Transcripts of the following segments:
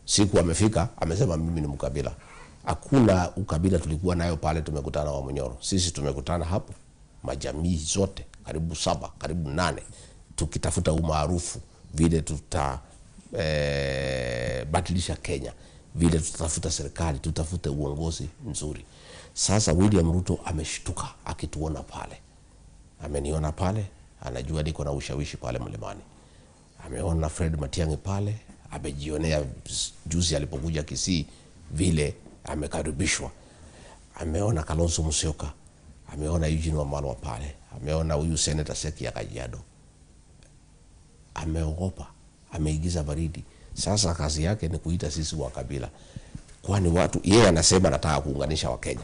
Siku amefika amesema mimi ni mkabila. Hakuna ukabila tulikuwa nayo pale tumekutana wa Munyoro. Sisi tumekutana hapo majamii zote karibu 7, karibu 8, tukitafuta umaarufu vile tuta badilisha Kenya, vile tutatafuta serikali, tutafute uongozi mzuri. Sasa William Ruto ameshtuka akituona pale. Ameniona pale, anajua niko na ushawishi pale mlimani. Ameona Fred Matiang'i pale, amejionea juzi alipokuja Kisii vile amekaribishwa. Ameona Kalonzo Musyoka, ameona Eugene Wamalwa pale, ameona huyu Senator Seki ya Kajiado. Ameogopa, ameigiza baridi. Sasa kazi yake ni kuita sisi wa kabila. Kwani watu, yeye anasema anataka kuunganisha Wakenya.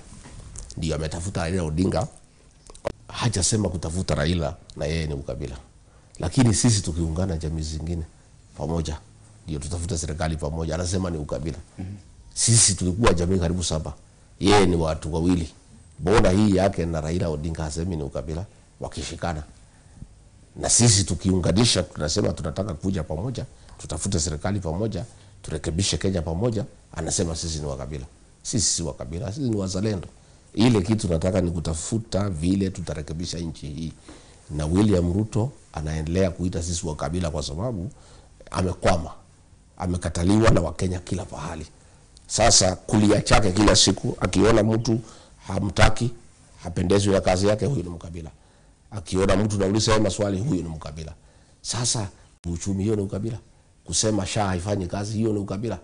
Ndio ametafuta Raila Odinga. Hajasema kutafuta Raila na yeye ni ukabila. Lakini sisi tukiungana jamii zingine pamoja, ndio tutafuta serikali pamoja. Anasema ni ukabila. Sisi tulikuwa jamii karibu 7. Yeye ni watu wawili. Mbona hii yake na Raila Odinga hasemi ni ukabila wakishikana? Na sisi tukiunganisha tunasema tunataka kuja pamoja, tutafute serikali pamoja, turekebishe Kenya pamoja, anasema sisi ni wakabila. Sisi si wakabila, sisi ni wazalendo. Ile kitu tunataka ni kutafuta vile tutarekebisha nchi hii. Na William Ruto anaendelea kuita sisi wakabila kwa sababu amekwama. Amekataliwa na Wakenya kila pahali. Sasa kulia chake kila siku, akiona mtu hamtaki, hapendezwi na kazi yake, huyu ni mkabila. Akiona mtu anauliza maswali, huyu ni mkabila. Sasa uchumi hiyo ni ukabila. Kusema SHA haifanyi kazi, hiyo ni ukabila.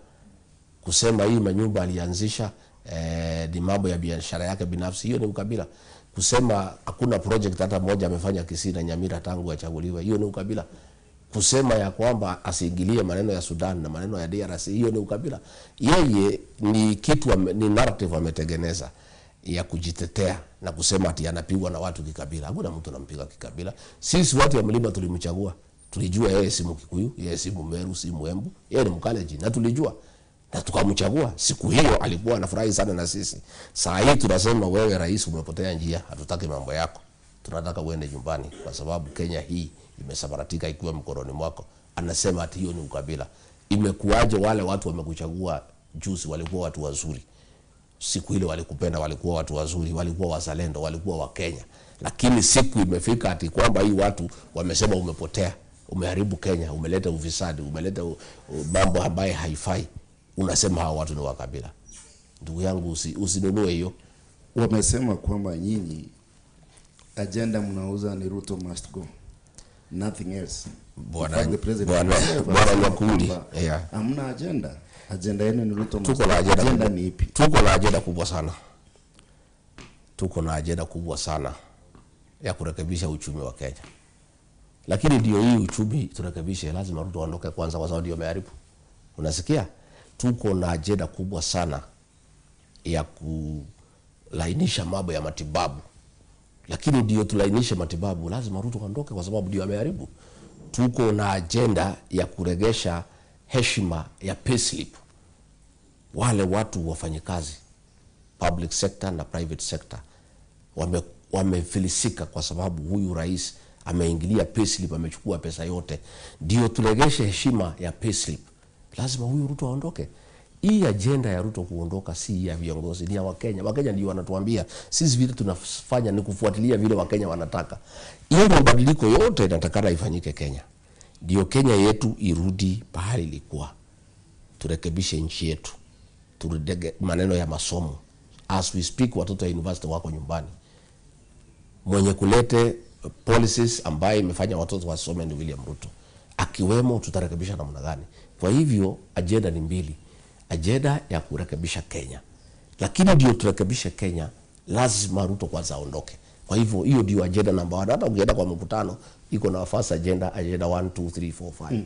Kusema hii manyumba alianzisha ni mambo ya biashara yake binafsi, hiyo ni ukabila. Kusema hakuna project hata moja amefanya Kisii na Nyamira tangu achaguliwe, hiyo ni ukabila. Kusema ya kwamba asiingilie maneno ya Sudan na maneno ya DRC, hiyo ni ukabila. Yeye ni kitu ni narrative ametengeneza ya kujitetea na kusema ati anapigwa na watu kikabila. Hakuna mtu anampiga kikabila. Sisi watu wa mlima tulimchagua. Tulijua yeye si Mkikuyu, yeye si Mmeru, si Mwembu, yeye ni Mkalenjin, na tulijua na tukamchagua. Siku hiyo alikuwa anafurahi sana na sisi. Saa hii tunasema wewe rais umepotea njia, hatutaki mambo yako. Tunataka uende nyumbani kwa sababu Kenya hii imesambaratika ikiwa mkononi mwako. Anasema ati hiyo ni ukabila. Imekuwaje wale watu wamekuchagua juzi walikuwa watu wazuri? Siku ile walikupenda, walikuwa watu wazuri, walikuwa wazalendo, walikuwa wa Kenya. Lakini siku imefika ati kwamba hii watu wamesema umepotea, umeharibu Kenya, umeleta ufisadi, umeleta mambo ambayo haifai. Unasema hawa watu ni wa kabila. Ndugu yangu usinunue hiyo. Wamesema kwamba nyinyi agenda mnauza ni Ruto must go. Nothing else. Bwana Nyakundi, yeah. Hamna agenda. Agenda yenu ni Ruto must go. Agenda ni ipi? Tuko na agenda kubwa sana. Tuko na agenda kubwa sana ya kurekebisha uchumi wa Kenya. Lakini ndio hii uchumi turekebishe, lazima Ruto aondoke kwanza kwa sababu ndio ameharibu. Unasikia? Tuko na agenda kubwa sana ya kulainisha mambo ya matibabu. Lakini ndio tulainishe matibabu, lazima Ruto aondoke kwa sababu ndio ameharibu. Tuko na agenda ya kuregesha heshima ya payslip. Wale watu wafanyikazi public sector na private sector wamefilisika kwa sababu huyu rais ameingilia payslip, amechukua pesa yote. Ndio turegeshe heshima ya payslip, lazima huyu Ruto aondoke. Hii agenda ya Ruto kuondoka si ya viongozi, ni ya Wakenya. Wakenya ndio wanatuambia sisi vile tunafanya ni kufuatilia vile Wakenya wanataka. Hiyo mabadiliko yote inatakana ifanyike Kenya. Ndio Kenya yetu irudi pahali ilikuwa. Turekebishe nchi yetu. Turudege maneno ya masomo. As we speak watoto wa university wako nyumbani. Mwenye kulete policies ambaye imefanya watoto wasome ni William Ruto. Akiwemo tutarekebisha namna gani? Kwa hivyo agenda ni mbili. Agenda ya kurekebisha Kenya. Lakini ndio turekebishe Kenya, lazima Ruto kwanza aondoke. Kwa hivyo hiyo ndio agenda namba 1. Hata ukienda kwa mkutano iko na first agenda, agenda 1 2 3 4 5.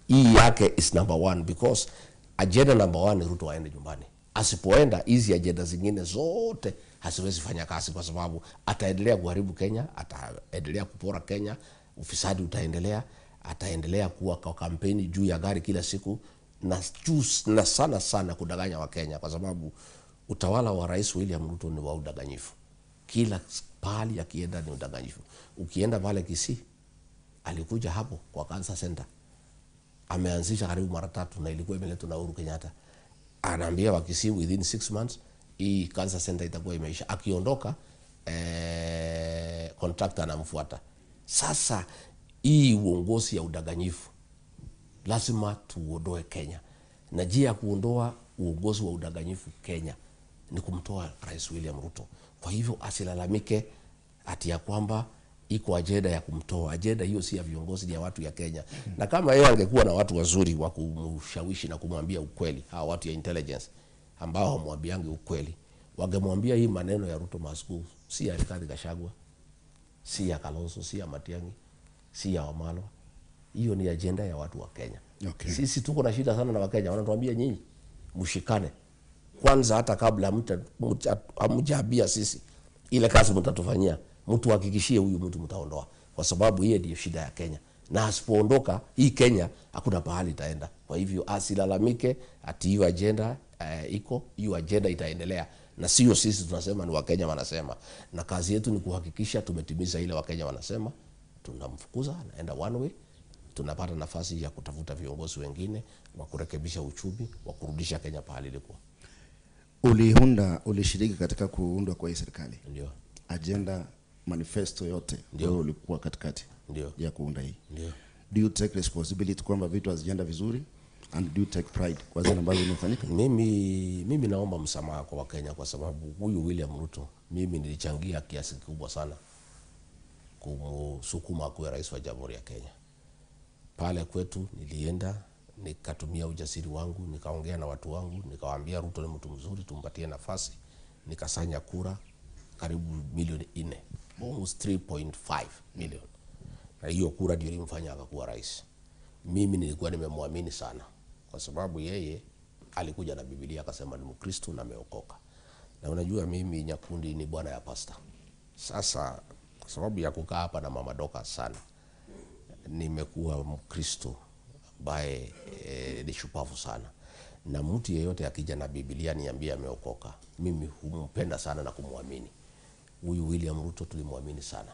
Hii yake is number 1 because agenda number 1 ni Ruto aende nyumbani. Asipoenda hizi agenda zingine zote haziwezi fanya kazi kwa sababu ataendelea kuharibu Kenya, ataendelea kupora Kenya, ufisadi utaendelea, ataendelea kuwa kwa kampeni juu ya gari kila siku na sana sana kudanganya wa Kenya kwa sababu utawala wa Rais William Ruto ni wa udanganyifu. Kila pahali akienda ni udanganyifu. Ukienda pale Kisii, alikuja hapo kwa Cancer Center. Ameanzisha karibu mara tatu na ilikuwa imeletwa na Uhuru Kenyatta. Anaambia Wakisii within 6 months hii cancer center itakuwa imeisha. Akiondoka contractor anamfuata. Sasa hii uongozi ya udanganyifu lazima tuondoe Kenya, na njia ya kuondoa uongozi wa udanganyifu Kenya ni kumtoa Rais William Ruto. Kwa hivyo asilalamike ati ya kwamba iko ajenda ya kumtoa. Ajenda hiyo si ya viongozi, ni ya watu ya Kenya. Na kama yeye angekuwa na watu wazuri wa kumshawishi na kumwambia ukweli, hawa watu ya intelligence ambao hawamwambiangi ukweli, wangemwambia hii maneno ya Ruto must go si ya Rigathi Gachagua, si ya Kalonzo, si ya Matiang'i, si ya Wamalwa. Hiyo ni ajenda ya watu wa Kenya. Okay. Sisi tuko na shida sana na Wakenya, wanatuambia nyinyi mshikane kwanza, hata kabla hamjaambia sisi ile kazi mtatufanyia, mtu hakikishie huyu mtu mtaondoa, kwa sababu yeye ndiyo shida ya Kenya, na asipoondoka hii Kenya hakuna pahali itaenda. Kwa hivyo asilalamike ati hiyo ajenda iko, hiyo ajenda itaendelea, na sio sisi tunasema, ni Wakenya wanasema, na kazi yetu ni kuhakikisha tumetimiza ile Wakenya wanasema. Tunamfukuza, anaenda one way, tunapata nafasi ya kutafuta viongozi wengine wa kurekebisha uchumi, wa kurudisha Kenya pahali ilikuwa. Ulishiriki katika kuundwa kwa hii serikali. Ndio. Agenda, manifesto yote Ndio. wewe ulikuwa katikati Ndio. ya kuunda hii. Ndio. Do you take responsibility kwamba vitu hazijaenda vizuri, and do you take pride kwa zile ambazo zimefanyika? Mimi naomba msamaha kwa Wakenya kwa sababu huyu William Ruto mimi nilichangia kiasi kikubwa sana kumsukuma kuwa rais wa Jamhuri ya Kenya. Pale kwetu nilienda nikatumia ujasiri wangu, nikaongea na watu wangu, nikawaambia Ruto ni mtu mzuri, tumpatie nafasi. Nikasanya kura karibu milioni 4, almost 3.5 million. Na hiyo kura ndio ilimfanya akakuwa rais. Mimi nilikuwa nimemwamini sana kwa sababu yeye alikuja na Biblia akasema ni Mkristo na ameokoka. Na unajua mimi Nyakundi ni bwana ya pasta. Sasa kwa sababu ya kukaa hapa na Mama Doka sana, nimekuwa Mkristo ambaye ni shupavu sana, na mtu yeyote akija na Biblia niambie ameokoka, mimi humpenda sana na kumwamini. Huyu William Ruto tulimwamini sana,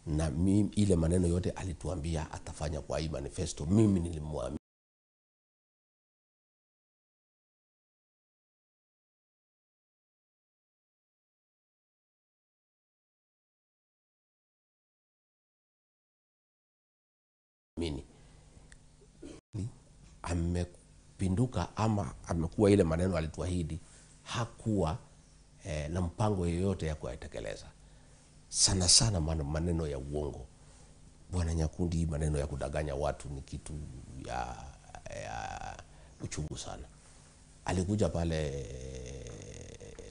na mimi, ile maneno yote alituambia atafanya kwa hii manifesto, mimi nilimwamini. Amepinduka ama amekuwa ile maneno alituahidi, hakuwa na mpango yoyote ya kuyatekeleza. Sana sana maneno ya uongo. Bwana Nyakundi, maneno ya kudanganya watu ni kitu ya uchungu sana. Alikuja pale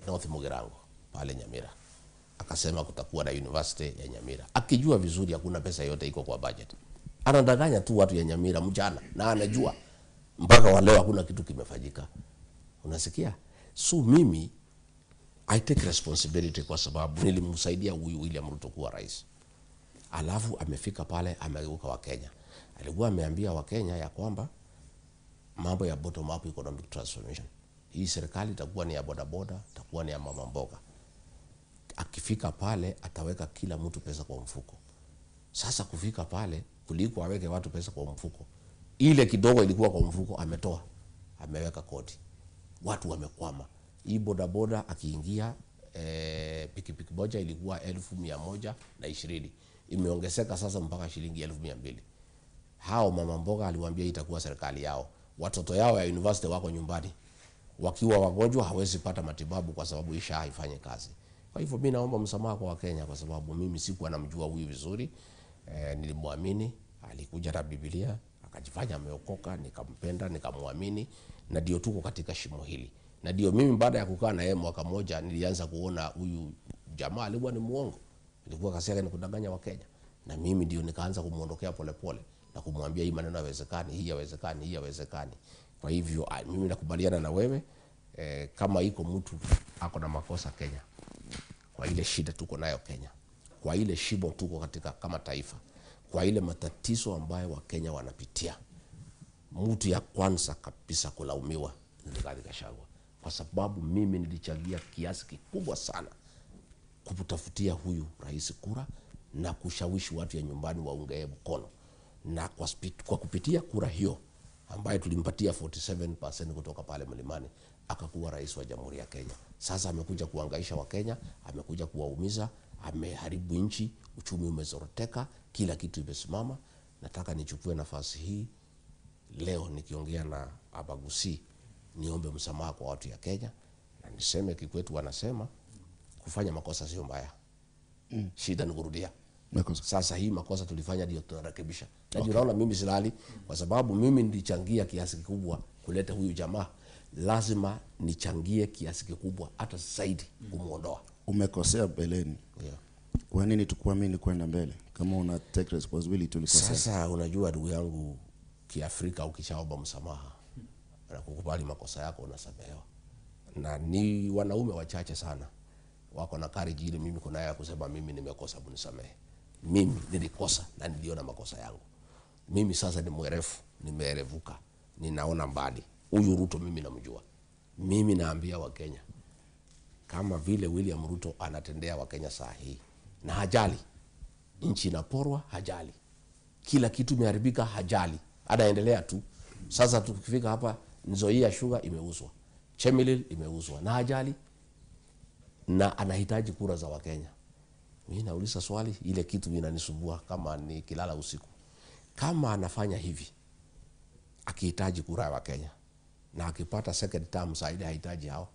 North Mugirango, pale Nyamira, akasema kutakuwa na university ya Nyamira, akijua vizuri hakuna pesa yote iko kwa budget. Anadanganya tu watu ya Nyamira mchana, na anajua mpaka wa leo hakuna kitu kimefanyika. Unasikia? So mimi I take responsibility kwa sababu nilimsaidia huyu William Ruto kuwa rais. Alafu amefika pale amegeuka wa Kenya. Alikuwa ameambia wa Kenya ya kwamba mambo ya bottom up economic transformation, hii serikali itakuwa ni ya bodaboda, itakuwa ni ya mama mboga. Akifika pale ataweka kila mtu pesa kwa mfuko. Sasa kufika pale kuliko aweke watu pesa kwa mfuko, ile kidogo ilikuwa kwa mfuko ametoa, ameweka kodi, watu wamekwama. Hii bodaboda akiingia pikipiki moja ilikuwa 1,120, imeongezeka sasa mpaka shilingi 1,200. Hao mama mboga aliwaambia itakuwa serikali yao. Watoto yao ya university wako nyumbani wakiwa wagonjwa hawezi pata matibabu kwa sababu isha haifanyi kazi. Kwa hivyo mimi naomba msamaha kwa Wakenya kwa sababu mimi sikuwa namjua huyu vizuri. Nilimwamini, alikuja na Biblia akajifanya ameokoka, nikampenda, nikamwamini, na ndio tuko katika shimo hili. Na ndio mimi baada ya kukaa na yeye mwaka moja nilianza kuona huyu jamaa alikuwa ni muongo. Ilikuwa kazi yake ni kudanganya Wakenya. Na mimi ndio nikaanza kumuondokea polepole na kumwambia hii maneno hayawezekani, hii hayawezekani, hii hayawezekani. Kwa hivyo mimi nakubaliana na wewe, kama iko mtu ako na makosa Kenya, kwa ile shida tuko nayo Kenya, kwa ile shimo tuko katika kama taifa, kwa ile matatizo ambayo Wakenya wanapitia, mtu ya kwanza kabisa kulaumiwa ni Rigathi Gachagua, kwa sababu mimi nilichangia kiasi kikubwa sana kumtafutia huyu rais kura na kushawishi watu ya nyumbani waunge mkono. Na kwa kupitia kura hiyo ambaye tulimpatia 47% kutoka pale mlimani, akakuwa rais wa Jamhuri ya Kenya. Sasa amekuja kuangaisha Wakenya, amekuja kuwaumiza, ameharibu nchi, uchumi umezoroteka, kila kitu imesimama. Nataka nichukue nafasi hii leo nikiongea na Abagusi niombe msamaha kwa watu ya Kenya, na niseme kikwetu wanasema kufanya makosa sio mbaya. Shida ni kurudia. Makosa. Sasa hii makosa tulifanya ndio tunarekebisha. Na okay, unaona mimi silali kwa sababu mimi nilichangia kiasi kikubwa kuleta huyu jamaa, lazima nichangie kiasi kikubwa hata zaidi kumuondoa. Umekosea mbeleni. Yeah. Kwa nini tukuamini kwenda mbele kama una take responsibility ulikosea? Sasa unajua ndugu yangu, Kiafrika ukishaomba msamaha na kukubali makosa yako unasamehewa, na ni wanaume wachache sana wako na courage ile mimi kuna ya kusema mimi nimekosa, mnisamehe. Mimi nilikosa na niliona makosa yangu. Mimi sasa ni mwerefu, nimeerevuka, ninaona mbali. Huyu Ruto mimi namjua. Mimi naambia Wakenya kama vile William Ruto anatendea Wakenya saa hii, na hajali nchi inaporwa, hajali kila kitu imeharibika, hajali, anaendelea tu. Sasa tukifika hapa, Nzoia Sugar imeuzwa, Chemelil imeuzwa, na hajali, na anahitaji kura za Wakenya. Mimi nauliza swali, ile kitu inanisumbua kama nikilala usiku, kama anafanya hivi akihitaji kura ya Wakenya na akipata second term zaidi hahitaji hao,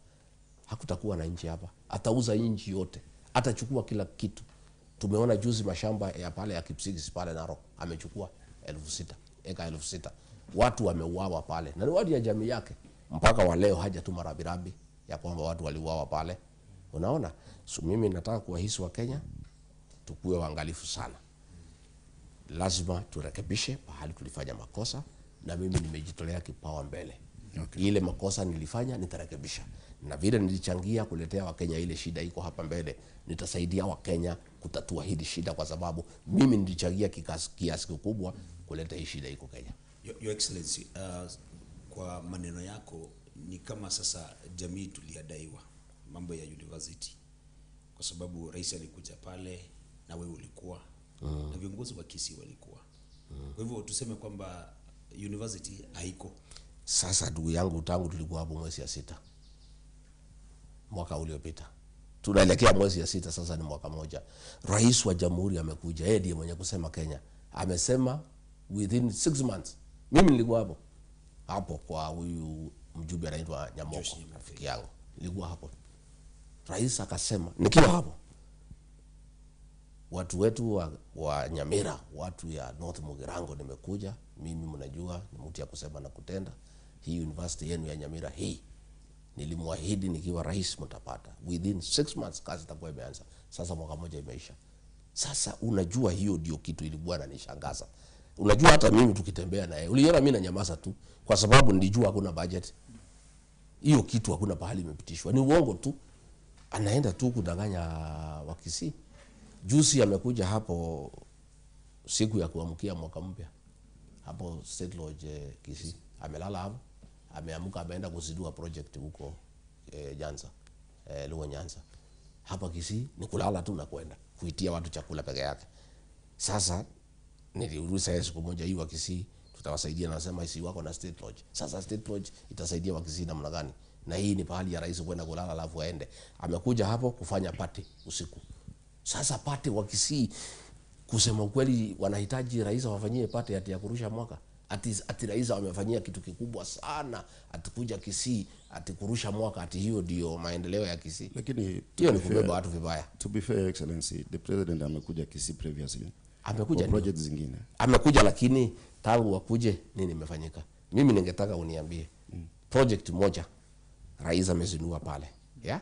hakutakuwa na nchi hapa. Atauza nchi yote, atachukua kila kitu. Tumeona juzi mashamba ya pale ya Kipsigis pale Narok amechukua 6,000 eka 6,000. Watu wameuawa pale na ni watu ya jamii yake. Mpaka wa leo hajatuma rabirabi ya kwamba watu waliuawa pale. Unaona? So mimi nataka kuwahisi wa Kenya tukue waangalifu sana. Lazima turekebishe pahali tulifanya makosa, na mimi nimejitolea kipawa mbele. Okay. Ile makosa nilifanya nitarekebisha, na vile nilichangia kuletea Wakenya ile shida iko hapa mbele, nitasaidia Wakenya kutatua hili shida, kwa sababu mimi nilichangia kiasi kikubwa kuleta hii shida iko Kenya. Your Excellency, kwa maneno yako ni kama sasa jamii tuliadaiwa mambo ya university, kwa sababu rais alikuja pale na wewe ulikuwa na viongozi wa Kisii walikuwa. Kwa hivyo tuseme kwamba university haiko. Sasa ndugu yangu, tangu tulikuwa hapo mwezi ya 6 mwaka uliopita, tunaelekea mwezi ya 6 sasa, ni mwaka moja. Rais wa Jamhuri amekuja, yeye ndiye mwenye kusema Kenya, amesema within 6 months. Mimi nilikuwa hapo hapo kwa huyu mjumbe anaitwa Nyamoko, rafiki yangu, nilikuwa hapo. Rais akasema nikiwa hapo, watu wetu wa Nyamira, watu ya North Mugirango, nimekuja mimi, mnajua ni mtu ya kusema na kutenda. Hii university yenu ya Nyamira hii nilimwahidi nikiwa rais mtapata within 6 months, kazi itakuwa imeanza. Sasa mwaka moja imeisha. Sasa unajua hiyo ndio kitu ilikuwa inanishangaza. Unajua hata mimi tukitembea naye, uliona mimi nanyamaza tu kwa sababu nilijua hakuna budget. Hiyo kitu hakuna pahali imepitishwa. Ni uongo tu. Anaenda tu kudanganya Wakisii. Juzi amekuja hapo siku ya kuamkia mwaka mpya hapo State Lodge Kisii, amelala hapo, ameamka ameenda kuzindua project huko Nyanza, Luo Nyanza. Hapa Kisii ni kulala tu na kwenda kuitia watu chakula peke yake. Sasa niliuliza yeye siku moja, hii wa Kisii tutawasaidia, na nasema hii wako na State Lodge. Sasa State Lodge itasaidia wa Kisii namna gani? Na hii ni pahali ya rais kwenda kulala alafu aende. Amekuja hapo kufanya party usiku. Sasa party wa Kisii kusema ukweli wanahitaji rais awafanyie party ati ya kurusha mwaka. Ati rais amefanyia kitu kikubwa sana, atikuja Kisii ati kurusha mwaka, ati hiyo ndio maendeleo ya Kisii. Lakini hiyo ni kubeba watu vibaya. To be fair, Excellency, the president amekuja Kisii previously. Amekuja kwa project zingine. Amekuja, lakini tangu wakuje nini imefanyika? Mimi ningetaka uniambie project moja rais amezindua pale. Yeah?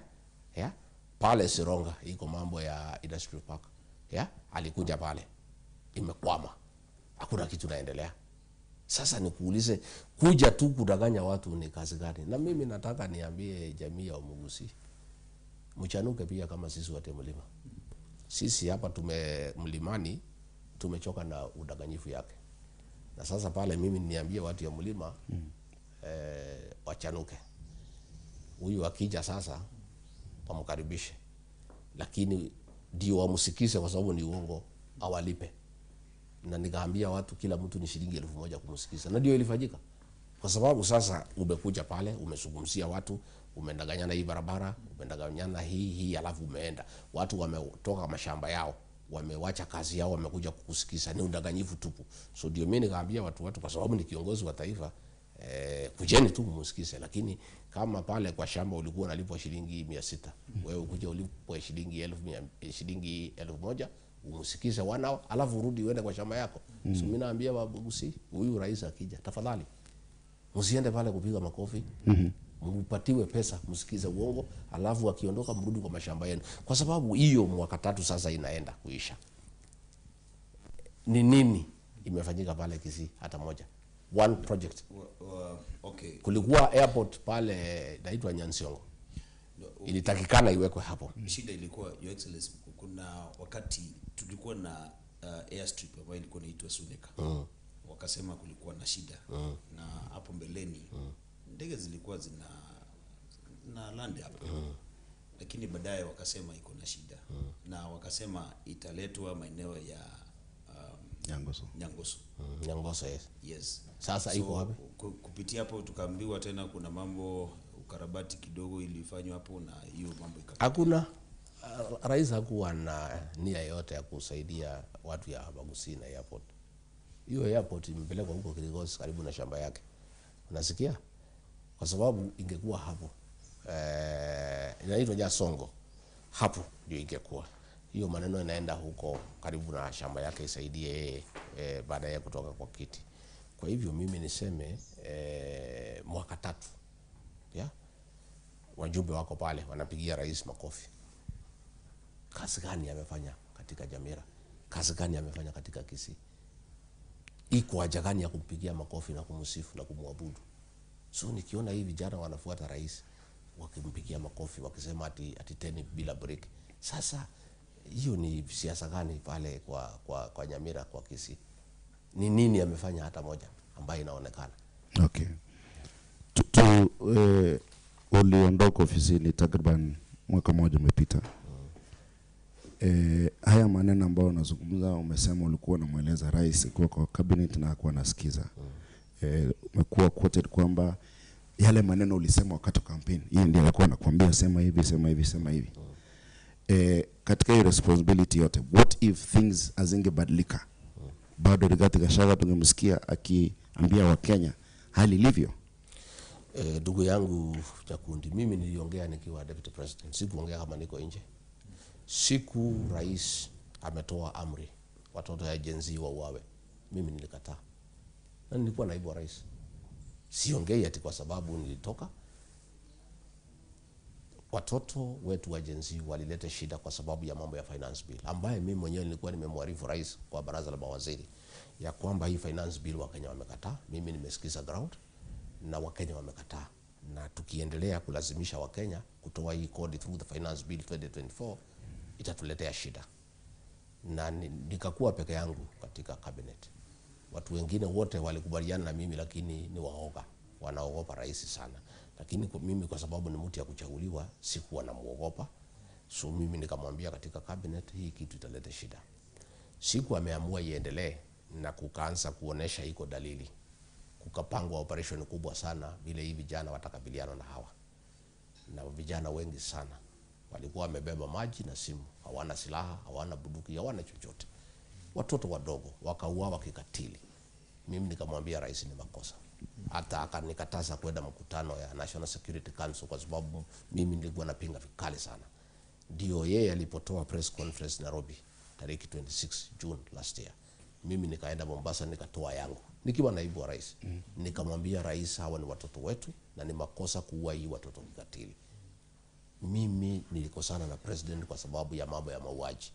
Yeah? Pale Sironga iko mambo ya industrial park. Yeah? Alikuja pale. Imekwama. Hakuna kitu naendelea. Sasa nikuulize, kuja tu kudanganya watu ni kazi gani? Na mimi nataka niambie jamii ya Mugusi, mchanuke pia kama sisi wote mlima. Sisi hapa mlimani tumechoka na udanganyifu yake. Na sasa pale mimi niambie watu ya mlima wachanuke. Huyu akija sasa wamkaribishe, lakini ndio wamsikize kwa sababu ni uongo, awalipe. Na nikaambia watu kila mtu ni shilingi 1000 kumsikiza, na ndio ilifanyika. Kwa sababu sasa umekuja pale, umezungumzia watu, umendanganyana hii barabara, umendanganyana hii, alafu umeenda. Watu wametoka mashamba yao, wamewacha kazi yao, wamekuja kukusikiza. Ni udanganyifu tupu. So ndio mimi nikaambia watu kwa sababu ni kiongozi wa taifa, kujeni tu msikize. Lakini kama pale kwa shamba ulikuwa unalipwa shilingi 600, wewe ukuje ulipwe shilingi 1000, umsikize wanao, alafu urudi uende kwa shamba yako. So mimi naambia Babusi, huyu rais akija, tafadhali msiende pale kupiga makofi. Mpatiwe pesa msikize uongo, alafu akiondoka mrudi kwa mashamba yenu. Kwa sababu hiyo mwaka 3 sasa inaenda kuisha. Ni nini imefanyika pale Kisii? Hata moja. One project. Okay. Kulikuwa airport pale inaitwa Nyansiongo. Ilitakikana iwekwe hapo. Shida ilikuwa, Your Excellency, kuna wakati tulikuwa na airstrip ambayo ilikuwa inaitwa Suneka. Wakasema kulikuwa na shida. Na hapo mbeleni ndege zilikuwa zina na land hapo. Lakini baadaye wakasema iko na shida. Na wakasema italetwa maeneo ya Nyangoso. Nyangoso. Nyangoso, yes. Yes. Sasa iko wapi? Kupitia hapo tukaambiwa tena kuna mambo ukarabati kidogo ilifanywa hapo na hiyo mambo ikatoka. Hakuna rais hakuwa na nia yote ya kusaidia watu ya Bagusi na airport. Hiyo airport imepelekwa huko Kirigosi karibu na shamba yake. Unasikia? Kwa sababu ingekuwa hapo inaitwa Nyasongo, hapo ndio ingekuwa. Hiyo maneno inaenda huko karibu na shamba yake isaidie yeye baada ya kutoka kwa kiti. Kwa hivyo mimi niseme mwaka 3 ya wajumbe wako pale wanapigia rais makofi. Kazi gani amefanya katika Jamira? Kazi gani amefanya katika Kisii? Iko haja gani ya kumpigia makofi na kumsifu na kumwabudu? So nikiona hivi vijana wanafuata rais wakimpigia makofi wakisema ati teni bila break. Sasa hiyo ni siasa gani pale kwa Nyamira, kwa Kisii? Ni nini amefanya hata moja ambayo inaonekana? Okay. Uliondoka ofisini takriban mwaka mmoja umepita. Haya maneno ambayo unazungumza, umesema ulikuwa unamweleza rais kwa cabinet na hakuwa anasikiza. Umekuwa quoted kwamba yale maneno ulisema wakati wa campaign, yeye ndiye alikuwa anakuambia sema hivi, sema hivi, sema hivi. Katika hiyo responsibility yote, what if things hazingebadilika? Bado Rigathi Gachagua tungemsikia akiambia Wakenya hali ilivyo. Ndugu yangu Nyakundi, mimi niliongea nikiwa deputy president, sikuongea kama niko nje. Siku rais ametoa amri watoto ya Gen Z wauawe, mimi nilikataa. Na nilikuwa naibu wa rais. Siongei ati kwa sababu nilitoka. Watoto wetu wa Gen Z walileta shida kwa sababu ya mambo ya finance bill, ambaye mimi mwenyewe nilikuwa nimemwarifu rais kwa baraza la mawaziri ya kwamba hii finance bill Wakenya wamekataa. Mimi nimesikiza ground na Wakenya wamekataa, na tukiendelea kulazimisha Wakenya kutoa hii kodi through the finance bill 2024 itatuletea shida. Na nikakuwa peke yangu katika cabinet. Watu wengine wote walikubaliana na mimi, lakini ni waoga, wanaogopa rais sana. Lakini mimi kwa sababu ni mtu ya kuchaguliwa sikuwa namuogopa. So mimi nikamwambia katika cabinet hii kitu italeta shida. Siku ameamua iendelee na kukaanza kuonesha iko dalili. Kukapangwa operation kubwa sana vile hivi vijana watakabiliana na hawa. Na vijana wengi sana walikuwa wamebeba maji na simu, hawana silaha, hawana bunduki, hawana chochote. Watoto wadogo wakauawa kikatili. Mimi nikamwambia rais ni makosa. Hata akanikataza kwenda mkutano ya National Security Council kwa sababu mimi nilikuwa napinga vikali sana. Ndio yeye alipotoa press conference Nairobi tariki 26 June last year. Mimi nikaenda Mombasa nikatoa yangu nikiwa naibu wa rais. Nikamwambia rais hawa ni watoto wetu na ni makosa kuua hii watoto kikatili. Mimi nilikosana na president kwa sababu ya mambo ya mauaji.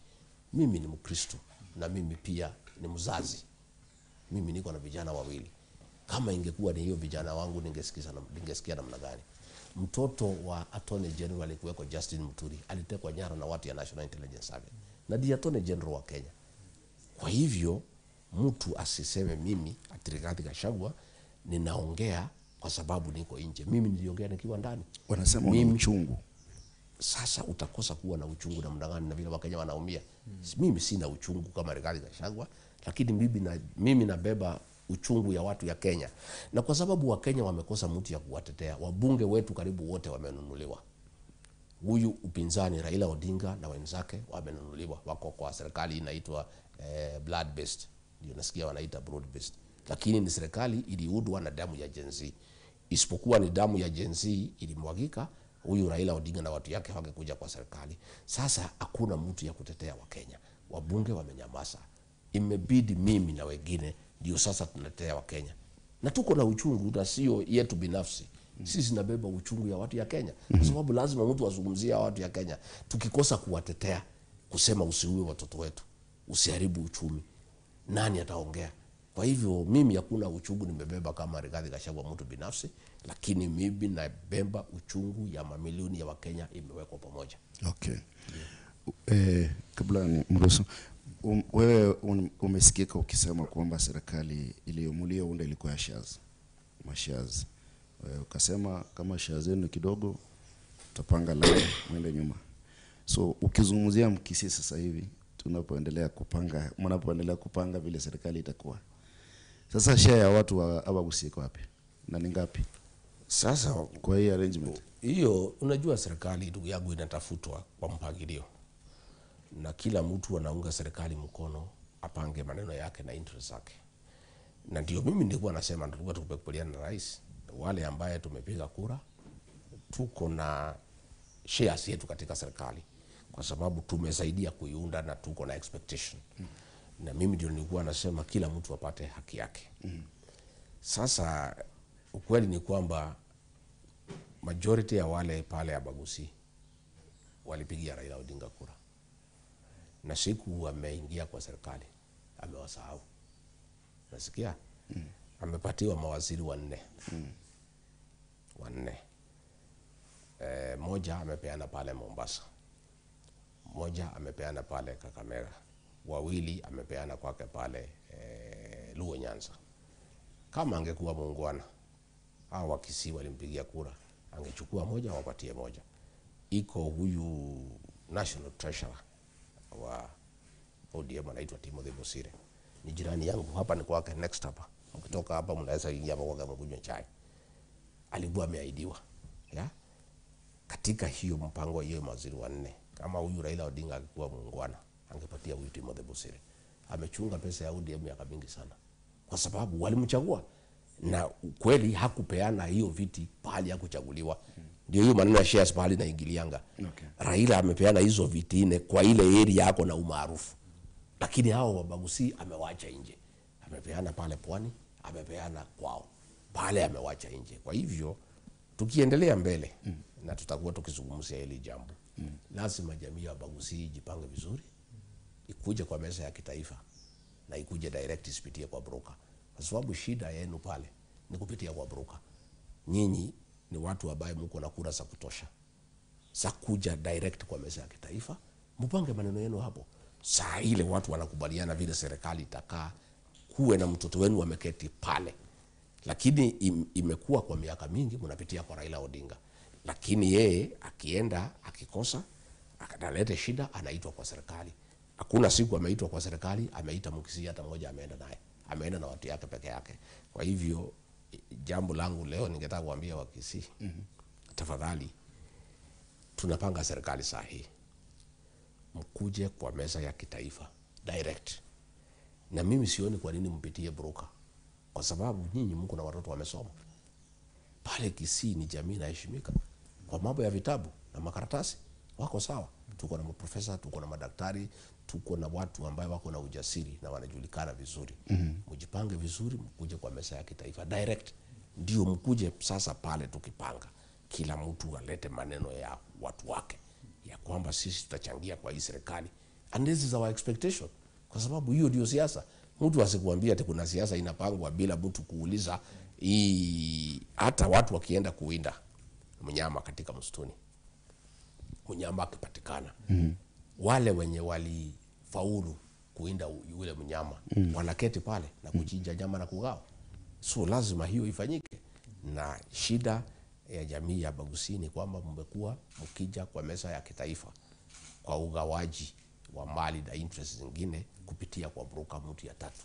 Mimi ni Mkristo na mimi pia ni mzazi. Mimi niko na vijana wawili. Kama ingekuwa ni hiyo vijana wangu ningesikia namna gani? Mtoto wa Attorney General alikuweko Justin Muturi, alitekwa nyara na watu ya National Intelligence Service. Na ndiye Attorney General wa Kenya. Kwa hivyo mtu asiseme mimi ati Rigathi Gachagua ninaongea kwa sababu niko nje. Mimi niliongea nikiwa ndani. Wanasema una uchungu. Sasa utakosa kuwa na uchungu namna gani na vile Wakenya wanaumia? Mimi sina uchungu kama Rigathi Gachagua Lakini mimi nabeba uchungu ya watu ya Kenya, na kwa sababu Wakenya wamekosa mtu ya kuwatetea, wabunge wetu karibu wote wamenunuliwa. Huyu upinzani Raila Odinga na wenzake wamenunuliwa, wako kwa serikali inaitwa blood based, ndio nasikia wanaita broad based, lakini ni serikali iliundwa na damu ya Gen Z. Isipokuwa ni damu ya Gen Z ilimwagika, huyu Raila Odinga na watu yake wangekuja kwa serikali. Sasa hakuna mtu ya kutetea Wakenya, wabunge wamenyamaza, imebidi mimi na wengine ndio sasa tunatetea Wakenya, na tuko na uchungu na sio yetu binafsi. Sisi nabeba uchungu ya watu ya Kenya kwa sababu lazima mtu azungumzie watu ya Kenya. Tukikosa kuwatetea, kusema usiue watoto wetu, usiharibu uchumi, nani ataongea? Kwa hivyo mimi hakuna uchungu nimebeba kama Rigathi Gachagua mtu binafsi, lakini mimi nabeba uchungu ya mamilioni ya Wakenya imewekwa pamoja. Okay. Kabla ni mruhusu, wewe umesikika ukisema kwamba serikali iliyomuliounda ilikuwa ya shares, mashares. Ukasema kama shares zenu kidogo tutapanga line mwende nyuma. So ukizungumzia Mkisii sasa hivi tunapoendelea kupanga, mnapoendelea kupanga vile serikali itakuwa. Sasa share ya watu wa Abagusii iko wapi? Na ni ngapi? Sasa kwa hii arrangement hiyo, unajua serikali ndugu yangu inatafutwa kwa mpangilio, na kila mtu anaunga serikali mkono apange maneno yake na interest zake. Na ndio mimi nilikuwa nasema, tulikuwa tukikubaliana na rais, wale ambaye tumepiga kura tuko na shares yetu katika serikali kwa sababu tumesaidia kuiunda na tuko na expectation. Na mimi ndio nilikuwa nasema kila mtu apate haki yake. Sasa ukweli ni kwamba majority ya wale pale Abagusii walipigia Raila Odinga kura, na siku ameingia kwa serikali amewasahau. Nasikia amepatiwa mawaziri wanne. Wanne. Moja amepeana pale Mombasa, moja amepeana pale Kakamega, wawili amepeana kwake pale Luo Nyanza. Kama angekuwa muungwana, hao Wakisii walimpigia kura, angechukua moja wapatie moja. Iko huyu National Treasurer wa ODM anaitwa Timothy Bosire, ni jirani yangu hapa, ni kwake next hapa. Mkitoka hapa mnaweza ingia hapa kwake mkunywe chai. Alikuwa ameahidiwa ya katika hiyo mpango hiyo mawaziri wanne. Kama huyu Raila Odinga angekuwa muungwana, angepatia huyu Timothy Bosire. Amechunga pesa ya ODM miaka mingi sana, kwa sababu walimchagua, na kweli hakupeana hiyo viti pahali hakuchaguliwa. Ndio hiyo maneno ya shares pahali naingilianga. Okay. Raila amepeana hizo viti nne kwa ile area yako na umaarufu, lakini hao Wabagusi amewacha nje. Amepeana pale pwani, amepeana kwao pale, amewacha nje. Kwa hivyo tukiendelea mbele na tutakuwa tukizungumzia hili jambo, lazima jamii ya Wabagusi ijipange vizuri, ikuje kwa meza ya kitaifa na ikuje direct, isipitie kwa broker, kwa sababu shida yenu pale ni kupitia kwa broker. Nyinyi ni watu ambaye mko na kura za kutosha za kuja direct kwa meza ya kitaifa, mpange maneno yenu hapo. Saa ile watu wanakubaliana vile serikali itakaa, kuwe na mtoto wenu ameketi pale. Lakini imekuwa kwa miaka mingi mnapitia kwa Raila Odinga, lakini yeye akienda akikosa akalete shida, anaitwa kwa serikali. Hakuna siku ameitwa kwa serikali ameita Mkisii hata mmoja, ameenda naye, ameenda na watu yake peke yake. Kwa hivyo jambo langu leo ningetaka kuambia Wakisii, tafadhali, tunapanga serikali saa hii, mkuje kwa meza ya kitaifa direct. Na mimi sioni kwa nini mpitie broker, kwa sababu nyinyi mko na watoto wamesoma pale Kisii. Ni jamii inaheshimika kwa mambo ya vitabu na makaratasi, wako sawa. Tuko na maprofesa, tuko na madaktari, tuko na watu ambao wako na ujasiri na wanajulikana vizuri. Mjipange vizuri, mkuje kwa meza ya kitaifa direct, ndio mkuje sasa pale. Tukipanga kila mtu alete maneno ya watu wake ya kwamba sisi tutachangia kwa hii serikali, and this is our expectation, kwa sababu hiyo ndio siasa. Mtu asikuambia ati kuna siasa inapangwa bila mtu kuuliza. Hii hata watu wakienda kuwinda mnyama katika msituni, mnyama akipatikana, wale wenye walifaulu kuwinda yule mnyama wanaketi pale na kuchinja nyama na kugawa. So lazima hiyo ifanyike. Na shida ya jamii ya Abagusii ni kwamba mmekuwa mkija kwa meza ya kitaifa kwa ugawaji wa mali na interest zingine kupitia kwa broker mtu ya tatu.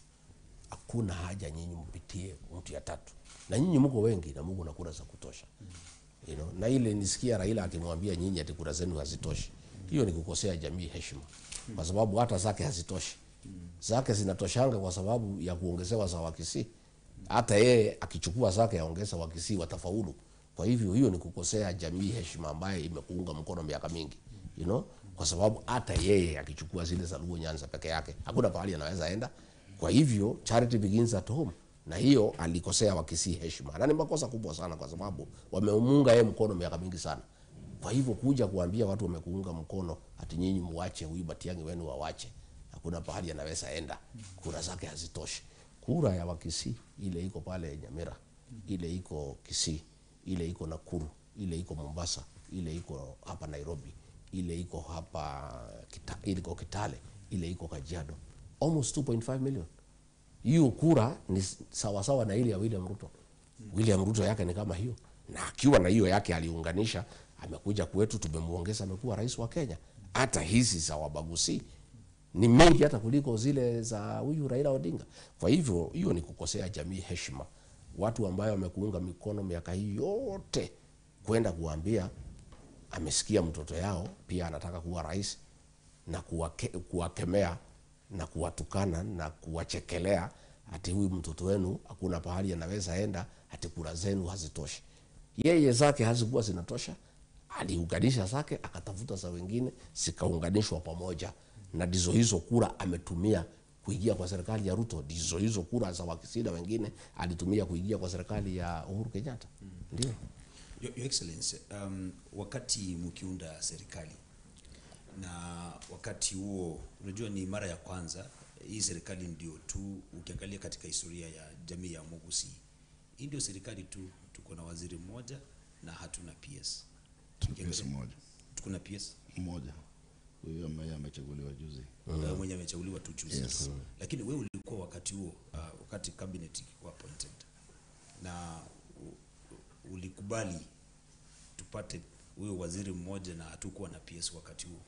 Hakuna haja nyinyi mpitie mtu ya tatu, na nyinyi mko wengi na Mungu na kura za kutosha. You know, na ile nisikia Raila akimwambia nyinyi ati kura zenu hazitoshi, hiyo ni kukosea jamii heshima, kwa sababu hata zake hazitoshi. Zake zinatoshanga kwa sababu ya kuongezewa za Wakisii. Hata yeye akichukua zake aongeza Wakisii watafaulu. Kwa hivyo hiyo ni kukosea jamii heshima ambaye imekuunga mkono miaka mingi, you know, kwa sababu hata yeye akichukua zile za Luo Nyanza peke yake hakuna pahali anaweza enda. Kwa hivyo charity begins at home, na hiyo alikosea Wakisii heshima, na ni makosa kubwa sana, kwa sababu wamemunga yeye mkono miaka mingi sana. Kwa hivyo kuja kuambia watu wamekuunga mkono ati nyinyi muache huyu Matiang'i wenu wawache, hakuna pahali anaweza enda, kura zake hazitoshi. Kura ya Wakisii ile iko pale Nyamira, ile iko Kisii, ile iko Nakuru, ile iko Mombasa, ile iko hapa Nairobi, ile iko hapa ile iko Kitale, ile iko Kajiado, almost 2.5 million. Hiyo kura ni sawasawa na ile ya William Ruto. William Ruto yake ni kama hiyo, na akiwa na hiyo yake aliunganisha, amekuja kwetu, tumemuongeza, amekuwa rais wa Kenya. Hata hizi za wabaguzi ni mengi hata kuliko zile za huyu Raila Odinga. Kwa hivyo hiyo ni kukosea jamii heshima, watu ambayo wamekuunga mikono miaka hii yote, kwenda kuambia amesikia mtoto yao pia anataka kuwa rais na kuwakemea na kuwatukana na kuwachekelea ati huyu mtoto wenu hakuna pahali anaweza enda, ati kura zenu hazitoshi. Yeye zake hazikuwa zinatosha, aliunganisha zake akatafuta za wengine zikaunganishwa pamoja, na ndizo hizo kura ametumia kuingia kwa serikali ya Ruto, ndizo hizo kura za Wakisii na wengine alitumia kuingia kwa serikali ya Uhuru Kenyatta. Ndio. Your Excellency, wakati mkiunda serikali na wakati huo, unajua ni mara ya kwanza hii serikali ndio tu, ukiangalia katika historia ya jamii ya Mogusii, hii ndio serikali tu tuko na waziri mmoja na hatuna PS. Tuna PS mmoja. Tuko na PS mmoja, huyo ambaye amechaguliwa juzi. Mwenye amechaguliwa tu juzi. Yes. Lakini wewe ulikuwa wakati huo, wakati cabinet ilikuwa appointed, na ulikubali tupate huyo waziri mmoja na hatukuwa na PS wakati huo.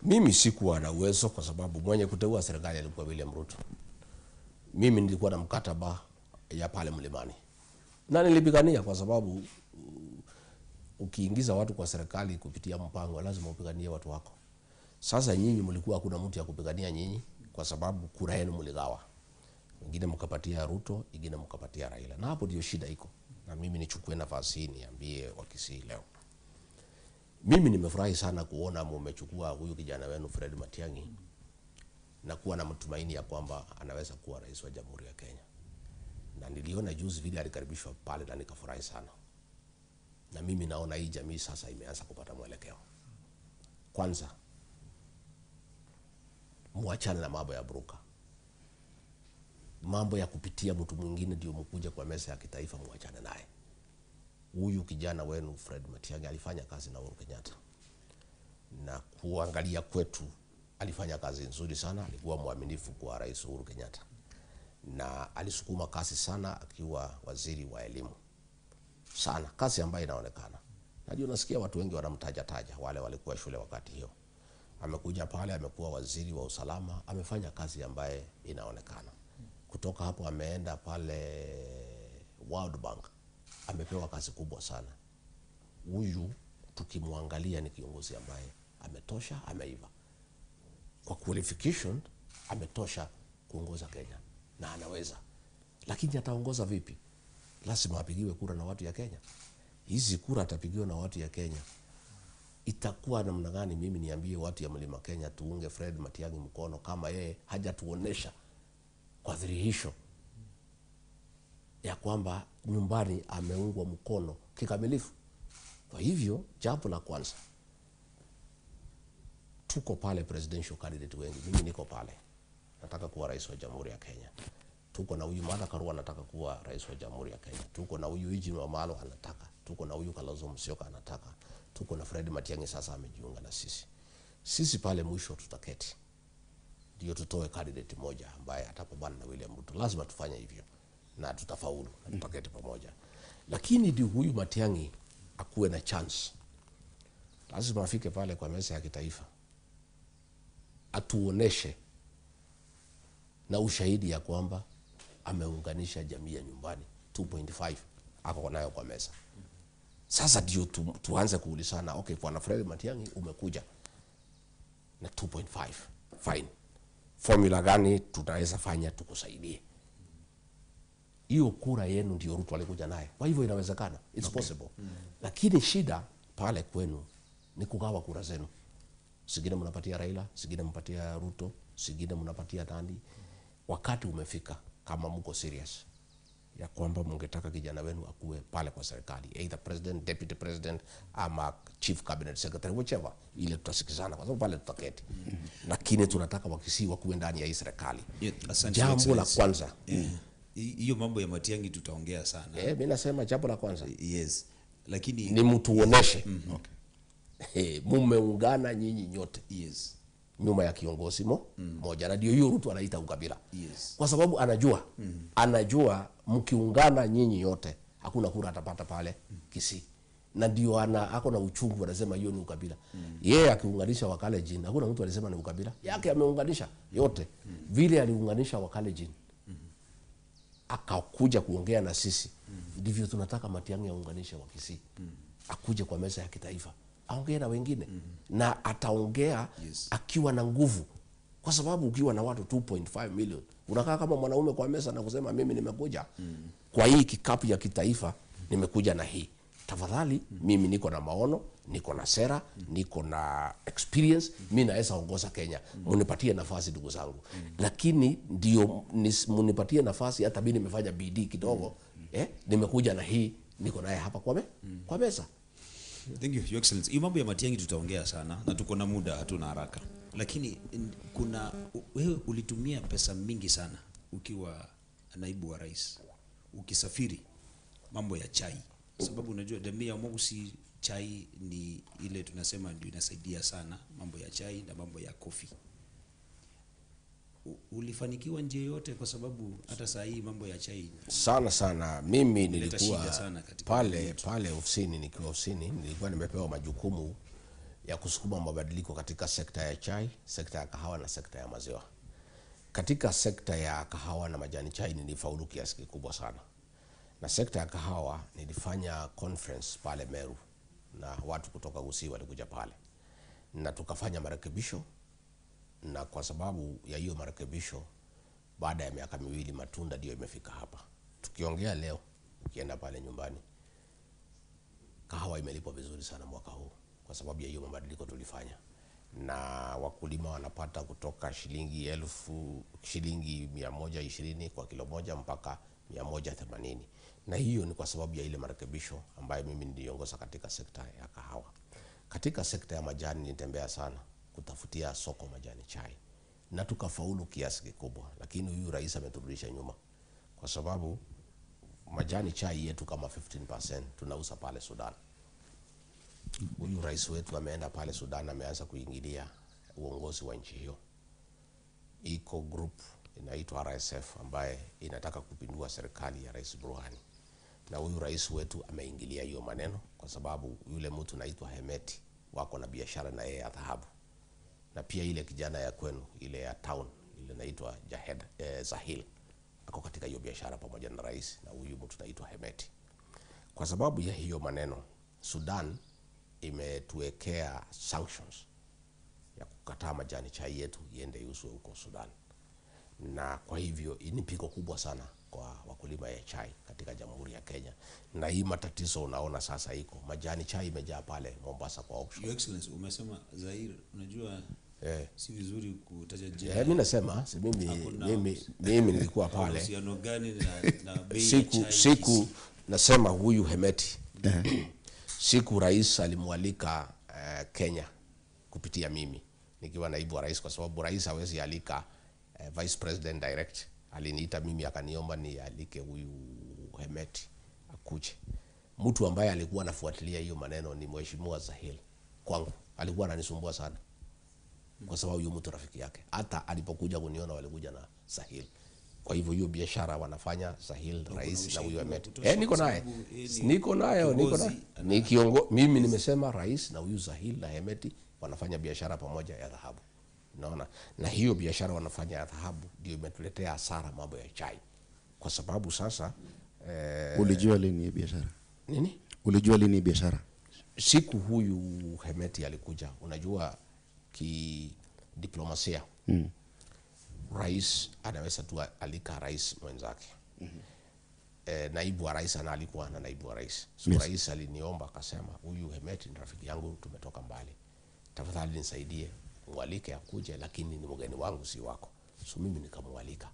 Mimi sikuwa na uwezo kwa sababu mwenye kuteua serikali alikuwa William Ruto. Mimi nilikuwa na mkataba ya pale Mlimani na nilipigania, kwa sababu ukiingiza watu kwa serikali kupitia mpango lazima upiganie watu wako. Sasa nyinyi mlikuwa hakuna mtu ya kupigania nyinyi, kwa sababu kura yenu mligawa, wengine mkapatia Ruto, wengine mkapatia Raila, na hapo ndio shida iko. Na mimi nichukue nafasi hii niambie Wakisii leo, mimi nimefurahi sana kuona mumechukua huyu kijana wenu Fred Matiang'i na kuwa na matumaini ya kwamba anaweza kuwa rais wa Jamhuri ya Kenya. Na niliona juzi vile alikaribishwa pale na nikafurahi sana. Na mimi naona hii jamii sasa imeanza kupata mwelekeo. Kwanza, muachane na mambo ya broker. Mambo ya kupitia mtu mwingine ndio mkuje kwa meza ya kitaifa, muachane naye. Huyu kijana wenu Fred Matiang'i alifanya kazi na Uhuru Kenyatta, na kuangalia kwetu alifanya kazi nzuri sana, alikuwa mwaminifu kwa Rais Uhuru Kenyatta na alisukuma kazi sana akiwa waziri wa elimu sana, kazi ambayo inaonekana. Najua nasikia watu wengi wanamtaja taja wale walikuwa shule wakati hiyo. Amekuja pale, amekuwa waziri wa usalama, amefanya kazi ambaye inaonekana. Kutoka hapo ameenda pale World Bank, amepewa kazi kubwa sana. Huyu tukimwangalia ni kiongozi ambaye ametosha, ameiva. Kwa qualification ametosha kuongoza Kenya na anaweza. Lakini ataongoza vipi? Lazima apigiwe kura na watu ya Kenya. Hizi kura atapigiwa na watu ya Kenya, itakuwa namna gani? Mimi niambie watu ya Mlima Kenya tuunge Fred Matiang'i mkono kama yeye hajatuonesha kwa dhihirisho ya kwamba nyumbani ameungwa mkono kikamilifu? Kwa hivyo jambo la kwanza, tuko pale presidential candidate wengi, mimi niko pale, nataka kuwa rais wa Jamhuri ya Kenya. Tuko na huyu Martha Karua anataka kuwa rais wa Jamhuri ya Kenya. Tuko na huyu Eugene Wamalwa anataka. Tuko na huyu Kalonzo Musyoka anataka. Tuko na Fred Matiang'i sasa amejiunga na sisi. Sisi pale mwisho tutaketi ndio tutoe candidate moja ambaye atapambana na William Ruto. Lazima tufanye hivyo na tutafaulu na tutaketi pamoja. Lakini ndio huyu Matiang'i akuwe na chance, lazima afike pale kwa meza ya kitaifa Atuoneshe na ushahidi ya kwamba ameunganisha jamii ya nyumbani 2.5 ako nayo kwa meza. Sasa ndio tuanze kuulizana, okay, Bwana Fred Matiang'i umekuja na 2.5, fine, formula gani tunaweza fanya tukusaidie? Hiyo kura yenu ndio Ruto alikuja naye, kwa hivyo inawezekana, it's possible. Lakini shida pale kwenu ni kugawa kura zenu. Singine mnapatia Raila, singine mnapatia Ruto, singine mnapatia nani. Wakati umefika kama mko serious ya kwamba mungetaka kijana wenu akuwe pale kwa serikali, either president, deputy president ama chief cabinet secretary, whichever, ile tutasikizana kwa sababu pale tutaketi. Lakini tunataka Wakisii wakuwe ndani ya hii serikali. Yeah, asante, Jambo la Excellency. kwanza. Hiyo mambo ya Matiang'i tutaongea sana. Mimi nasema jambo la kwanza. Yes. Lakini ni mtuoneshe. Okay. Mumeungana nyinyi nyote. Yes. Nyuma ya kiongozi moja. Na ndio hiyo Ruto anaita ukabila. Yes. Kwa sababu anajua. Anajua mkiungana nyinyi yote hakuna kura atapata pale Kisii. Na ndio ako na uchungu, anasema hiyo ni ukabila. Yeye akiunganisha Wakalenjin hakuna mtu alisema ni ukabila. Yake ameunganisha yote. Vile aliunganisha Wakalenjin akakuja kuongea na sisi. Ndivyo tunataka Matiang'i aunganishe Wakisii. Akuje kwa meza ya kitaifa aongee na wengine. Na ataongea akiwa na nguvu. Kwa sababu ukiwa na watu 2.5 million unakaa kama mwanaume kwa meza na kusema mimi nimekuja kwa hii kikapu ya kitaifa, nimekuja na hii. Tafadhali mimi niko na maono, niko na sera, niko na experience, mimi naweza ongoza Kenya. Munipatie nafasi ndugu zangu. Lakini ndio munipatie nafasi, hata mimi nimefanya bidii kidogo. Nimekuja na hii, niko naye hapa kwa meza. Thank you, Your Excellency. Hiyo mambo ya Matiang'i tutaongea sana na tuko na muda, hatuna haraka. Lakini kuna wewe ulitumia pesa mingi sana ukiwa naibu wa rais, ukisafiri mambo ya chai. Sababu unajua jamii ya Omogusii chai ni ile tunasema ndio inasaidia sana, mambo ya chai na mambo ya kofi. Ulifanikiwa njia yote? Kwa sababu hata saa hii mambo ya chai sana sana. Mimi Ileta nilikuwa shida sana katika jamii yetu. pale ofisini, nikiwa ofisini nilikuwa nimepewa majukumu ya kusukuma mabadiliko katika sekta ya chai, sekta ya kahawa na sekta ya maziwa. Katika sekta ya kahawa na majani chai nilifaulu kiasi kikubwa sana. Na sekta ya kahawa nilifanya conference pale Meru na watu kutoka Gusii walikuja pale. Na tukafanya marekebisho, na kwa sababu ya hiyo marekebisho baada ya miaka miwili matunda ndio imefika hapa. Tukiongea leo ukienda pale nyumbani kahawa imelipwa vizuri sana mwaka huu kwa sababu ya hiyo mabadiliko tulifanya. Na wakulima wanapata kutoka shilingi 120 kwa kilo moja mpaka 180. Na hiyo ni kwa sababu ya ile marekebisho ambayo mimi niliongoza katika sekta ya kahawa. Katika sekta ya majani nilitembea sana kutafutia soko majani chai na tukafaulu kiasi kikubwa, lakini huyu rais ameturudisha nyuma kwa sababu majani chai yetu kama 15% tunauza pale Sudan. Huyu rais wetu ameenda pale Sudan, ameanza kuingilia uongozi wa nchi hiyo. Iko group inaitwa RSF ambaye inataka kupindua serikali ya Rais Burhani. Na huyu rais wetu ameingilia hiyo maneno kwa sababu yule mtu anaitwa Hemeti wako na biashara na yeye ya dhahabu. Na pia ile kijana ya kwenu ile ya town ile inaitwa Jahed Zahil ako katika hiyo biashara pamoja na rais na huyu mtu anaitwa Hemeti. Kwa sababu ya hiyo maneno Sudan imetuwekea sanctions ya kukataa majani chai yetu iende iuzwe huko Sudan. Na kwa hivyo hii ni pigo kubwa sana kwa wakulima ya chai katika Jamhuri ya Kenya. Na hii matatizo unaona sasa iko majani chai imejaa pale Mombasa kwa auction. Your Excellency, umesema Zahir, unajua si vizuri kutaja jina. Mimi nasema, si Hakuna mimi nilikuwa pale. Uhusiano gani na bei ya chai Siku Kisii? nasema huyu Hemeti. Siku rais alimwalika Kenya kupitia mimi nikiwa naibu wa rais, kwa sababu rais hawezi alika vice president direct. Aliniita mimi akaniomba nialike huyu Hemeti akuje. Mtu ambaye alikuwa anafuatilia hiyo maneno ni Mheshimiwa Zahir kwangu. Alikuwa ananisumbua sana kwa sababu huyu mtu rafiki yake. Hata alipokuja kuniona walikuja na Zahir. Kwa hivyo hiyo biashara wanafanya Zahir, Kuna rais na ushahidi huyu wa Hemeti. kutosha Niko kwa naye. sababu yeye ni Niko nayo, niko kiongozi naye. ana- Ni mimi nimesema rais na huyu Zahir na Hemeti wanafanya biashara pamoja ya dhahabu. Unaona, na hiyo biashara wanafanya ya dhahabu ndio imetuletea hasara mambo ya chai, kwa sababu sasa Ulijua lini hii biashara? Nini? Ulijua lini hii biashara? Siku huyu Hemeti alikuja, unajua kidiplomasia rais anaweza tu alika rais mwenzake. Naibu wa rais anaalikwa na naibu wa rais. So Yes. rais aliniomba akasema, huyu Hemeti ni rafiki yangu, tumetoka mbali, tafadhali nisaidie mwalike akuje, lakini ni mgeni wangu, si wako. So mimi nikamwalika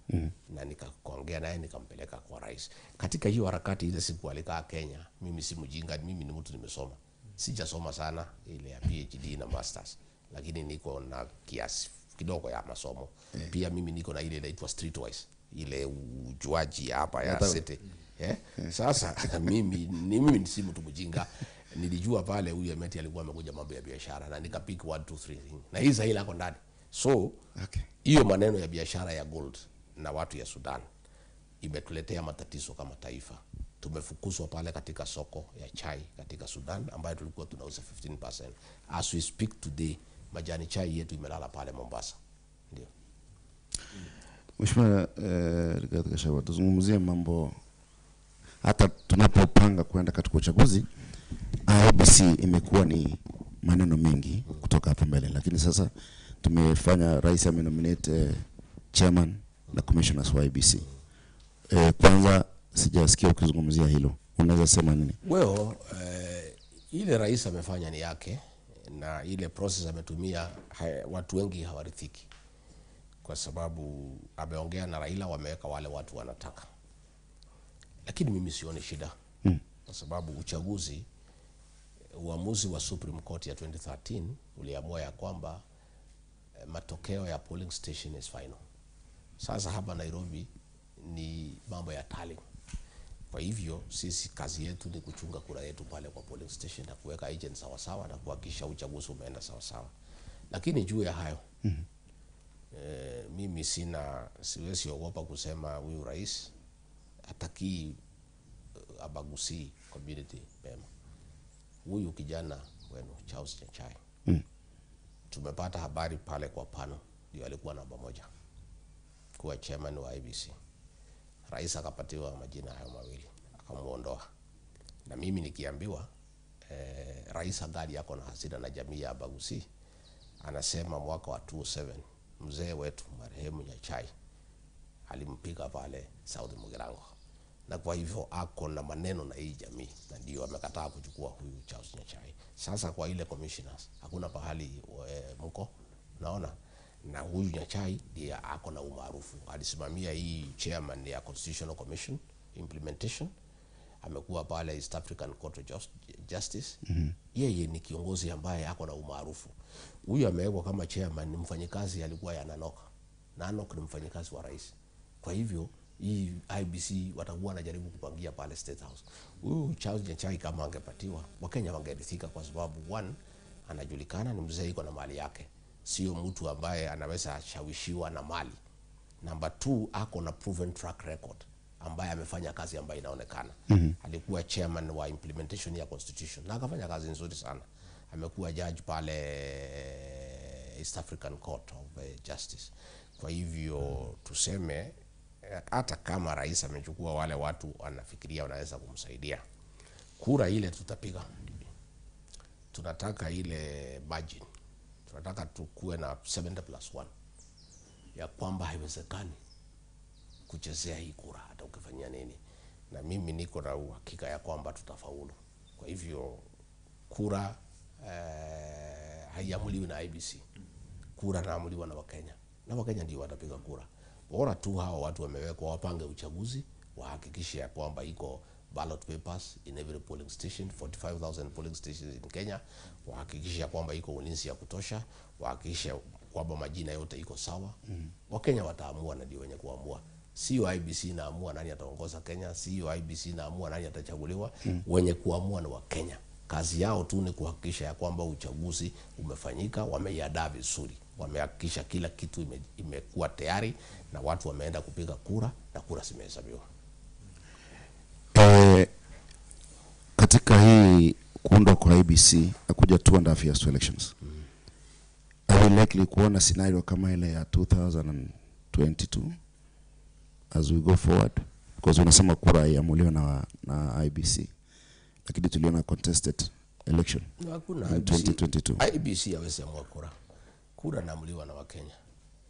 na nikaongea naye nikampeleka kwa rais. Katika hiyo harakati ile siku alikaa Kenya, mimi si mjinga, mimi ni mtu nimesoma, sijasoma sana ile ya PhD na masters, lakini niko na kiasi kidogo ya masomo. Pia mimi niko na ile inaitwa streetwise, ile ujuaji hapa ya city. Sasa mimi si mtu mjinga. Nilijua pale huyu Hemeti alikuwa amekuja mambo ya biashara na nikapick 1 2 3 thing. Na hii sahili ako ndani. So hiyo maneno ya biashara ya gold na watu ya Sudan imetuletea matatizo kama taifa. Tumefukuzwa pale katika soko ya chai katika Sudan ambayo tulikuwa tunauza 15%. As we speak today, majani chai yetu imelala pale Mombasa. Ndio. Mheshimiwa Rigathi Gachagua, tuzungumzie mambo hata tunapopanga kwenda katika uchaguzi. IEBC imekuwa ni maneno mengi kutoka hapo mbele, lakini sasa tumefanya, rais amenominate chairman na commissioners wa IEBC. Kwanza sijasikia ukizungumzia hilo, unaweza sema nini? Well, ile rais amefanya ni yake na ile process ametumia, watu wengi hawarithiki kwa sababu ameongea na Raila, wameweka wale watu wanataka, lakini mimi sioni shida kwa sababu uchaguzi, uamuzi wa Supreme Court ya 2013 uliamua ya kwamba matokeo ya polling station is final. Sasa hapa Nairobi ni mambo ya tallying. Kwa hivyo sisi kazi yetu ni kuchunga kura yetu pale kwa polling station na kuweka agent sawa sawa na kuhakikisha uchaguzi umeenda sawa sawa. Lakini juu ya hayo mimi siwezi ogopa kusema huyu rais hatakii abagusi community mema. Huyu kijana wenu Charles Nyachae tumepata habari pale kwa pano ndio alikuwa namba 1 kuwa chairman wa IEBC. Rais akapatiwa majina hayo mawili akamuondoa. Na mimi nikiambiwa rais angali yako na hasira na jamii ya Abagusi, anasema mwaka wa 2007 mzee wetu marehemu Nyachae alimpiga pale South Mugirango, na kwa hivyo ako na maneno na hii jamii na ndio amekataa kuchukua huyu Charles Nyachae. Sasa kwa ile commissioners hakuna pahali mko unaona, na huyu Nyachae ndiye ako na umaarufu, alisimamia hii chairman ya Constitutional Commission implementation, amekuwa pale East African Court of Justice. Yeye ni kiongozi ambaye ako na umaarufu. Huyu amewekwa kama chairman, ni mfanyikazi alikuwa ya Nanok. Nanok ni mfanyikazi wa rais. Kwa hivyo hii IEBC watakuwa wanajaribu kupangia pale State House. Huyu Charles Nyachae kama angepatiwa, Wakenya wangeridhika kwa sababu one, anajulikana ni mzee, iko na mali yake, sio mtu ambaye anaweza shawishiwa na mali. Number 2, ako na proven track record ambaye amefanya kazi ambayo inaonekana. Alikuwa chairman wa implementation ya constitution na akafanya kazi nzuri sana. Amekuwa judge pale East African Court of Justice. Kwa hivyo tuseme hata kama rais amechukua wale watu anafikiria wanaweza kumsaidia, kura ile tutapiga, tunataka ile margin, tunataka tukue na 70+1 ya kwamba haiwezekani kuchezea hii kura hata ukifanyia nini, na mimi niko na uhakika ya kwamba tutafaulu. Kwa hivyo kura haiamuliwi na IEBC, kura inaamuliwa na Wakenya, na Wakenya ndio watapiga kura. Bora tu hawa watu wamewekwa wapange uchaguzi, wahakikishe ya kwamba iko ballot papers in every polling station, 45,000 polling stations in Kenya, wahakikishe ya kwamba iko ulinzi ya kutosha, wahakikishe kwamba majina yote iko sawa. Wakenya wataamua na ndio wenye kuamua. Sio IEBC inaamua nani ataongoza Kenya, sio IEBC inaamua nani atachaguliwa. Wenye kuamua ni Wakenya. Kazi yao tu ni kuhakikisha ya kwamba uchaguzi umefanyika, wameiandaa vizuri, wamehakikisha kila kitu imekuwa tayari na watu wameenda kupiga kura na kura zimehesabiwa. Katika hii kuundwa kwa IEBC na kuja 2.5 years to elections, Are we likely kuona scenario kama ile ya 2022 as we go forward? Because unasema kura iamuliwe na IEBC, lakini tuliona contested election No, hakuna in IEBC. 2022. IEBC hawezi amua kura. Kura inaamuliwa na Wakenya.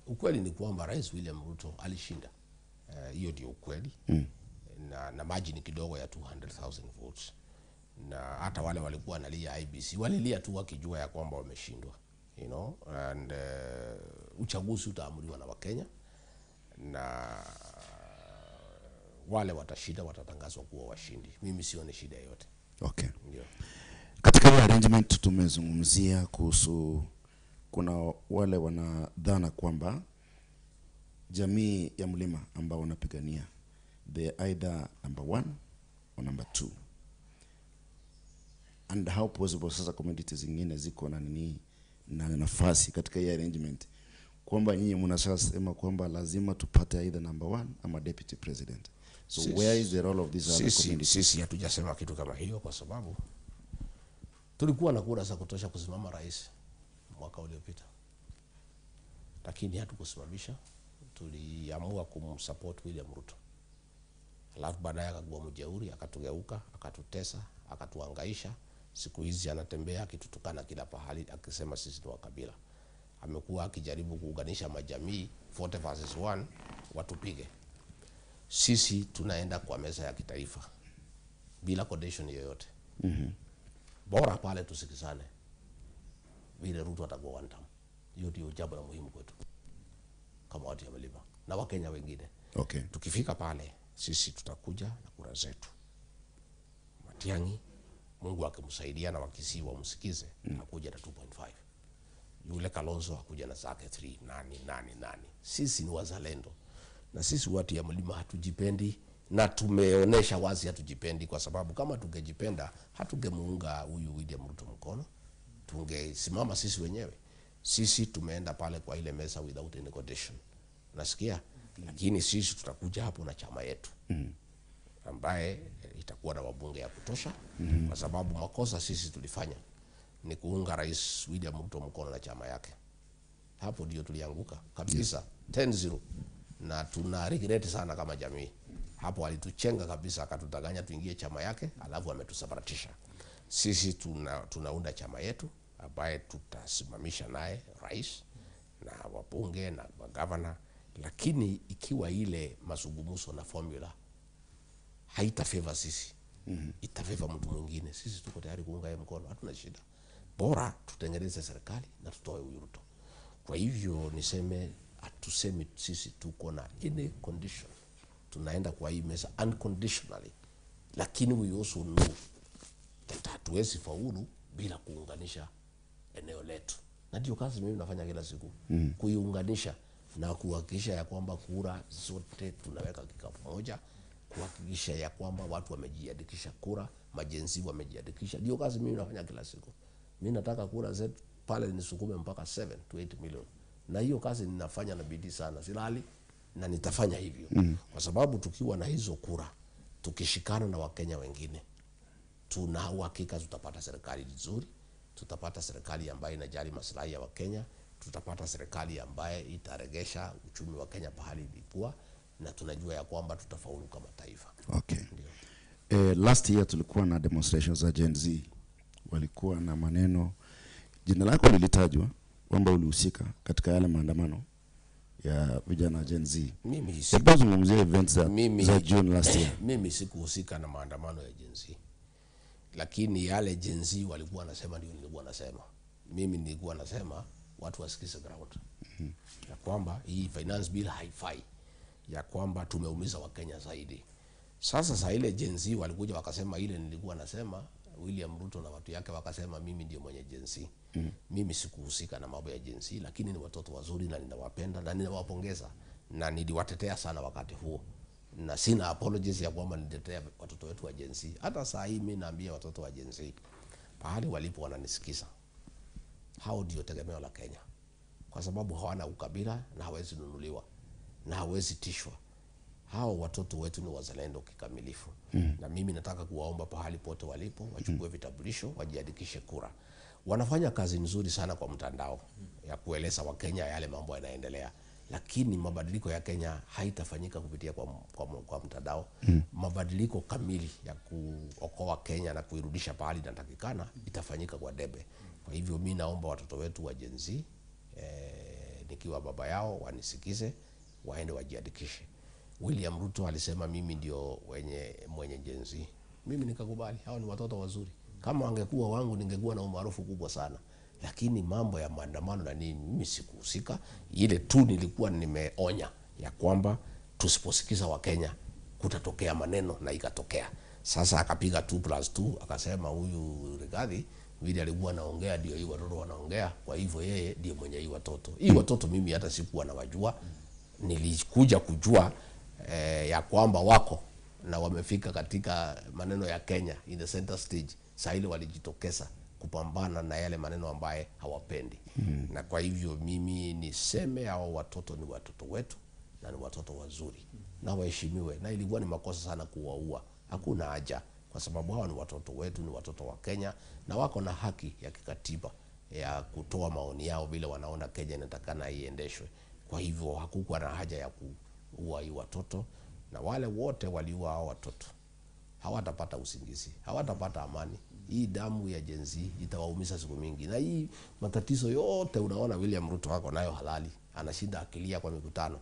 Ukweli ni kwamba Rais William Ruto alishinda. Hiyo ndio ukweli. Na margin kidogo ya 200,000 votes. Na hata wale walikuwa wanalia IEBC walilia tu wakijua ya kwamba wameshindwa. You know, and uchaguzi utaamuliwa na Wakenya, na wale watashinda watatangazwa kuwa washindi. Mimi sioni shida yoyote. Okay. Ndio. Katika hiyo arrangement tumezungumzia kuhusu, kuna wale wanadhana kwamba jamii ya mlima ambao wanapigania they are either number one or number two, and how possible sasa community zingine ziko na nini na nafasi katika hii arrangement, kwamba nyinyi mnashasema kwamba lazima tupate either number one ama deputy president? So where is the role of these other communities? Sisi hatujasema kitu kama hiyo, kwa sababu tulikuwa na kura za kutosha kusimama rais mwaka uliopita, lakini hatukusimamisha. Tuliamua kumsupport William Ruto, alafu baadaye akakuwa mjeuri, akatugeuka, akatutesa, akatuhangaisha. Siku hizi anatembea akitutukana kila pahali, akisema sisi ni wakabila. Amekuwa akijaribu kuunganisha majamii 40 versus 1 watupige. Sisi tunaenda kwa meza ya kitaifa bila condition yoyote. Bora pale tusikizane vile Ruto atakuwa one term. Hiyo ndio jambo la muhimu kwetu kama watu ya mlima na Wakenya wengine. Tukifika pale sisi tutakuja na kura zetu. Matiang'i, Mungu akimsaidia na Wakisii wamsikize, akuja na 2.5. Yule Kalonzo akuja na zake 3 nani nani nani. Sisi ni wazalendo, na sisi watu ya mlima hatujipendi, na tumeonesha wazi hatujipendi, kwa sababu kama tungejipenda hatungemuunga huyu William Ruto mkono, tungesimama sisi wenyewe. Sisi tumeenda pale kwa ile meza without any condition, nasikia. Lakini sisi tutakuja hapo na chama yetu ambaye itakuwa na wabunge ya kutosha, kwa sababu makosa sisi tulifanya ni kuunga Rais William Ruto mkono na chama yake. Hapo ndio tulianguka kabisa 10-0, na tuna regret sana kama jamii. Hapo alituchenga kabisa, akatudanganya tuingie chama yake, alafu ametusambaratisha. Sisi tunaunda chama yetu ambaye tutasimamisha naye rais na wabunge na magavana, lakini ikiwa ile mazungumzo na formula haita favor sisi, itafavor mtu mwingine, sisi tuko tayari kuunga yeye mkono, hatuna shida. Bora tutengeneze serikali na tutoe huyu Ruto. Kwa hivyo niseme, hatusemi sisi tuko na any condition, tunaenda kwa hii meza unconditionally, lakini we also know that hatuwezi faulu bila kuunganisha eneo letu, na ndio kazi mimi nafanya kila siku, kuiunganisha na kuhakikisha ya kwamba kura zote tunaweka kikapu moja, kuhakikisha ya kwamba watu wamejiandikisha kura, ma-Gen Z wamejiandikisha. Ndio kazi mimi nafanya kila siku. Mimi nataka kura zetu pale nisukume mpaka 7 to 8 million, na hiyo kazi ninafanya na bidii sana, silali na nitafanya hivyo kwa sababu tukiwa na hizo kura, tukishikana na Wakenya wengine, tuna uhakika tutapata serikali nzuri, tutapata serikali ambayo inajali maslahi ya Wakenya, tutapata serikali ambaye itaregesha uchumi wa Kenya pahali ilikuwa, na tunajua ya kwamba tutafaulu kama taifa. Ndio. Last year tulikuwa na demonstrations za Gen Z, walikuwa na maneno, jina lako lilitajwa kwamba ulihusika katika yale maandamano ya vijana Gen Z. Mimi si, Hebu zungumzia events za June last year. Mimi sikuhusika na maandamano ya Gen Z, lakini yale Gen Z walikuwa nasema ndio nilikuwa nasema. Mimi nilikuwa nasema watu wasikize ground, ya kwamba hii finance bill haifai, ya kwamba tumeumiza Wakenya zaidi. Sasa saa ile Gen Z walikuja wakasema ile nilikuwa nasema, William Ruto na watu yake wakasema mimi ndio mwenye Gen Z. Mimi sikuhusika na mambo ya Gen Z, lakini ni watoto wazuri na ninawapenda na ninawapongeza na niliwatetea sana wakati huo, na sina apologies ya kwamba nilitetea watoto wetu wa Gen Z. Hata saa hii mimi naambia watoto wa Gen Z pahali walipo wananisikiza, hao ndio tegemeo la Kenya, kwa sababu hawana ukabila na hawezi nunuliwa na hawezi tishwa. Hao watoto wetu ni wazalendo kikamilifu. Na mimi nataka kuwaomba pahali pote walipo wachukue vitambulisho, wajiandikishe kura. Wanafanya kazi nzuri sana kwa mtandao ya kueleza Wakenya yale mambo yanaendelea, lakini mabadiliko ya Kenya haitafanyika kupitia kwa mtandao. Mabadiliko kamili ya kuokoa Kenya na kuirudisha pahali inatakikana itafanyika kwa debe. Kwa hivyo mi naomba watoto wetu wa Gen Z, nikiwa baba yao, wanisikize, waende wajiandikishe. William Ruto alisema mimi ndio mwenye Gen Z. Mimi nikakubali, hao ni watoto wazuri. Kama wangekuwa wangu ningekuwa na umaarufu kubwa sana. Lakini mambo ya maandamano na nini mimi sikuhusika. Ile tu nilikuwa nimeonya ya kwamba tusiposikiza Wakenya kutatokea maneno, na ikatokea. Sasa akapiga 2+2 akasema huyu Rigathi vile alikuwa anaongea ndio hii watoto wanaongea, kwa hivyo yeye ndio mwenye hii watoto. Hii watoto mimi hata sikuwa nawajua, nilikuja kujua ya kwamba wako na wamefika katika maneno ya Kenya in the center stage. Saa ile walijitokeza kupambana na yale maneno ambaye hawapendi. Na kwa hivyo mimi niseme hao watoto ni watoto wetu na ni watoto wazuri na waheshimiwe, na ilikuwa ni makosa sana kuwaua. Hakuna haja, kwa sababu hawa ni watoto wetu, ni watoto wa Kenya na wako na haki ya kikatiba ya kutoa maoni yao vile wanaona Kenya inatakana iendeshwe. Kwa hivyo hakukuwa na haja ya kuua hii watoto, na wale wote waliua hao watoto hawatapata usingizi, hawatapata amani. Hii damu ya Gen Z itawaumiza siku mingi. Na hii matatizo yote unaona William Ruto ako nayo halali, anashinda akilia kwa mikutano.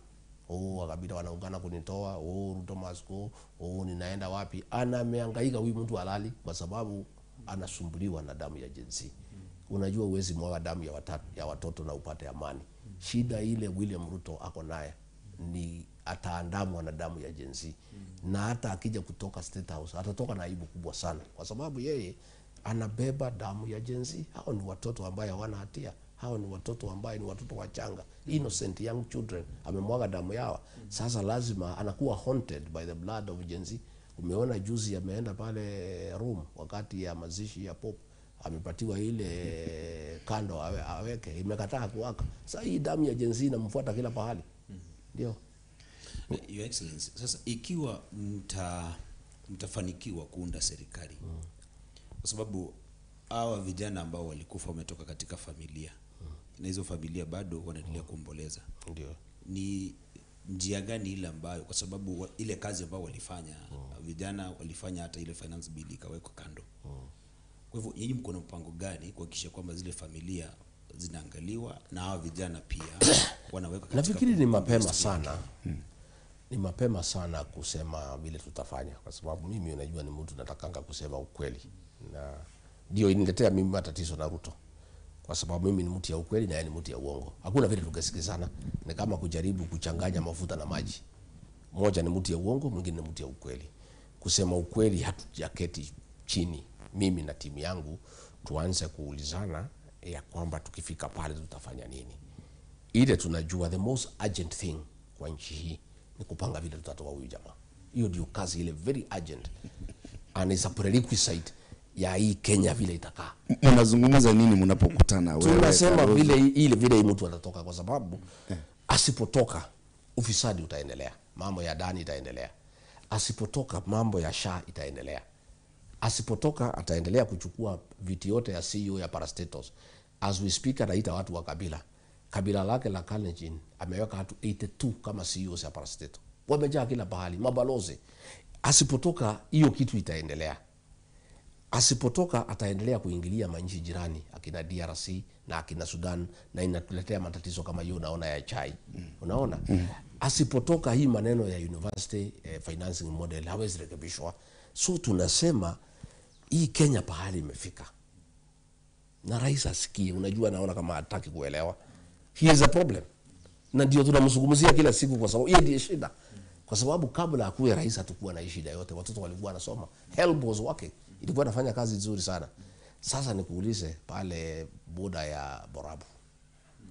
Oh, wakabila wanaungana kunitoa, oh, Ruto must go, oh, ninaenda wapi? Anamehangaika huyu mtu halali kwa sababu anasumbuliwa na damu ya Gen Z. Unajua huwezi mwaga damu ya watoto na upate amani. Shida ile William Ruto ako naye ni ataandamwa na damu ya Gen Z. Na hata akija kutoka State House atatoka na aibu kubwa sana, kwa sababu yeye anabeba damu ya Gen Z. Hao ni watoto ambao hawana hatia, hao ni watoto ambao ni watoto wachanga, innocent young children, amemwaga damu yao. Sasa lazima anakuwa haunted by the blood of Gen Z. Umeona juzi ameenda pale Rome wakati ya mazishi ya Pope, amepatiwa ile kando aweke, imekataa kuwaka. Sasa hii damu ya Gen Z inamfuata kila pahali. Ndio. Your Excellency, sasa ikiwa mtafanikiwa kuunda serikali, kwa sababu hawa vijana ambao walikufa wametoka katika familia, na hizo familia bado wanaendelea kuomboleza. Ndio. Ni njia gani ile ambayo, kwa sababu ile kazi ambayo walifanya vijana walifanya, hata ile finance bill ikawekwa kando. Kwa hivyo nyinyi mko na mpango gani kuhakikisha kwamba zile familia zinaangaliwa na hawa vijana pia wanawekwa katika? Nafikiri ni mapema sana. Ni mapema sana kusema vile tutafanya, kwa sababu mimi unajua ni mtu natakanga kusema ukweli, na ndio iniletea mimi matatizo na Ruto, kwa sababu mimi ni mtu ya ukweli na yeye ni mtu ya uongo. Hakuna vile tungesikizana, ni kama kujaribu kuchanganya mafuta na maji. Mmoja ni mtu ya uongo, mwingine ni mtu ya ukweli. Kusema ukweli, hatujaketi chini mimi na timu yangu tuanze kuulizana ya kwamba tukifika pale tutafanya nini. Ile tunajua the most urgent thing kwa nchi hii ni kupanga vile tutatoa huyu jamaa. Hiyo ndio kazi ile very urgent and it's a prerequisite ya hii Kenya vile itakaa. Mnazungumza nini mnapokutana wewe? Tunasema vile ile vile mtu atatoka, kwa sababu asipotoka ufisadi utaendelea, mambo ya ndani itaendelea. Asipotoka mambo ya SHA itaendelea. Asipotoka ataendelea kuchukua viti yote ya CEO ya parastatals. As we speak anaita watu wa kabila. Kabila lake la Kalenjin ameweka watu 82 kama CEOs ya parastatal. Wamejaa kila pahali, mabalozi. Asipotoka hiyo kitu itaendelea. Asipotoka ataendelea kuingilia manchi jirani, akina DRC na akina Sudan, na inatuletea matatizo kama hiyo unaona ya chai. Unaona? Asipotoka hii maneno ya university financing model hawezi rekebishwa. So tunasema hii Kenya pahali imefika. Na rais asikie, unajua naona kama hataki kuelewa. He is a problem. Na ndio tunamzungumzia kila siku, kwa sababu hiyo ndiyo shida. Kwa sababu kabla akuwe rais hatukuwa na shida yote, watoto walikuwa wanasoma. Help was working. Ilikuwa inafanya kazi nzuri sana. Sasa nikuulize, pale boda ya Borabu,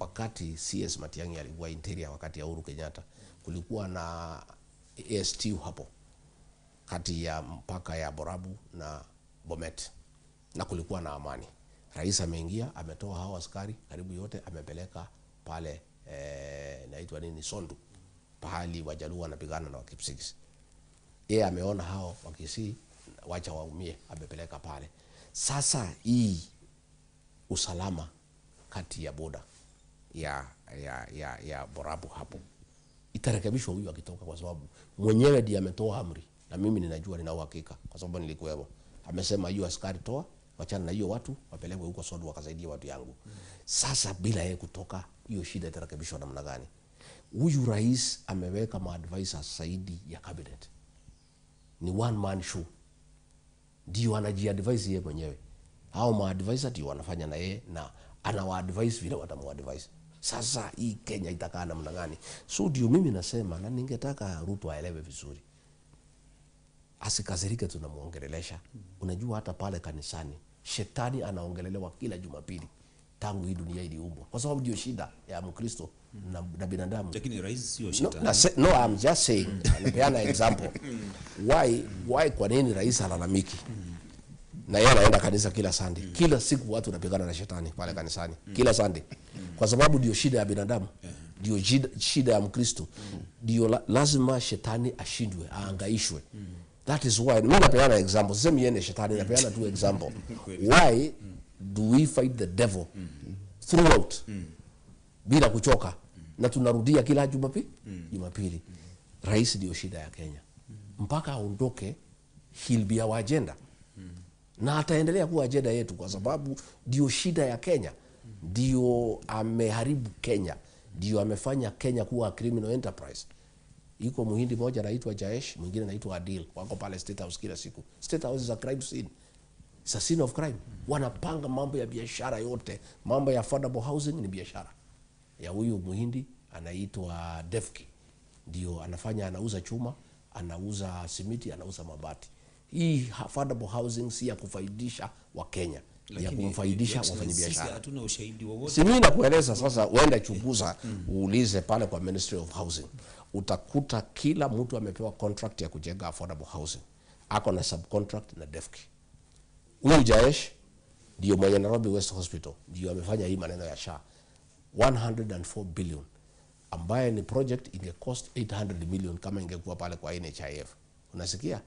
wakati CS Matiang'i alikuwa interior wakati ya Uhuru Kenyatta, kulikuwa na ASTU hapo kati ya mpaka ya Borabu na Bomet, na kulikuwa na amani. Rais ameingia, ametoa hao askari karibu yote, amepeleka pale naitwa nini, Sondu, pahali Wajaluo wanapigana na Wakipsigis. Yeye ameona hao Wakisii wacha waumie, amepeleka pale. Sasa hii usalama kati ya boda ya Borabu hapo. Itarekebishwa huyu akitoka, kwa sababu mwenyewe ndiye ametoa amri, na mimi ninajua, nina uhakika kwa sababu nilikuwepo. Amesema hiyo askari toa, wachana na hiyo watu, wapelekwe huko Sondu wakasaidia watu yangu. Sasa bila yeye kutoka, hiyo shida itarekebishwa namna gani? Huyu rais ameweka maadvisors zaidi ya cabinet, ni one man show, ndio anajiadvise yeye mwenyewe. Hao maadvisor ndio wanafanya na yeye, na anawaadvise vile watamuadvise. Sasa hii Kenya itakaa namna gani? So ndio mimi nasema, na ningetaka Ruto aelewe vizuri, asikasirike tunamuongelelesha. Unajua hata pale kanisani shetani anaongelelewa kila Jumapili tangu hii dunia iliumbwa, kwa sababu ndio shida ya Mkristo na binadamu. Lakini rais sio shetani. No, I'm just saying, napeana example. Why kwa nini rais halalamiki? Na yeye anaenda kanisa kila Sunday. Kila siku watu wanapigana na shetani pale kanisani. Kila Sunday. Kwa sababu ndio shida ya binadamu. Ndio shida ya Mkristo. Ndio lazima shetani ashindwe, aangaishwe. That is why mimi napeana example. Sisemi yeye ni shetani, napeana tu example. Why do we fight the devil throughout? Bila kuchoka. Na tunarudia kila Jumapili. Jumapili. Rais ndio shida ya Kenya. Mpaka aondoke, he'll be our agenda. Na ataendelea kuwa agenda yetu, kwa sababu ndio shida ya Kenya. Ndio ameharibu Kenya. Ndio amefanya Kenya kuwa criminal enterprise. Iko muhindi moja anaitwa Jaesh, mwingine anaitwa Adil. Wako pale State House kila siku. State House is a crime scene. It's a scene of crime. Wanapanga mambo ya biashara yote. Mambo ya affordable housing ni biashara. Ya huyu muhindi anaitwa Devki. Ndio anafanya, anauza chuma, anauza simiti, anauza mabati. Hii affordable housing si ya kufaidisha wa Kenya, ya kumfaidisha wafanyabiashara. Hatuna ushahidi wowote. Si mimi nakueleza sasa, uende chunguza, uulize pale kwa Ministry of Housing. Utakuta kila mtu amepewa contract ya kujenga affordable housing. Ako na subcontract na Devki. Huyu Jaesh ndio mwenye Nairobi West Hospital, ndio amefanya hii maneno ya SHA 104 billion, ambaye ni project inge cost 800 million kama ingekuwa pale kwa NHIF. Unasikia?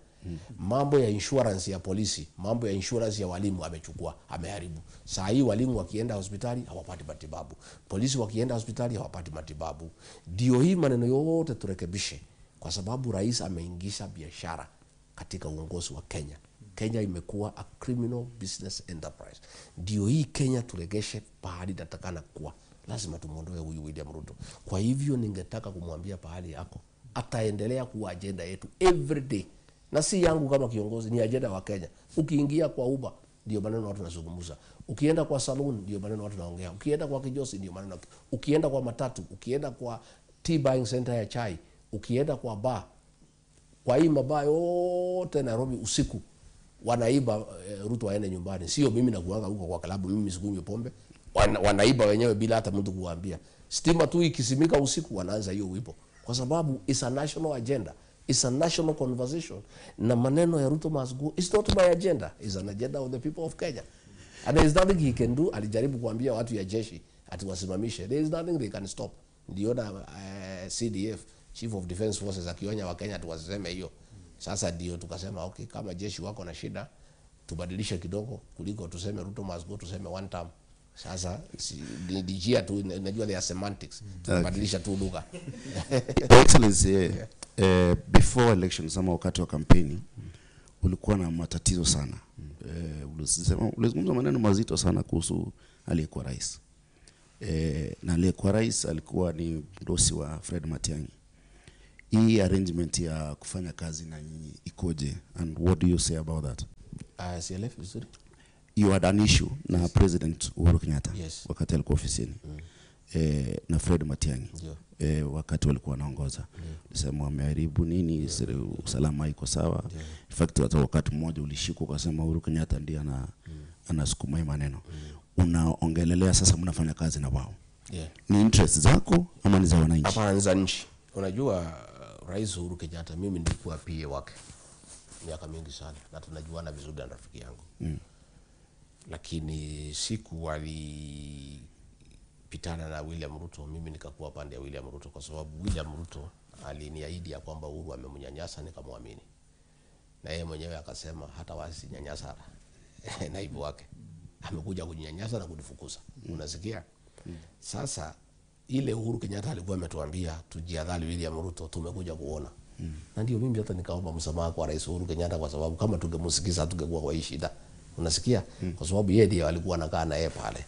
Mambo ya insurance ya polisi, mambo ya insurance ya walimu amechukua, ameharibu. Saa hii walimu wakienda hospitali hawapati matibabu, polisi wakienda hospitali hawapati matibabu. Ndio hii maneno yote turekebishe, kwa sababu rais ameingisha biashara katika uongozi wa Kenya. Kenya imekuwa a criminal business enterprise. Ndio hii Kenya turegeshe pahali inatakana kuwa. Lazima tumuondoe huyu William Ruto. Kwa hivyo ningetaka kumwambia pahali yako, ataendelea kuwa agenda yetu every day. Na si yangu kama kiongozi, ni agenda wa Kenya. Ukiingia kwa Uber ndio maneno watu wanazungumza. Ukienda kwa saloon ndio maneno watu wanaongea. Ukienda kwa kijosi ndio maneno. Ukienda kwa matatu, ukienda kwa tea buying center ya chai, ukienda kwa bar, kwa hii mabaa yote Nairobi usiku wanaiba. Ruto aende nyumbani. Sio mimi nakuanga huko kwa klabu, mimi sikunywi pombe. Wanaiba wenyewe bila hata mtu kuwaambia. Stima tu ikisimika usiku wanaanza hiyo wipo. Kwa sababu it's a national agenda. It's a national conversation. Na maneno ya Ruto must go, it's not my agenda. It's an agenda of the people of Kenya. And there is nothing he can do. Alijaribu kuambia watu ya jeshi ati wasimamishe. There is nothing they can stop. Niliona CDF, Chief of Defense Forces, akionya wa Kenya ati wasiseme hiyo. Sasa ndio tukasema okay, kama jeshi wako na shida tubadilishe kidogo, kuliko tuseme Ruto must go, tuseme one term. Sasa ni njia tu, najua they are semantics. Tubadilisha tu lugha. Excellency, before elections ama wakati wa kampeni ulikuwa na matatizo sana. Ulizungumza maneno mazito sana kuhusu aliyekuwa rais. Na aliyekuwa rais alikuwa ni mdosi wa Fred Matiang'i. Hii arrangement ya kufanya kazi na nyinyi ikoje, and what do you say about that? CLF vizuri. You had an issue na President Uhuru Kenyatta Yes. wakati alikuwa ofisini na Fred Matiang'i wakati walikuwa wanaongoza. Ulisema wameharibu nini, usalama iko sawa. In fact hata wakati mmoja ulishikwa ukasema Uhuru Kenyatta ndiye anasukuma hii maneno. Unaongelelea sasa mnafanya kazi na wao. Ni interest zako ama ni za wananchi? Hapana, za nchi. Unajua Rais Uhuru Kenyatta, mimi nilikuwa PA wake miaka mingi sana na tunajuana vizuri na rafiki yangu. Lakini siku walipitana na William Ruto, mimi nikakuwa pande ya William Ruto, kwa sababu William Ruto aliniahidi ya kwamba Uhuru amemnyanyasa, nikamwamini. Na yeye mwenyewe akasema hata wasinyanyasa naibu wake. Amekuja kunyanyasa na kunifukuza. Unasikia? Sasa ile Uhuru Kenyatta alikuwa ametuambia tujiadhari William Ruto, tumekuja kuona. Na ndio mimi hata nikaomba msamaha kwa Rais Uhuru Kenyatta, kwa sababu kama tungemsikiza tungekuwa kwa hii shida. Unasikia? Kwa sababu yeye ndiye alikuwa anakaa na yeye pale.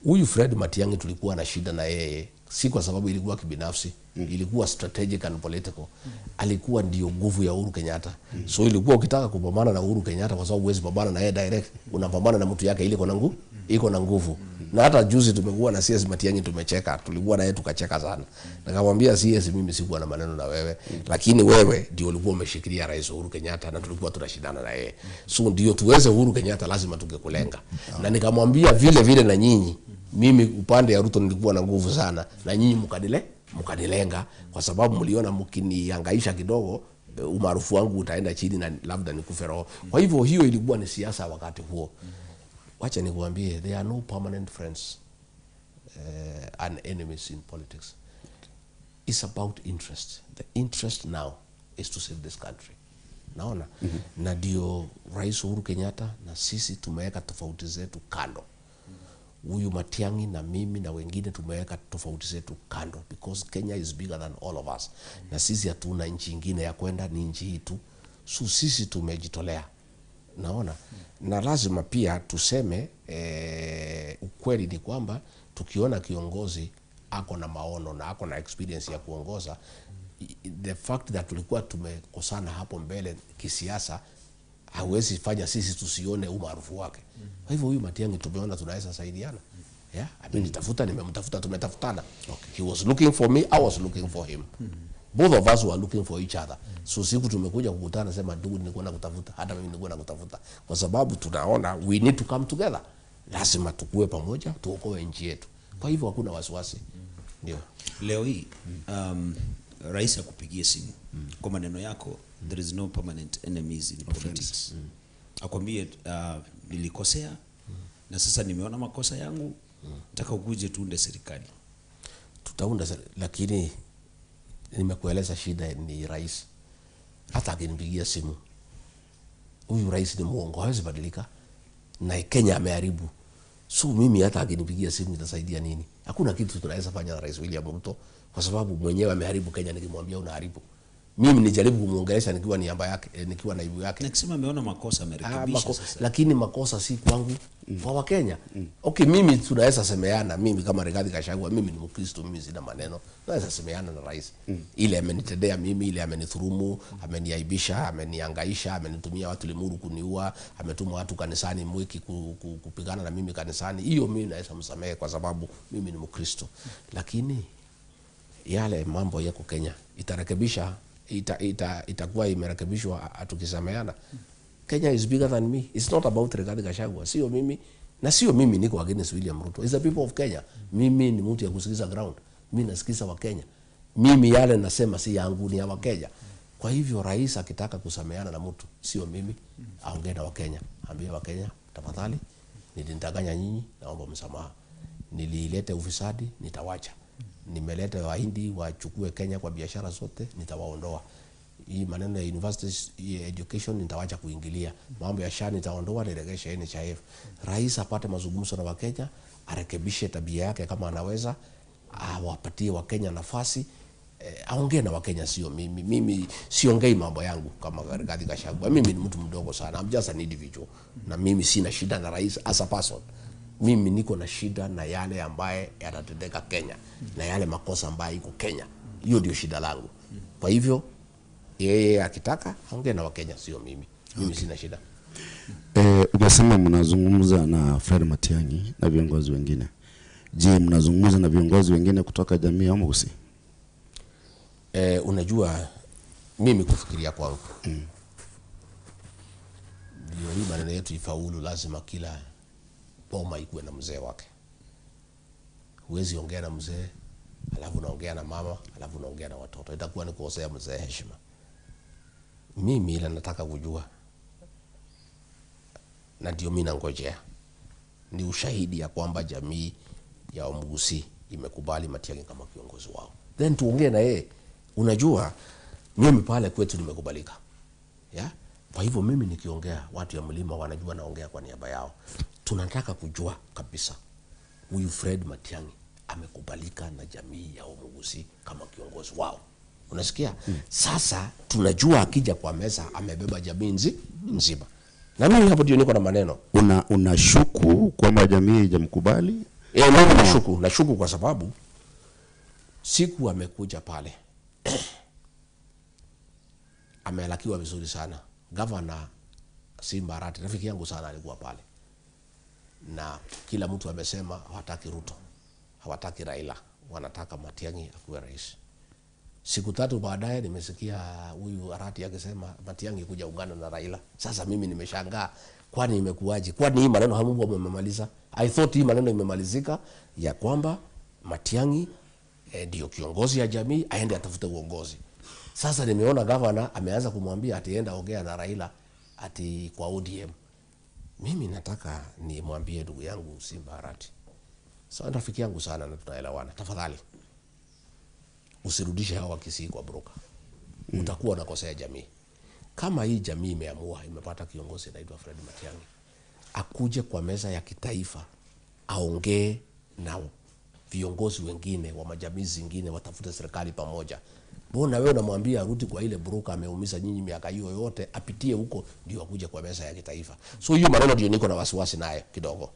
Huyu Fred Matiang'i tulikuwa na shida na yeye, si kwa sababu ilikuwa kibinafsi, ilikuwa strategic and political. Alikuwa ndio nguvu ya Uhuru Kenyatta. So ilikuwa ukitaka kupambana na Uhuru Kenyatta, kwa sababu huwezi pambana na yeye direct, unapambana na mtu yake ile iko na nguvu, iko na nguvu. Na hata juzi tumekuwa na CS Matiang'i tumecheka, tulikuwa na yeye tukacheka sana. Nikamwambia CS, mimi sikuwa na maneno na wewe, lakini wewe ndio ulikuwa umeshikilia Rais Uhuru Kenyatta na tulikuwa tunashindana na yeye. So ndio tuweze Uhuru Kenyatta lazima tungekulenga. Na nikamwambia vile vile na nyinyi, mimi upande ya Ruto nilikuwa na nguvu sana na nyinyi mkanilenga kwa sababu mliona mkinihangaisha kidogo umaarufu wangu utaenda chini na labda nikufe roho. Kwa hivyo hiyo ilikuwa ni siasa wakati huo. Wacha nikuambie, there are no permanent friends and enemies in politics. It's about interest. The interest now is to save this country. Naona? Na ndio Rais Uhuru Kenyatta na sisi tumeweka tofauti zetu kando. Huyu Matiang'i na mimi na wengine tumeweka tofauti zetu kando, because Kenya is bigger than all of us. Na sisi hatuna nchi ingine ya kwenda, ni nchi hii tu. So sisi tumejitolea. Naona? Na lazima pia tuseme ukweli ni kwamba tukiona kiongozi ako na maono na ako na experience ya kuongoza, the fact that tulikuwa tumekosana hapo mbele kisiasa hawezi fanya sisi tusione umaarufu wake. Kwa hivyo huyu Matiang'i tumeona tunaweza saidiana. Yeah, amenitafuta, nimemtafuta, tumetafutana. He was looking for me, I was looking for him. Both of us were looking for each other. So siku tumekuja kukutana, sema ndugu, nilikuwa nakutafuta, hata mimi nilikuwa nakutafuta. Kwa sababu tunaona we need to come together. Lazima tukue pamoja, tuokoe nchi yetu. Kwa hivyo hakuna wasiwasi. Ndio. Leo hii rais akupigie simu kwa maneno yako, there is no permanent enemies in politics. Akwambie nilikosea na sasa nimeona makosa yangu, nataka ukuje tuunde serikali. Tutaunda, lakini nimekueleza shida ni rais. Hata akinipigia simu, huyu rais ni muongo, hawezi badilika. Na Kenya ameharibu. So mimi hata akinipigia simu itasaidia nini? Hakuna kitu tunaweza fanya na Rais William Ruto kwa sababu mwenyewe ameharibu Kenya. Nikimwambia unaharibu, mimi nijaribu kumuongelesha nikiwa niaba yake, nikiwa naibu yake. Nikisema ameona makosa amerekebisha sasa. Lakini makosa si kwangu, kwa Wakenya. Okay, mimi tunaweza semeana, mimi kama Rigathi Gachagua, mimi ni Mkristo, mimi sina maneno. Naweza semeana na rais. Ile amenitendea mimi, ile amenidhulumu, ameniaibisha, amenihangaisha, amenitumia watu Limuru kuniua, ametuma watu kanisani Mwiki kupigana na mimi kanisani. Hiyo mimi naweza msamehe kwa sababu mimi ni Mkristo. Lakini yale mambo yako Kenya itarekebisha, itakuwa imerekebishwa tukisameana. Kenya is bigger than me. It's not about Rigathi Gachagua. Sio mimi na sio mimi niko against William Ruto. It's the people of Kenya. Mimi ni mtu ya kusikiza ground. Mimi nasikiza wa Kenya. Mimi yale nasema si yangu, ni ya wa Kenya. Kwa hivyo rais akitaka kusameana na mtu, sio mimi, aongee na wa Kenya. Ambie wa Kenya, tafadhali nilidanganya nyinyi, naomba msamaha. Nilileta ufisadi, nitawacha. Nimeleta Wahindi wachukue Kenya kwa biashara zote, nitawaondoa. Hii maneno ya university education nitawacha kuingilia. Mambo ya SHA nitaondoa, niregeshe NHIF. Rais apate mazungumzo na Wakenya, arekebishe tabia yake kama anaweza, awapatie Wakenya nafasi, aongee na Wakenya, sio mimi. Mimi siongei mambo yangu kama Rigathi Gachagua. Mimi ni mtu mdogo sana. I'm just an individual. Na mimi sina shida na rais as a person. Mimi niko na shida na yale ambaye yanatendeka Kenya, na yale makosa ambayo iko Kenya. Hiyo ndio shida langu. Kwa hivyo yeye akitaka aongee na Wakenya, sio mimi. Mimi sina shida. Umesema mnazungumza na Fred Matiang'i na viongozi wengine. Je, mnazungumza na viongozi wengine kutoka jamii ya Omogusii? Unajua mimi kufikiria kwangu. Ndio hii maneno yetu ifaulu, lazima kila boma ikuwe na mzee wake. Huwezi ongea na mzee, alafu unaongea na mama, alafu unaongea na watoto. Itakuwa ni kukosea mzee heshima. Mimi ila nataka kujua, na ndio mimi nangojea, ni ushahidi ya kwamba jamii ya Omogusii imekubali Matiang'i kama kiongozi wao. Then tuongee na yeye. Unajua mimi pale kwetu nimekubalika. Yeah? Kwa hivyo mimi nikiongea, watu ya mlima wanajua naongea kwa niaba yao. Tunataka kujua kabisa huyu Fred Matiang'i amekubalika na jamii ya Omugusii kama kiongozi wao. Unasikia? Sasa tunajua akija kwa meza amebeba jamii nzima. Na mimi hapo ndio niko na maneno. Unashuku kwamba jamii haijamkubali? Mimi nashuku kwa sababu siku amekuja pale amelakiwa vizuri sana. Governor Simba Arati rafiki yangu sana alikuwa pale. Na kila mtu amesema hawataki Ruto, hawataki Raila, wanataka Matiang'i akuwe rais. Siku tatu baadaye nimesikia huyu Arati akisema Matiang'i kuja ungana na Raila. Sasa mimi nimeshangaa, kwani imekuwaje? Kwani hii maneno hamungu amemaliza? I thought hii maneno imemalizika ya kwamba Matiang'i ndio kiongozi ya jamii, aende atafute uongozi. Sasa nimeona governor ameanza kumwambia ati enda ongea na Raila ati kwa ODM. Mimi nataka nimwambie ndugu yangu Simba Arati, so rafiki yangu sana na tunaelewana, tafadhali usirudishe hawa Kisii kwa broker. Utakuwa unakosea jamii. Kama hii jamii imeamua, imepata kiongozi anaitwa Fred Matiang'i, akuje kwa meza ya kitaifa aongee na viongozi wengine wa majamii zingine, watafute serikali pamoja. Mbona wewe unamwambia arudi kwa ile broker ameumiza nyinyi miaka hiyo yote, apitie huko ndio akuje kwa meza ya kitaifa? So hiyo maneno ndio niko na wasiwasi nayo kidogo.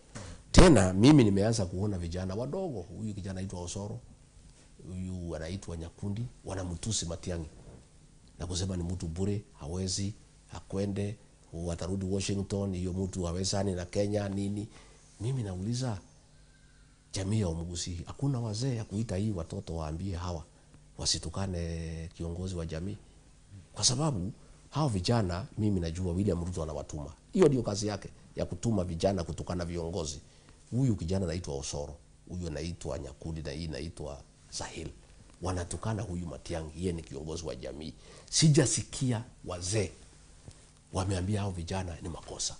Tena mimi nimeanza kuona vijana wadogo, huyu kijana anaitwa Osoro, huyu anaitwa Nyakundi, wanamtusi Matiang'i na kusema ni mtu bure, hawezi, akwende, atarudi Washington, hiyo mtu hawezani na Kenya nini. Mimi nauliza jamii ya Omugusii, hakuna wazee ya kuita hii watoto waambie hawa wasitukane kiongozi wa jamii? Kwa sababu hao vijana mimi najua William Ruto anawatuma. Hiyo ndio kazi yake ya kutuma vijana kutukana viongozi. Huyu kijana anaitwa Osoro, huyu anaitwa Nyakundi na hii inaitwa Sahil. Wanatukana huyu Matiang'i, yeye ni kiongozi wa jamii. Sijasikia wazee wameambia hao vijana ni makosa.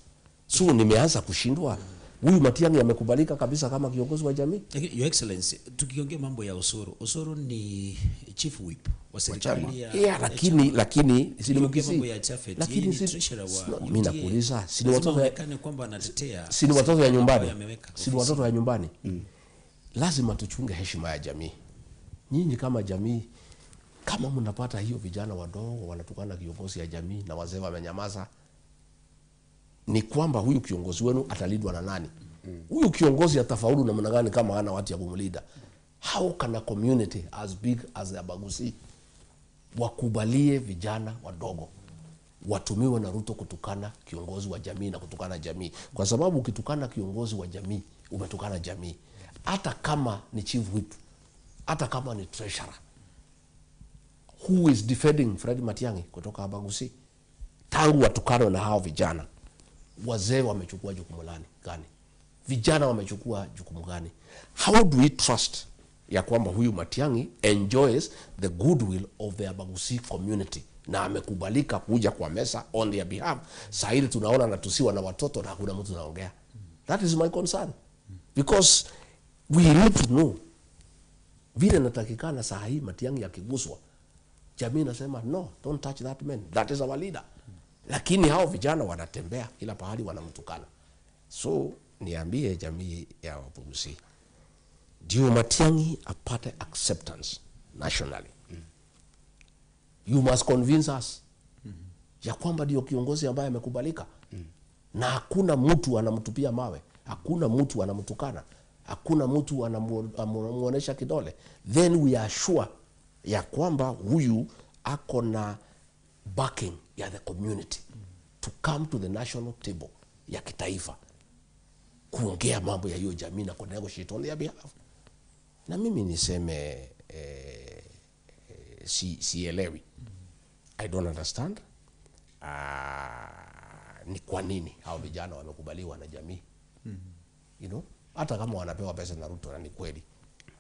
So nimeanza kushindwa, huyu Matiang'i amekubalika kabisa kama kiongozi wa jamii? Lakini Your Excellency, tukiongea mambo ya Osoro, Osoro ni chief whip wa serikali ya Yeah, lakini si ni tukiongea Mkisii. mambo ya Chafet, Lakini yeye ni si treasurer wa mimi UDA. nakuuliza, si ni Lazima watoto ya aonekane kwamba anatetea si ni watoto ya serikali nyumbani? ambayo ameweka Si ni watoto ya nyumbani? Lazima tuchunge heshima ya jamii. Nyinyi kama jamii, kama mnapata hiyo vijana wadogo wanatukana kiongozi ya jamii na wazee wamenyamaza, ni kwamba huyu kiongozi wenu atalindwa na nani? Huyu kiongozi atafaulu namna gani kama hana watu ya kumlinda? How can a community as big as the Abagusii wakubalie vijana wadogo watumiwe na Ruto kutukana kiongozi wa jamii na kutukana jamii? Kwa sababu ukitukana kiongozi wa jamii umetukana jamii, hata kama ni chief whip, hata kama ni treasurer. Who is defending Fred Matiang'i kutoka Abagusii? Tangu watukane na hao vijana, wazee wamechukua jukumu gani? Vijana wamechukua jukumu gani? How do we trust ya kwamba huyu Matiang'i enjoys the goodwill of the Abagusii community na amekubalika kuja kwa meza on their behalf? Saa hili tunaona anatusiwa na watoto na hakuna mtu anaongea. That is my concern, because we need to know vile natakikana. Saa hii Matiang'i akiguswa, jamii nasema no, don't touch that man, that is our leader. Lakini hao vijana wanatembea kila pahali wanamtukana. So niambie jamii ya Wabugusi, ndio Matiang'i apate acceptance nationally, you must convince us ya kwamba ndio kiongozi ambaye amekubalika na hakuna mtu anamtupia mawe, hakuna mtu anamtukana, hakuna mtu anamuonesha kidole. Then we are sure ya kwamba huyu ako na backing ya the community to come to the national table ya kitaifa kuongea mambo ya hiyo jamii na kunegotiate on their behalf. Na mimi niseme sielewi, I don't understand ni kwa nini hao vijana wamekubaliwa na jamii, hata kama wanapewa pesa na Ruto. Na ni kweli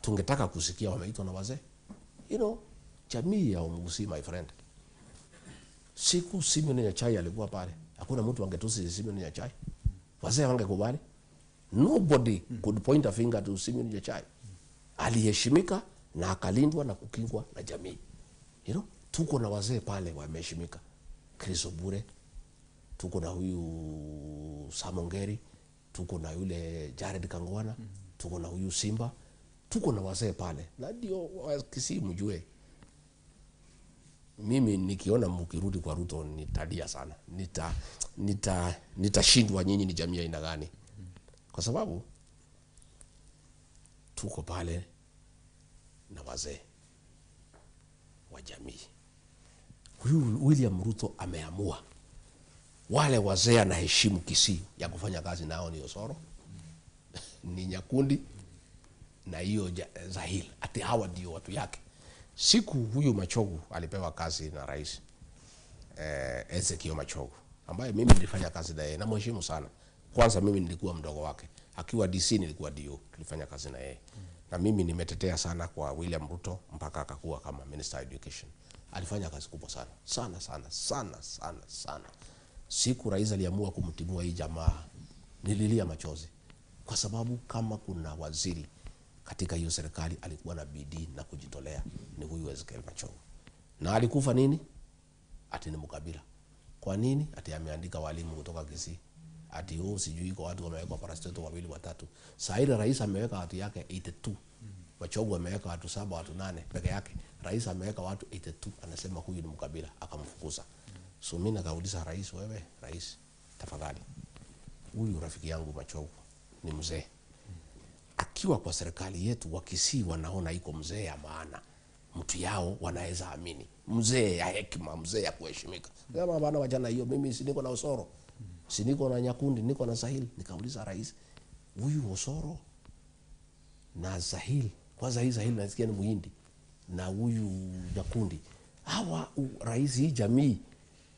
tungetaka kusikia wameitwa na wazee. Jamii ya Omugusii, my friend, siku Simeon Nyachae alikuwa pale, hakuna mtu angetusi Simeon Nyachae, wazee wangekubali. Nobody could point a finger to Simeon Nyachae. Aliheshimika na akalindwa na kukingwa na jamii. Tuko na wazee pale wameheshimika, Chris Obure, tuko na huyu Samongeri, Tuko na yule Jared Kangwana, tuko na huyu Simba, tuko na wazee pale. Na ndio Kisii mjue, mimi nikiona mkirudi kwa Ruto nitalia sana, nitashindwa nyinyi ni jamii aina gani, kwa sababu tuko pale na wazee wa jamii. Huyu William Ruto ameamua wale wazee anaheshimu Kisii ya kufanya kazi nao ni Osoro, ni Nyakundi na hiyo Zahil, ati hawa ndio watu yake. Siku huyu Machogu alipewa kazi na rais, Ezekiel Machogu, ambaye mimi nilifanya kazi na yeye, namheshimu sana. Kwanza mimi nilikuwa mdogo wake, akiwa DC nilikuwa DO, tulifanya kazi na yeye. Na mimi nimetetea sana kwa William Ruto mpaka akakuwa kama Minister of Education. Alifanya kazi kubwa sana, sana sana sana sana sana. Siku rais aliamua kumtimua hii jamaa, nililia machozi. Kwa sababu kama kuna waziri katika hiyo serikali alikuwa na bidii na kujitolea ni huyu Ezekiel Machogu. Na alikufa nini? Ati ni mkabila. Kwa nini? Ati ameandika walimu kutoka Kisii. Ati huu sijui kwa watu wamewekwa parastatal wawili watatu. Saa ile rais ameweka watu yake 82. Machogu ameweka watu 7, watu 8 peke yake. Rais ameweka watu 82, anasema huyu ni mkabila, akamfukuza. So mimi nikauliza rais, wewe rais, tafadhali, huyu rafiki yangu Machogu ni mzee. Akiwa kwa serikali yetu wa Kisii wanaona iko mzee ya maana, mtu yao wanaweza amini, mzee ya hekima, mzee ya kuheshimika. Kama bana wajana hiyo, mimi si niko na Osoro, si niko na Nyakundi, niko na Sahil. Nikauliza rais, huyu Osoro na Sahil, kwanza hii Sahil nasikia ni Muhindi, na huyu Nyakundi, hawa rais hii jamii,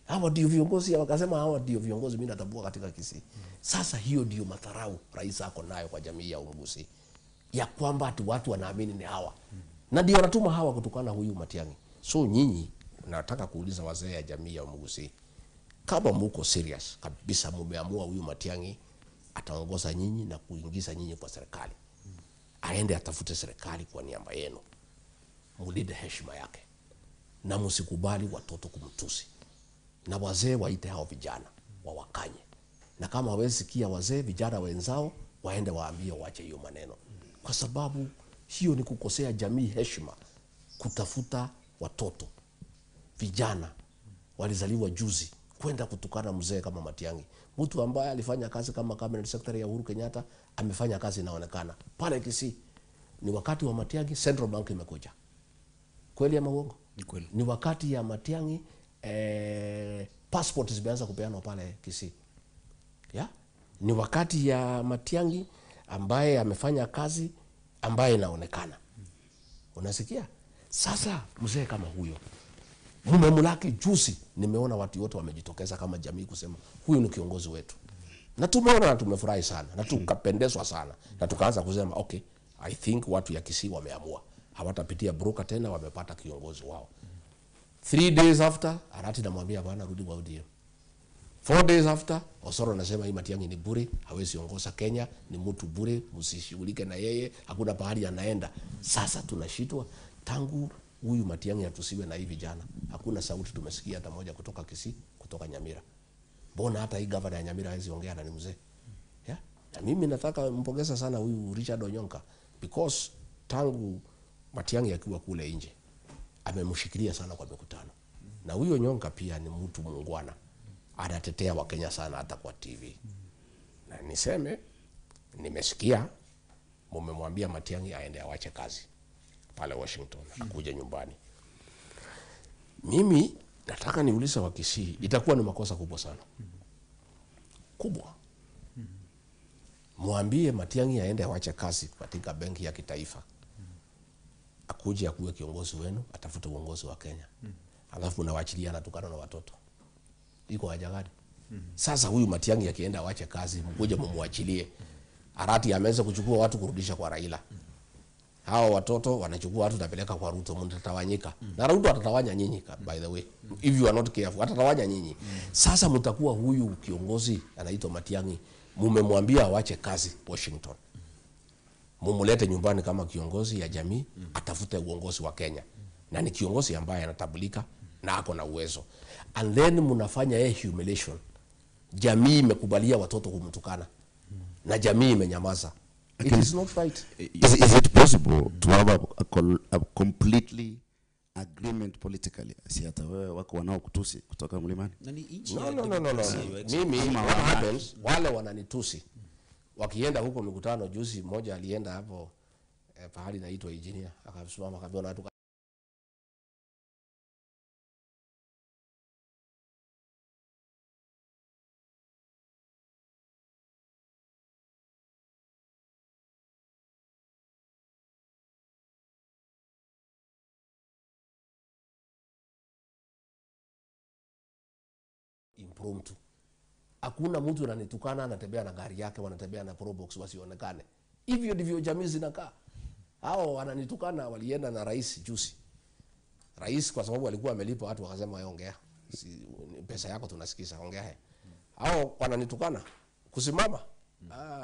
hawa ndio viongozi. Wakasema hawa ndio viongozi mimi natambua katika Kisii. Sasa hiyo ndio madharau rais ako nayo kwa jamii ya Umgusi, ya kwamba ati watu wanaamini ni hawa. Na ndio wanatuma hawa kutokana huyu Matiang'i. So nyinyi nataka kuuliza wazee ya jamii ya Umgusi, kama muko serious kabisa, mumeamua huyu Matiang'i ataongoza nyinyi na kuingiza nyinyi kwa serikali, aende atafute serikali kwa niaba yenu, mulinde heshima yake na msikubali watoto kumtusi, na wazee waite hao vijana wawakanye, na kama hawezi sikia wazee, vijana wenzao waende waambie waache hiyo maneno, kwa sababu hiyo ni kukosea jamii heshima, kutafuta watoto vijana walizaliwa juzi kwenda kutukana mzee kama Matiang'i, mtu ambaye alifanya kazi kama cabinet secretary ya Uhuru Kenyatta, amefanya kazi inaonekana pale Kisii. Ni wakati wa Matiang'i Central Bank imekuja, kweli ama uongo? Ni kweli. Ni wakati ya Matiang'i passport zimeanza kupeanwa pale Kisii. Ya? Ni wakati ya Matiang'i ambaye amefanya kazi ambaye inaonekana. Unasikia? Sasa mzee kama huyo mmemlaki juzi, nimeona watu wote wamejitokeza kama jamii kusema huyu ni kiongozi wetu. Na tumeona na tumefurahi sana na tukapendezwa sana na tukaanza kusema okay, I think watu ya Kisii wameamua. Hawatapitia broker tena, wamepata kiongozi wao. 3 days after, Arati namwambia bwana rudi kwa ODM. 4 days after, Osoro anasema hii Matiang'i ni bure, hawezi ongoza Kenya, ni mtu bure, msishughulike na yeye, hakuna pahali anaenda. Sasa tunashitwa tangu huyu Matiang'i atusiwe na hivi jana. Hakuna sauti tumesikia hata moja kutoka Kisii, kutoka Nyamira. Mbona hata hii governor ya Nyamira hawezi ongea na ni mzee? Yeah? Na mimi nataka mpongeza sana huyu Richard Onyonka, because tangu Matiang'i akiwa kule nje amemshikilia sana kwa mikutano. Na huyo Onyonka pia ni mtu muungwana, anatetea Wakenya sana hata kwa TV. Na niseme nimesikia mumemwambia Matiang'i aende awache kazi pale Washington, akuje nyumbani. Mimi nataka niulize wa Kisii, itakuwa ni makosa kubwa sana. Kubwa. Mwambie Matiang'i aende awache kazi katika benki ya kitaifa, akuje akuwe kiongozi wenu, atafute uongozi wa Kenya. Alafu unawaachilia anatukana na watoto. Iko haja gani? Sasa huyu Matiang'i akienda awache kazi, mkuje mumwachilie. Arati ameweza kuchukua watu kurudisha kwa Raila. Hawa watoto wanachukua watu napeleka kwa Ruto, mtatawanyika. Na Ruto atatawanya nyinyi, by the way. If you are not careful, atatawanya nyinyi. Sasa mtakuwa huyu kiongozi anaitwa Matiang'i, mumemwambia awache kazi Washington, mumulete nyumbani kama kiongozi ya jamii, atafute uongozi wa Kenya. Na ni kiongozi ambaye anatambulika na ako na uwezo. And then mnafanya yeye humiliation. Jamii imekubalia watoto kumtukana. Na jamii imenyamaza. It is not right. Is it possible to have a completely agreement politically? Si hata wewe wako wanaokutusi kutoka mlimani? Na ni nchi No, ya no, no, no, no. demokrasia, Your Excellency. Mimi, what happens, wale wananitusi wakienda huko mikutano. Juzi mmoja alienda hapo pahali naitwa engineer, akasimama akaambiwa na watu impromptu. Hakuna mtu ananitukana anatembea na gari yake, wanatembea na Probox wasionekane. Hivyo ndivyo jamii zinakaa. Hao wananitukana walienda na rais juzi. Rais kwa sababu alikuwa amelipa watu wakasema wewe ongea. Si, pesa yako tunasikiza, ongea. Hao wananitukana kusimama.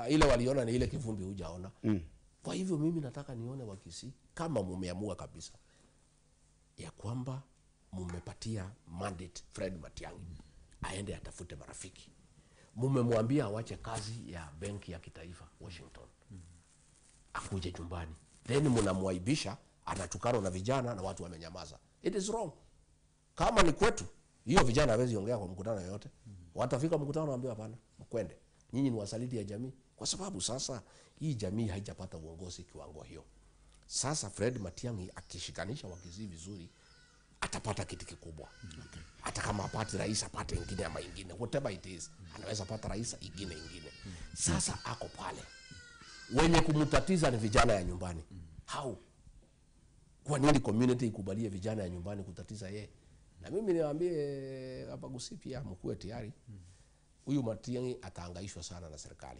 Ile waliona ni ile kivumbi hujaona. Kwa hivyo mimi nataka nione Wakisii kama mumeamua kabisa ya kwamba mumepatia mandate Fred Matiang'i aende atafute marafiki. Mumemwambia awache kazi ya benki ya kitaifa Washington, akuje nyumbani. Then mnamwaibisha, anatukana na vijana na watu wamenyamaza. It is wrong. Kama ni kwetu, hiyo vijana hawezi ongea kwa mkutano yoyote. Watafika mkutano waambiwe hapana, mkwende. Nyinyi ni wasaliti ya jamii. Kwa sababu sasa hii jamii haijapata uongozi kiwango hiyo. Sasa Fred Matiang'i akishikanisha Wakisii vizuri atapata kiti kikubwa. Okay. Hata kama apate rais apate ingine ama ingine, whatever it is, anaweza pata rais ingine ingine. Sasa ako pale. Wenye kumtatiza ni vijana ya nyumbani. How? Kwa nini community ikubalie vijana ya nyumbani kutatiza yeye? Na mimi niwaambie hapa Gusii pia mkuwe tayari. Huyu Matiang'i atahangaishwa sana na serikali.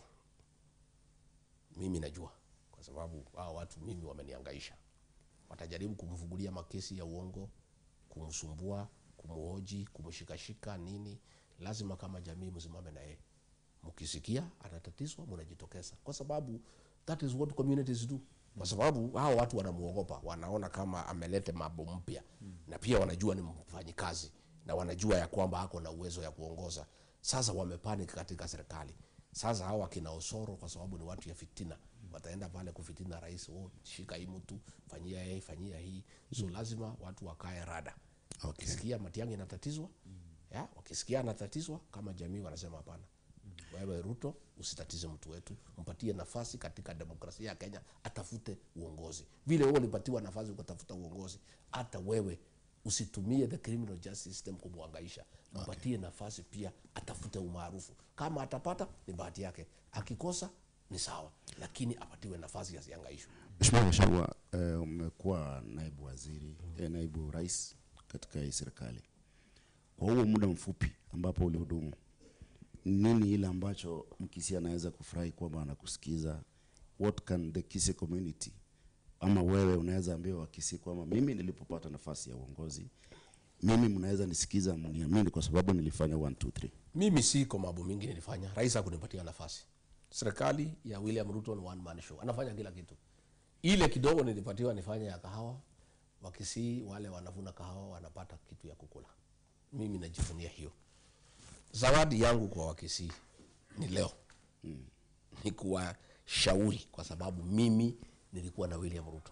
Mimi najua kwa sababu hao watu mimi wamenihangaisha. Watajaribu kumfungulia makesi ya uongo, kumsumbua, kumuhoji, kumshikashika nini. Lazima kama jamii msimame na yeye. Mkisikia anatatizwa mnajitokeza, kwa sababu that is what communities do. Kwa sababu hao watu wanamuogopa, wanaona kama amelete mambo mpya, na pia wanajua ni mfanyikazi na wanajua ya kwamba ako na uwezo ya kuongoza. Sasa wamepanic katika serikali. Sasa hawa kina Osoro kwa sababu ni watu ya fitina, wataenda pale kufitina rais, oh, shika hii mtu, fanyia hii, fanyia hii. So lazima watu wakae rada. Okay. Wakisikia Matiang'i anatatizwa, ya, wakisikia anatatizwa kama jamii wanasema hapana. Wewe Ruto usitatize mtu wetu, mpatie nafasi katika demokrasia ya Kenya, atafute uongozi. Vile wewe ulipatiwa nafasi ukatafuta uongozi, hata wewe usitumie the criminal justice system kumwangaisha. Mpatie nafasi pia atafute umaarufu. Kama atapata ni bahati yake, akikosa ni sawa, lakini apatiwe nafasi asihangaishwe. Mheshimiwa Gachagua, umekuwa naibu waziri, naibu rais katika hii serikali. Kwa huo muda mfupi ambapo ulihudumu, nini ile ambacho Mkisii anaweza kufurahi kwamba anakusikiza? What can the Kisii community, ama wewe unaweza ambia Wakisii kwamba mimi nilipopata nafasi ya uongozi, mimi mnaweza nisikiza, mniamini kwa sababu nilifanya 1 2 3? Mimi siko mambo mingi nilifanya. Rais hakunipatia nafasi. Serikali ya William Ruto ni one man show. Anafanya kila kitu. Ile kidogo nilipatiwa nifanye ya kahawa, Wakisii wale wanavuna kahawa wanapata kitu ya kukula. Mimi najivunia hiyo. Zawadi yangu kwa Wakisii ni leo. Ni kuwashauri kwa sababu mimi nilikuwa na William Ruto.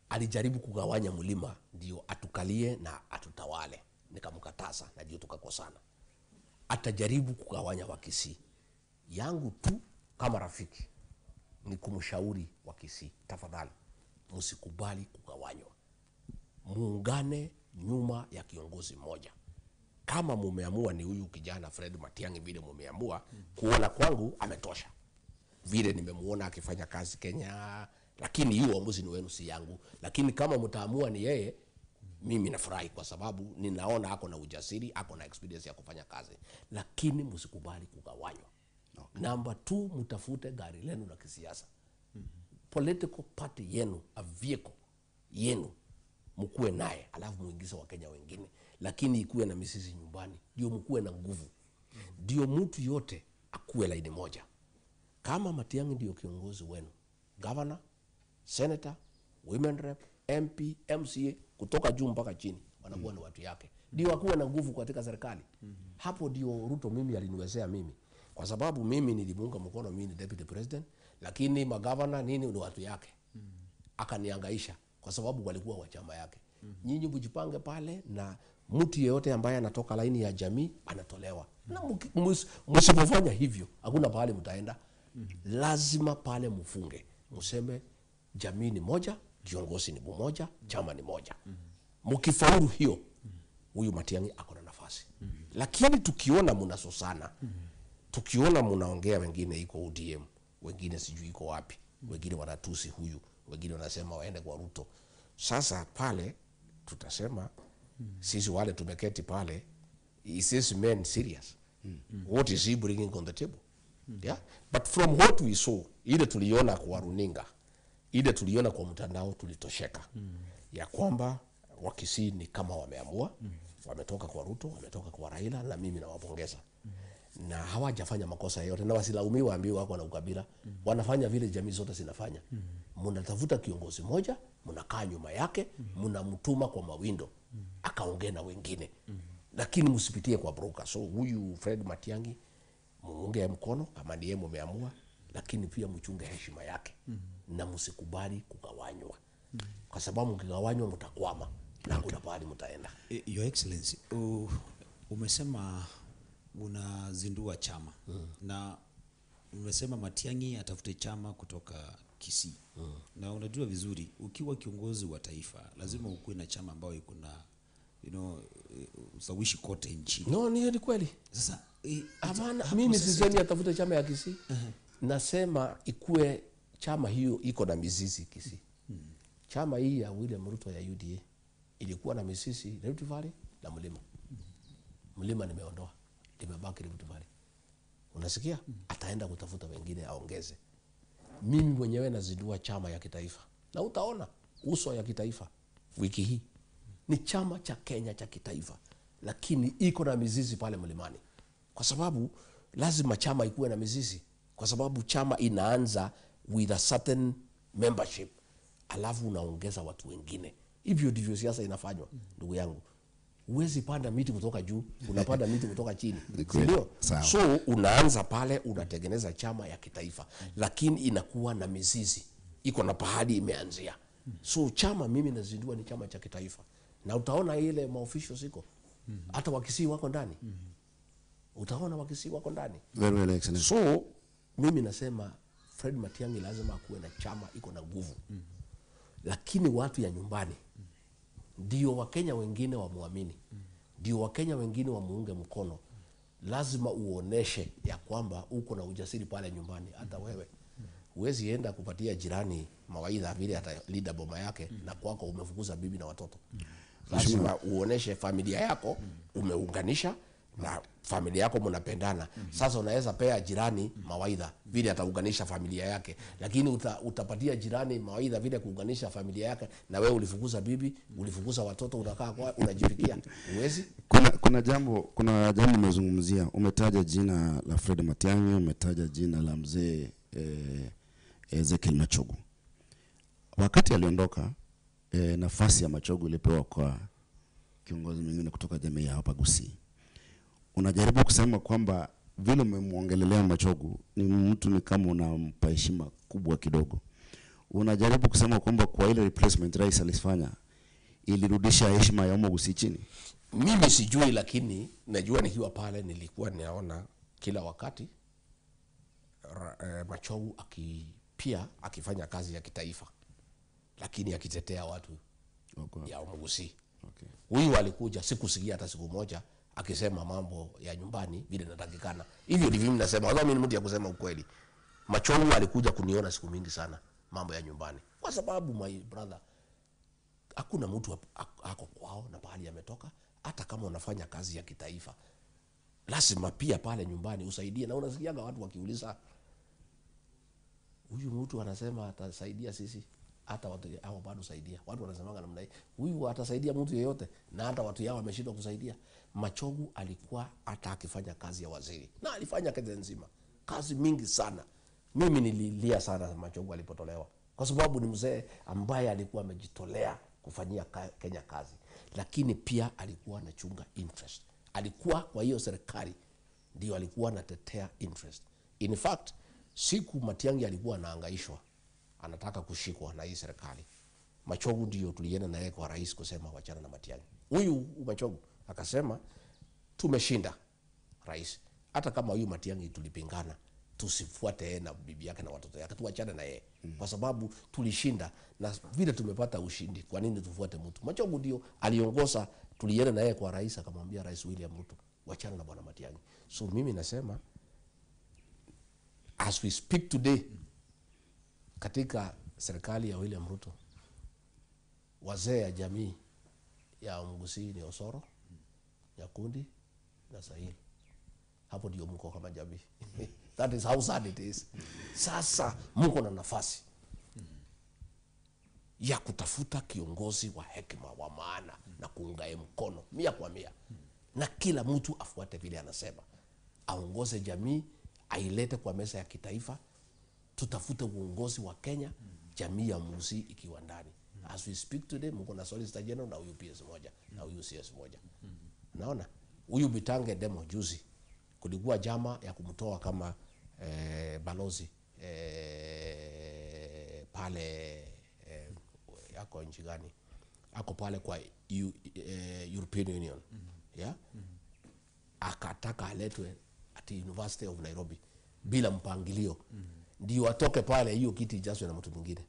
Alijaribu kugawanya mlima ndio atukalie na atutawale. Nikamkataza na ndio tukakosana. Atajaribu kugawanya Wakisii. Yangu tu kama rafiki ni kumshauri Wakisii, tafadhali msikubali kugawanywa. Muungane nyuma ya kiongozi mmoja. Kama mumeamua ni huyu kijana Fred Matiang'i, vile mumeamua, kuona kwangu ametosha. Vile nimemuona akifanya kazi Kenya, lakini hiyo uamuzi ni wenu, si yangu. Lakini kama mtaamua ni yeye, mimi nafurahi kwa sababu ninaona ako na ujasiri, ako na experience ya kufanya kazi. Lakini msikubali kugawanywa. Okay. Number 2, mtafute gari lenu la kisiasa. Political party yenu, a vehicle yenu, mkuwe naye, alafu muingize Wakenya wengine, lakini ikuwe na mizizi nyumbani, ndio mkuwe na nguvu. Ndio mtu yote akuwe laini moja. Kama Matiang'i ndio kiongozi wenu, governor, senator, women rep, MP, MCA, kutoka juu mpaka chini wanakuwa ni watu yake, ndio akuwe na nguvu katika serikali. Hapo ndio Ruto mimi aliniwezea mimi. Kwa sababu mimi nilimuunga mkono, mimi ni deputy president, lakini magavana nini ni watu yake. Akaniangaisha kwa sababu walikuwa wa chama yake. Nyinyi mjipange pale, na mtu yeyote ambaye anatoka laini ya jamii anatolewa. Na msipofanya hivyo hakuna pahali mtaenda. Lazima pale mfunge, mseme jamii ni moja, kiongozi ni mmoja, chama ni moja. Mkifaulu hiyo, huyu Matiang'i ako na nafasi. Lakini tukiona mnasosana, tukiona mnaongea, wengine iko ODM, wengine sijui iko wapi, wengine wanatusi huyu, wengine wanasema waende kwa Ruto. Sasa pale tutasema sisi wale tumeketi pale, is this man serious? What is he bringing on the table? Yeah? But from what we saw, ile tuliona kwa runinga, ile tuliona kwa mtandao, tulitosheka ya kwamba Wakisii ni kama wameamua, wametoka kwa Ruto, wametoka kwa Raila, na mimi nawapongeza. Na hawajafanya makosa yote, na wasilaumiwe waambiwe wako na ukabila. Wanafanya vile jamii zote zinafanya. Mnatafuta kiongozi moja, mnakaa nyuma yake, mnamtuma kwa mawindo akaongee na wengine. Lakini msipitie kwa broker. So huyu Fred Matiang'i muunge mkono kama ndiye mumeamua, lakini pia mchunge heshima yake. Na msikubali kugawanywa. Kwa sababu mkigawanywa mtakwama na hakuna pahali mtaenda. Your Excellency, umesema unazindua chama na umesema Matiang'i atafute chama kutoka Kisii. Na unajua vizuri ukiwa kiongozi wa taifa lazima ukuwe na chama ambayo iko na ushawishi kote nchini. No, ni kweli. Sasa hapana, mimi sisemi atafute chama ya Kisii. Nasema ikue chama hiyo iko na mizizi Kisii. Chama hii ya William Ruto ya UDA ilikuwa na mizizi Rift Valley na Mlima. Mlima nimeondoa, limebaki Rift Valley. Unasikia? Ataenda kutafuta wengine aongeze. Mimi mwenyewe nazindua chama ya kitaifa. Na utaona uso ya kitaifa wiki hii. Ni chama cha Kenya cha kitaifa, lakini iko na mizizi pale mlimani. Kwa sababu lazima chama ikuwe na mizizi, kwa sababu chama inaanza with a certain membership, alafu unaongeza watu wengine. Hivyo ndivyo siasa inafanywa, ndugu yangu. Huwezi panda miti kutoka juu, unapanda miti kutoka chini. Ndio. So unaanza pale, unatengeneza chama ya kitaifa, lakini inakuwa na mizizi, iko na pahali imeanzia. So chama mimi nazindua ni chama cha kitaifa. Na utaona ile maofficials iko. Hata Wakisii wako ndani. Utaona Wakisii wako ndani. Very well, excellent. So mimi nasema Fred Matiang'i lazima akuwe na chama iko na nguvu. Lakini watu ya nyumbani ndio Wakenya wengine wamuamini, ndio Wakenya wengine wamuunge mkono. Lazima uoneshe ya kwamba uko na ujasiri pale nyumbani. Hata wewe huwezi enda kupatia jirani mawaidha vile atalinda boma yake, na kwako umefukuza bibi na watoto. Lazima uoneshe familia yako umeunganisha na familia yako mnapendana. Sasa unaweza pea jirani mawaidha vile ataunganisha familia yake, lakini utapatia jirani mawaidha vile kuunganisha familia yake, na wewe ulifukuza bibi, ulifukuza watoto, unakaa kwa unajipikia. Huwezi. Kuna jambo umezungumzia. Umetaja jina la Fred Matiang'i, umetaja jina la mzee Ezekiel Machogu. Wakati aliondoka, nafasi ya Machogu ilipewa kwa kiongozi mwingine kutoka jamii ya hapa Gusii. Unajaribu kusema kwamba vile umemwongelelea Machogu ni mtu ni kama unampa heshima kubwa kidogo. Unajaribu kusema kwamba kwa ile replacement rais alifanya ilirudisha heshima ya Gusii chini. Mimi sijui, lakini najua nikiwa pale nilikuwa naona kila wakati Machogu akifanya kazi ya kitaifa, lakini akitetea watu ya Gusii. Huyu alikuja, sikusikia hata siku moja akisema mambo ya nyumbani vile natakikana. Hivyo ndivyo mimi nasema. Wala mimi ni mtu ya kusema ukweli. Machogu alikuja kuniona siku mingi sana mambo ya nyumbani. Kwa sababu my brother, hakuna mtu ako kwao na pahali ametoka. Hata kama unafanya kazi ya kitaifa, lazima pia pale nyumbani usaidie. Na unasikiaga watu wakiuliza, huyu mtu anasema atasaidia sisi, hata watu hao bado saidia. Watu wanasemanga namna hii, huyu atasaidia mtu yeyote, na hata watu yao wameshindwa kusaidia. Machogu alikuwa hata akifanya kazi ya waziri, na alifanya kazi nzima, kazi mingi sana. Mimi nililia sana Machogu alipotolewa, kwa sababu ni mzee ambaye alikuwa amejitolea kufanyia Kenya kazi, lakini pia alikuwa anachunga interest. Alikuwa kwa hiyo serikali Ndio alikuwa anatetea interest. In fact, siku Matiang'i alikuwa anahangaishwa, anataka kushikwa na hii serikali, Machogu ndio tulienda na yeye kwa rais kusema wachana na Matiang'i. Huyu Machogu akasema tumeshinda rais, hata kama huyu Matiang'i tulipingana, tusifuate yeye na bibi yake na watoto yake, tuachane na yeye kwa sababu tulishinda na vile tumepata ushindi, kwa nini tufuate mtu? Machogu ndio aliongoza, tulienda na yeye kwa rais, akamwambia Rais William Ruto, wachana na bwana Matiang'i. So mimi nasema as we speak today, katika serikali ya William Ruto, wazee ya jamii ya Mgusii ni Osoro, Nyakundi na Sahili. Hapo ndio mko kama jamii. That is how sad it is. Sasa mko na nafasi ya kutafuta kiongozi wa hekima wa maana na kuungae mkono 100%, na kila mtu afuate vile anasema, aongoze jamii, ailete kwa meza ya kitaifa. Tutafute uongozi wa Kenya, jamii ya Mgusii ikiwa ndani. As we speak today, mko na Solicitor General na huyu PS moja na huyu CS moja. Naona huyu Bitange Demo juzi kulikuwa jama ya kumtoa kama balozi pale yako nchi gani, ako pale kwa European Union. Yeah? Akataka aletwe at University of Nairobi bila mpangilio, ndio atoke pale, hiyo kiti ijazwe na mtu mwingine.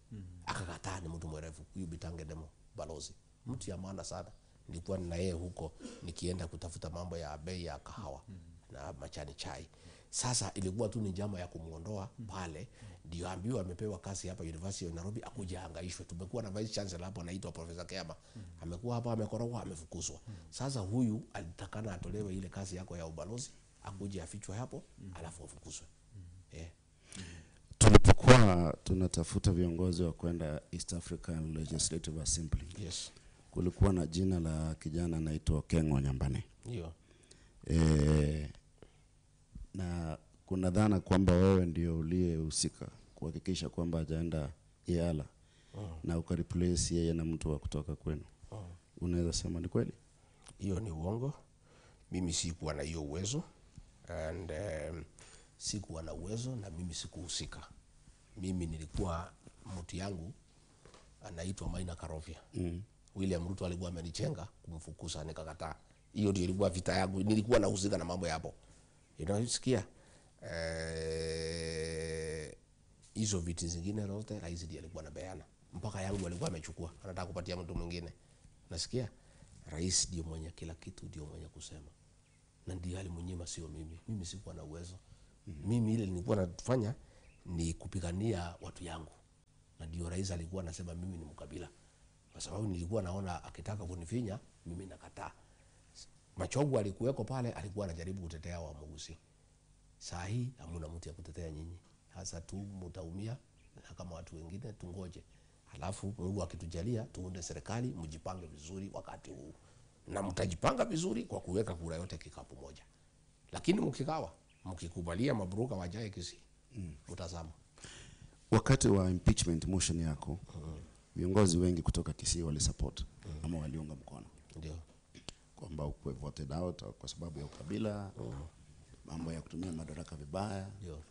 Akakataa, ni mtu mwerevu huyu Bitange Demo balozi, mtu ya maana sana. Nilikuwa na yeye huko nikienda kutafuta mambo ya bei ya kahawa na majani chai. Sasa ilikuwa tu ni njama ya kumuondoa pale, ndio ambiwa amepewa kazi hapa University of Nairobi akuja hangaishwe. Tumekuwa na vice chancellor hapo anaitwa Professor Kema, amekuwa hapa, amekorogwa, amefukuzwa. Sasa huyu alitakana atolewe ile kazi yako ya ubalozi, akuje afichwe hapo, alafu afukuzwe. Tulipokuwa tunatafuta viongozi wa kwenda East African Legislative Assembly, Yes. kulikuwa na jina la kijana anaitwa Kengo Nyambane. Ndio. Na kuna dhana kwamba wewe ndio uliyehusika kuhakikisha kwamba hajaenda EALA na ukareplace yeye na mtu wa kutoka kwenu. Unaweza sema ni kweli? Hiyo ni uongo. Mimi sikuwa na hiyo uwezo and sikuwa na uwezo na mimi sikuhusika. Mimi nilikuwa mtu yangu anaitwa Maina Karovia. William Ruto alikuwa amenichenga kumfukuza, nikakataa. Hiyo ndio ilikuwa vita yangu. Nilikuwa nahusika na mambo yapo. Unasikia? Hizo viti zingine zote rais ndiye alikuwa anapeana. Mpaka yangu alikuwa amechukua, anataka kupatia mtu mwingine. Nasikia? Rais ndio mwenye kila kitu, ndio mwenye kusema. Na ndiye alimnyima, sio mimi. Mimi sikuwa na uwezo. Mimi ile nilikuwa nafanya ni kupigania watu yangu. Na ndio rais alikuwa anasema mimi ni mkabila. Kwa sababu nilikuwa naona akitaka kunifinya, mimi nakataa. Machogu alikuweko pale, alikuwa anajaribu kutetea Wamugusi. Saa hii hamuna mtu ya kutetea nyinyi. Hasa tu mtaumia na kama watu wengine tungoje. Halafu Mungu akitujalia tuunde serikali, mjipange vizuri wakati huu. Na mtajipanga vizuri kwa kuweka kura yote kikapu moja. Lakini mkikawa, mkikubalia mabruka wajae Kisii, mtazama. Wakati wa impeachment motion yako, viongozi wengi kutoka Kisii walisupport ama waliunga mkono. Ndio. Kwamba ukuwe voted out kwa sababu ya ukabila, mambo ya kutumia madaraka vibaya. Ndio.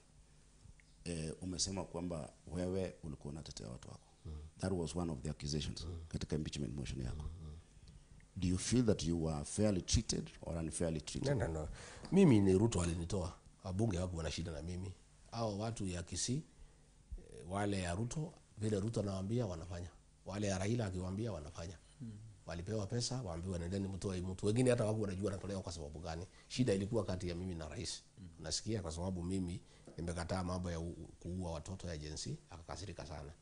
Umesema kwamba wewe ulikuwa unatetea watu wako. That was one of the accusations katika impeachment motion yako. Do you feel that you were fairly treated or unfairly treated? No, no, no. Mimi ni Ruto alinitoa. Wabunge hawakuwa na shida na mimi. Hao watu ya Kisii, wale ya Ruto, vile Ruto anawaambia wanafanya. Wale ya Raila akiwaambia wanafanya. Walipewa pesa, waambiwa nendeni mtoe mtu. Wengine hata hawakuwa wanajua anatolewa kwa sababu gani. Shida ilikuwa kati ya mimi na rais. Nasikia kwa sababu mimi nimekataa mambo ya kuua watoto ya jinsi, akakasirika sana.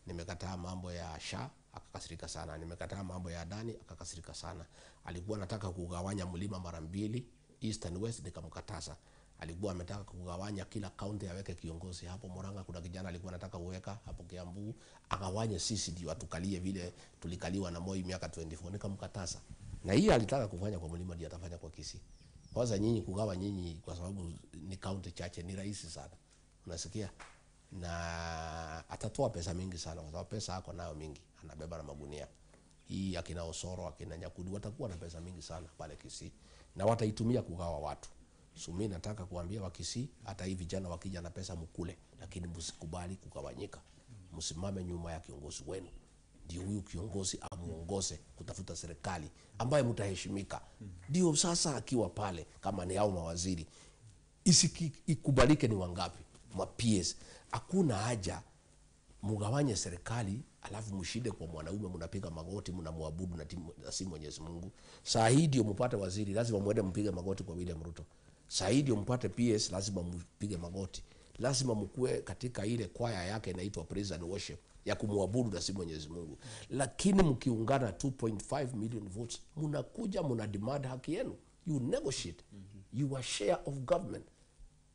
Nimekataa mambo ya SHA, akakasirika sana. Nimekataa mambo ya Adani, akakasirika sana. Alikuwa anataka kugawanya mlima mara mbili, East and West, nikamkataza. Alikuwa ametaka kugawanya kila county aweke kiongozi. Hapo Murang'a kuna kijana alikuwa anataka kuweka, hapo Kiambu agawanye sisi ndio atukalie vile tulikaliwa na Moi miaka 24, nikamkataza. Na hii alitaka kufanya kwa mlima ndio atafanya kwa Kisii. Kwanza nyinyi kugawa nyinyi kwa sababu ni county chache ni rahisi sana. Unasikia? Na atatoa pesa mingi sana kwa sababu pesa ako nayo mingi, anabeba na magunia. Hii akina Osoro, akina Nyakundi watakuwa na pesa mingi sana pale Kisii na wataitumia kugawa watu. So mimi nataka kuambia Wakisii, hata hii vijana wakija na pesa mkule, lakini msikubali kugawanyika. Msimame nyuma ya kiongozi wenu, ndio huyu kiongozi amuongoze kutafuta serikali ambaye mtaheshimika. Ndio sasa akiwa pale, kama ni hao mawaziri, ikubalike ni wangapi ma PS. Hakuna haja mugawanye serikali alafu mshinde kwa mwanaume, mnapiga magoti mnamwabudu na si Mwenyezi Mungu. Saa hii ndio mpate waziri, lazima muende mpige magoti kwa William Ruto. Saa hii ndio mpate PS, lazima mpige magoti. Lazima mkue katika ile kwaya yake inaitwa praise and worship ya kumwabudu na si Mwenyezi Mungu. Lakini mkiungana 2.5 million votes, mnakuja mna demand haki yenu. You negotiate your share of government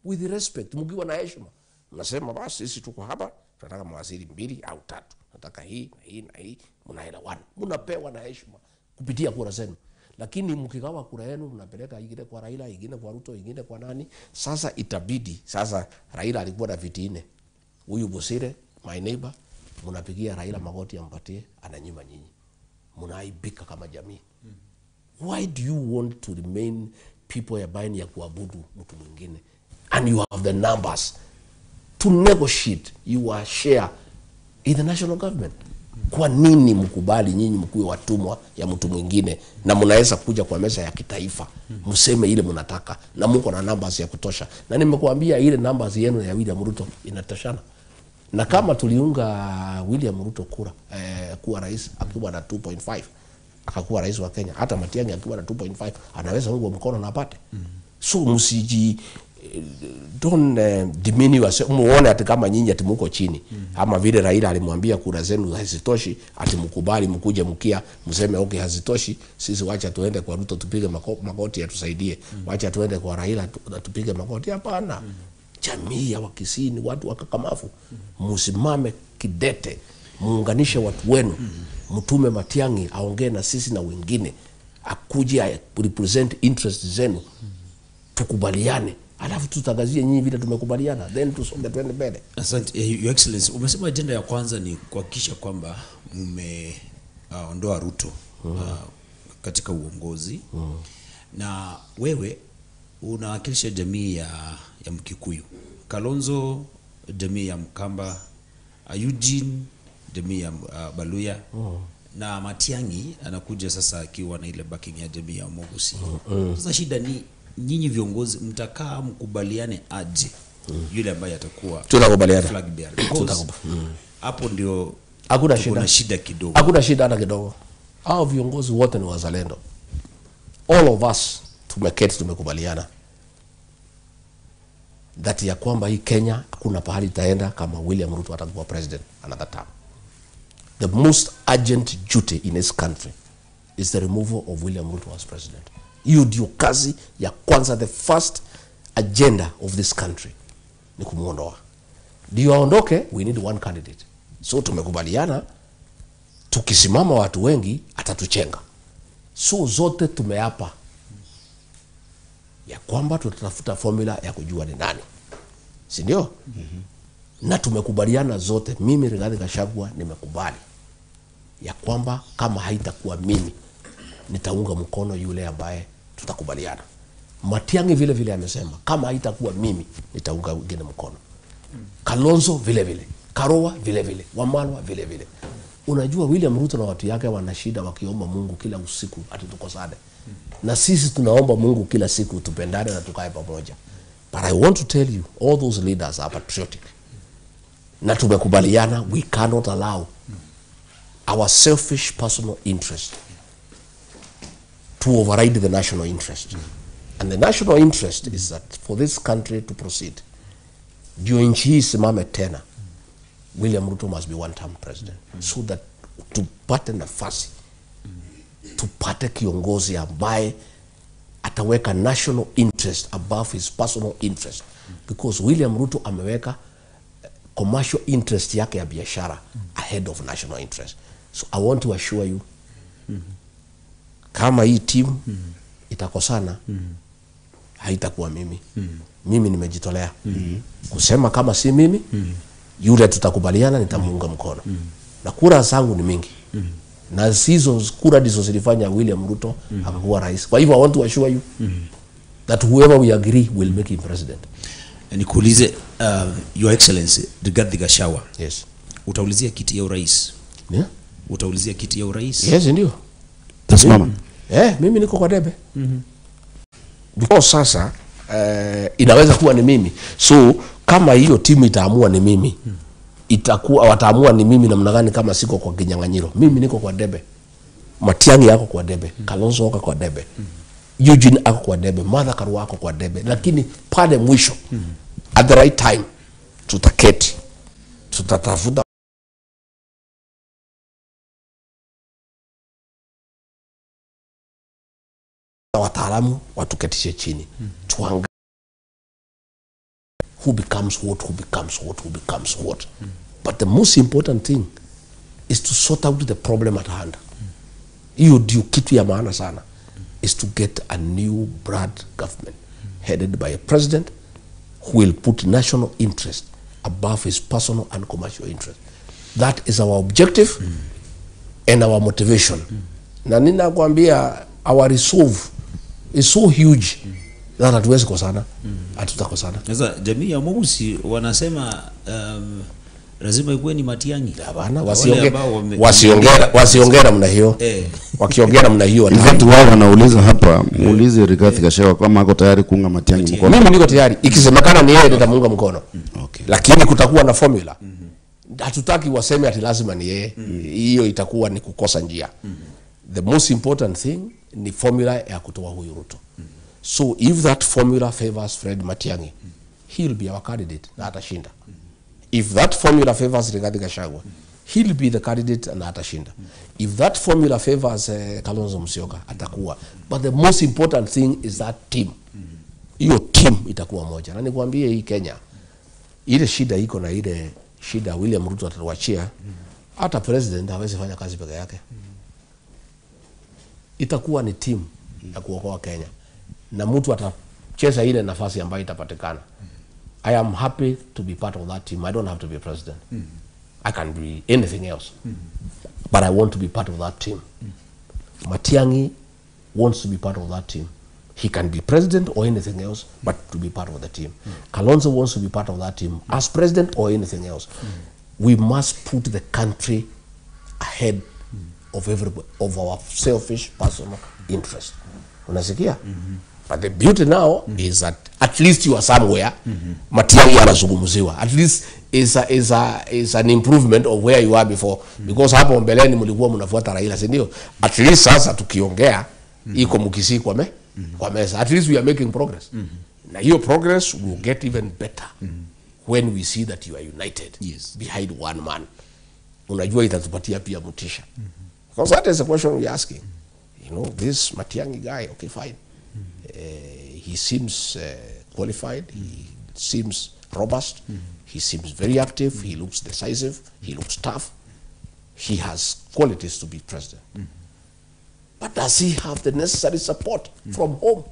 with respect, mkiwa na heshima. Mnasema basi sisi tuko hapa, tunataka mawaziri 2 au 3. Nataka hii na hii na hii, mnaelewana. Mnapewa na heshima kupitia kura zenu. Lakini mkigawa kura yenu mnapeleka ingine kwa Raila, ingine kwa Ruto, ingine kwa nani? Sasa itabidi, sasa Raila alikuwa na viti 4. Huyu Bosire, my neighbor, mnapigia Raila magoti ampatie, ananyima nyinyi. Mnaaibika kama jamii. Why do you want to remain people ya baini ya kuabudu mtu mwingine? And you have the numbers to negotiate your share in the national government. Kwa nini mkubali nyinyi mkuwe watumwa ya mtu mwingine, na mnaweza kuja kwa meza ya kitaifa mseme ile mnataka, na mko na numbers ya kutosha? Na nimekuambia ile numbers yenu ya William Ruto inatoshana. Na kama tuliunga William Ruto kura kuwa rais akiwa na 2.5, akakuwa rais wa Kenya, hata Matiang'i akiwa na 2.5 anaweza ungwa mkono na apate. So msiji don't diminish yourself, muone ati kama nyinyi ati mko chini. Ama vile Raila alimwambia kura zenu hazitoshi, ati mkubali mkuje mkia mseme okay hazitoshi, sisi wacha tuende kwa Ruto tupige magoti atusaidie. Wacha tuende kwa Raila tupige magoti. Hapana. Jamii ya Wakisii ni watu wakakamavu. Msimame kidete, muunganishe watu wenu. Mtume Matiang'i aongee na sisi na wengine, akuje represent interest zenu. Tukubaliane, alafu tutangazie nyinyi vile tumekubaliana, then tusonge tuende mbele. Asante Your Excellency. Umesema agenda ya kwanza ni kuhakikisha kwamba mmeondoa Ruto katika uongozi. Na wewe unawakilisha jamii ya Mkikuyu, Kalonzo jamii ya Mkamba, Eugene jamii ya Baluya, na Matiang'i anakuja sasa akiwa na ile backing ya jamii ya Mogusi. Sasa shida ni nyinyi viongozi mtakaa mkubaliane aje yule ambaye atakuwa Tutakubaliana. flag bearer? Because hapo ndio Hakuna tuko na shida. shida kidogo. Hakuna shida hata kidogo. Hao viongozi wote ni wazalendo. All of us tumeketi tumekubaliana that ya kwamba hii Kenya hakuna pahali itaenda kama William Ruto atakuwa president another term. The most urgent duty in this country is the removal of William Ruto as president. Hiyo ndio kazi ya kwanza, the first agenda of this country ni kumuondoa. Ndio aondoke, we need one candidate. So tumekubaliana tukisimama watu wengi atatuchenga. So zote tumeapa ya kwamba tutatafuta formula ya kujua ni nani, si ndio? Na tumekubaliana zote, mimi Rigathi Gachagua nimekubali ya kwamba kama haitakuwa mimi nitaunga mkono yule ambaye tutakubaliana. Matiang'i vile vile amesema kama haitakuwa mimi nitaunga wengine mkono. Kalonzo vile vile, Karua vile vile, Wamalwa vile vile. Unajua William Ruto na watu yake wana shida wakiomba Mungu kila usiku ati tukosane. Na sisi tunaomba Mungu kila siku tupendane na tukae pamoja. But I want to tell you, all those leaders are patriotic. Na tumekubaliana we cannot allow our selfish personal interest to override the national interest. And the national interest is that for this country to proceed, ndio nchi hii isimame tena, William Ruto must be one-term president. So that tupate nafasi, tupate kiongozi ambaye ataweka national interest above his personal interest. Because William Ruto ameweka commercial interest yake ya biashara ahead of national interest. So I want to assure you, kama hii team itakosana, haitakuwa mimi. Mimi nimejitolea kusema kama si mimi, yule tutakubaliana nitamuunga mkono. Na kura zangu ni mingi. Na hizo kura ndizo zilifanya William Ruto akakuwa rais. Kwa hivyo I want to assure you, That whoever we agree will make him president. Nikuulize, Your Excellency Rigathi Gachagua. Yes. Utaulizia kiti ya urais? Yeah. Utaulizia kiti ya urais? Yes, ndio. Tasimama. Mimi niko kwa debe. Because sasa inaweza kuwa ni mimi. So kama hiyo timu itaamua ni mimi, itakuwa wataamua ni mimi namna gani kama siko kwa kinyang'anyiro. Mimi niko kwa debe. Matiang'i yako kwa debe, Kalonzo ako kwa debe, Eugene ako kwa debe, Martha Karua ako kwa debe. Lakini pale mwisho, at the right time, tutaketi, tutatafuta wataalamu watuketishe chini, tuangalie who becomes what, who becomes what, who becomes what. But the most important thing is to sort out the problem at hand. Hiyo ndio kitu ya maana sana, is to get a new brand government headed by a president who will put national interest above his personal and commercial interest. That is our objective and our motivation. Na ninakwambia our resolve is so huge that hatuwezi kosana, hatutakosana. Sasa jamii ya Mugusi wanasema lazima ikuwe ni Matiang'i. Hapana, wasiongee namna hiyo. Wakiongea namna hiyo In fact, wao wanauliza hapa, muulize Rigathi Gachagua kama ako tayari kuunga Matiang'i mkono. Mimi niko tayari. Ikisemekana ni yeye nitamuunga mkono. Okay. Lakini kutakuwa na formula. Hatutaki waseme ati lazima ni yeye. Hiyo itakuwa ni kukosa njia. The most important thing ni formula ya kutoa huyu Ruto. So if that formula favors Fred Matiang'i, he'll be our candidate na atashinda. If that formula favors Rigathi Gachagua, he'll be the candidate na atashinda. If that formula favors Kalonzo Musyoka, atakuwa. But the most important thing is that team. Hiyo team itakuwa moja. Na nikwambie hii Kenya, ile shida iko na ile shida William Ruto atatuachia, hata president hawezi fanya kazi peke yake. Itakuwa ni team ya kuokoa Kenya. Na mtu atacheza ile nafasi ambayo itapatikana. I am happy to be part of that team. I don't have to be president. I can be anything else. But I want to be part of that team. Matiang'i wants to be part of that team. He can be president or anything else, but to be part of the team. Kalonzo wants to be part of that team as president or anything else. We must put the country ahead of everybody, of our selfish personal interest. Unasikia? But the beauty now is that at least you are somewhere. Matiang'i anazungumziwa. At least is an improvement of where you are before. Because hapo mbeleni mlikuwa mnafuata Raila, si ndio? At least sasa tukiongea iko Mkisii kwa meza. At least we are making progress. Na hiyo progress will get even better when we see that you are united behind one man. Unajua itatupatia pia motisha. Because that is the question we are asking. You know, this Matiang'i guy, okay, fine. He seems qualified, he seems robust, he seems very active, he looks decisive, he looks tough. He has qualities to be president. But does he have the necessary support from home?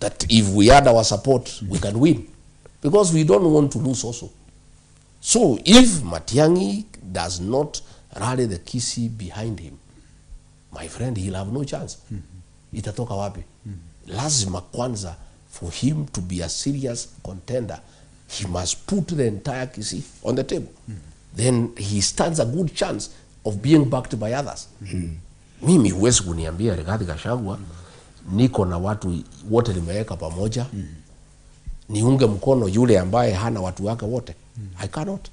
That if we add our support, we can win. Because we don't want to lose also. So if Matiang'i does not rally the Kisii behind him, my friend, he'll have no chance. Itatoka wapi? Lazima kwanza, for him to be a serious contender, he must put the entire Kisii on the table. Then he stands a good chance of being backed by others. Mimi huwezi kuniambia Rigathi Gachagua, niko na watu wote nimeweka pamoja, niunge mkono yule ambaye hana watu wake wote. I cannot.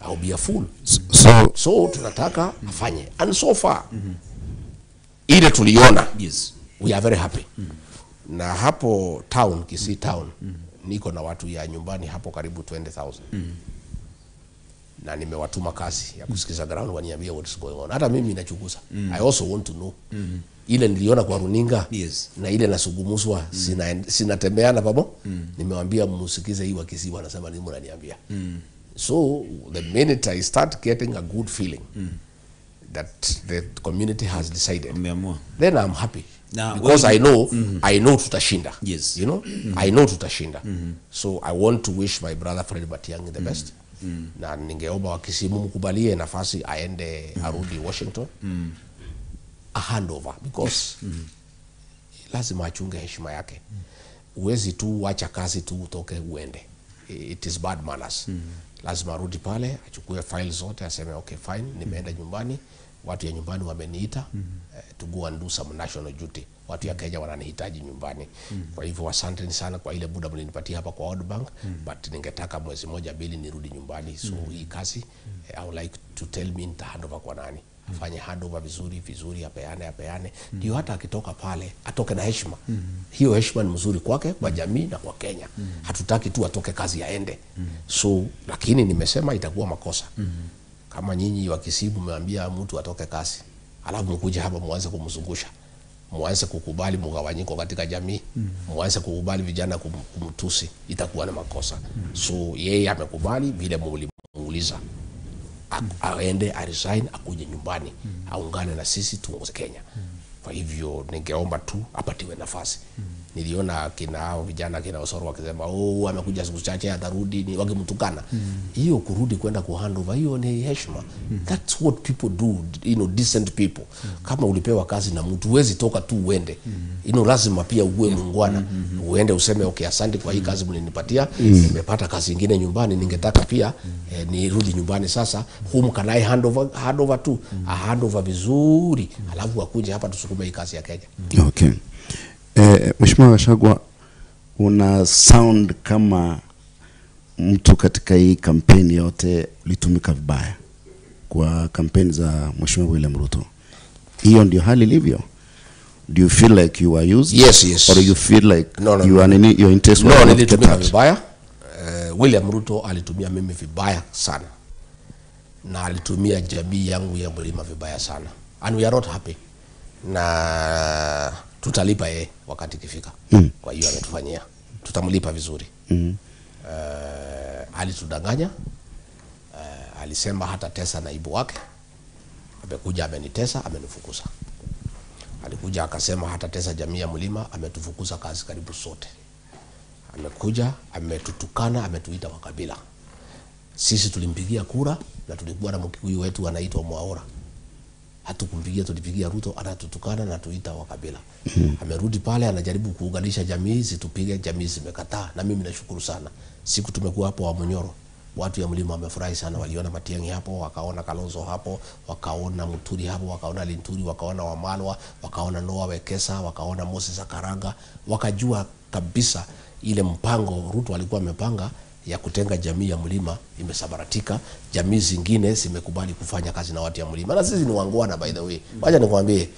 I'll be a fool. So tunataka afanye. And so far, ile tuliona, we are very happy. Na hapo town, Kisii town, niko na watu ya nyumbani hapo karibu 20,000. Na nimewatuma kazi ya kusikiza ground, waniambie what is going on. Hata mimi nachunguza. I also want to know. Ile niliona kwa runinga na ile nasugumuswa, sinatembeana pamo. Nimewaambia msikize hii wa Kisii wanasema nini, mnaniambia. So the minute I start getting a good feeling that the community has decided, then I'm happy. Now, because I know tutashinda. Yes. You know, I know tutashinda. So I want to wish my brother Fred Matiang'i the best. Na ningeomba Wakisii mkubalie nafasi aende arudi Washington. A handover, because Lazima achunge heshima yake. Uwezi tu wacha kazi tu utoke uende. It is bad manners. Lazima arudi pale, achukue file zote, aseme okay fine, nimeenda nyumbani, watu ya nyumbani wameniita to go and do some national duty. Watu ya Kenya wananihitaji nyumbani. Kwa hivyo asanteni sana kwa ile muda mlinipatia hapa kwa World Bank, but ningetaka mwezi moja mbili nirudi nyumbani. So hii kazi I would like to tell me nita handover kwa nani. Afanye handover vizuri vizuri, apeane. Ndio hata akitoka pale atoke na heshima. Hiyo heshima ni mzuri kwake, kwa jamii na kwa Kenya. Hatutaki tu atoke kazi aende. So lakini nimesema itakuwa makosa. Kama nyinyi wa Kisii mmeambia mtu atoke kazi, alafu mkuje hapa muanze kumzungusha, muanze kukubali mgawanyiko katika jamii, muanze kukubali vijana kumtusi, itakuwa ni makosa. So yeye amekubali vile mlimuuliza. Aende a resign, akuje nyumbani, aungane na sisi tuongoze Kenya. Kwa hivyo ningeomba tu apatiwe nafasi. Niliona kina hao vijana kina Osoro wakisema oh, amekuja siku chache atarudi, ni wakimtukana. Hiyo kurudi kwenda ku handover hiyo ni heshima. That's what people do, you know, decent people. Kama ulipewa kazi na mtu huwezi toka tu uende. You know, lazima pia uwe muungwana. Uende useme okay, asante kwa hii kazi mlinipatia, nimepata kazi nyingine nyumbani, ningetaka pia nirudi nyumbani sasa. Whom can I hand over, hand over to? A hand over vizuri. Alafu akuje hapa tusukume hii kazi ya Kenya. Okay. Mheshimiwa Gachagua, una sound kama mtu katika hii kampeni yote ulitumika vibaya kwa kampeni za Mheshimiwa William Ruto. Hiyo ndio hali ilivyo. Do you feel like you were used? Yes, yes. Or you feel like No, no, you no. are nini, your interests were No, not nilitumika kept? vibaya. William Ruto alitumia mimi vibaya sana, na alitumia jamii yangu ya mlima vibaya sana, and we are not happy, na tutalipa yeye wakati ikifika. Kwa hiyo ametufanyia, tutamlipa vizuri. Alitudanganya. Alisema hatatesa naibu wake, amekuja amenitesa, amenifukuza. Alikuja akasema hatatesa jamii ya mlima, ametufukuza kazi karibu sote. Amekuja ametutukana, ametuita wakabila. Sisi tulimpigia kura na tulikuwa na Mkikuyu wetu anaitwa Mwaura. Hatukumpigia, tulipigia Ruto, anatutukana na tuita wakabila. Amerudi pale anajaribu kuunganisha jamii, zitupige, jamii zimekataa. Na mimi nashukuru sana. Siku tumekuwa hapo Wamunyoro, watu ya mlima wamefurahi sana, waliona Matiang'i hapo, wakaona Kalonzo hapo, wakaona Muturi hapo, wakaona Linturi, wakaona Wamalwa, wakaona Noah Wekesa, wakaona Moses Akaranga, wakajua kabisa ile mpango Ruto alikuwa amepanga ya kutenga jamii ya mlima imesambaratika. Jamii zingine zimekubali kufanya kazi na watu ya mlima, na sisi ni wangwana by the way. Wacha nikwambie,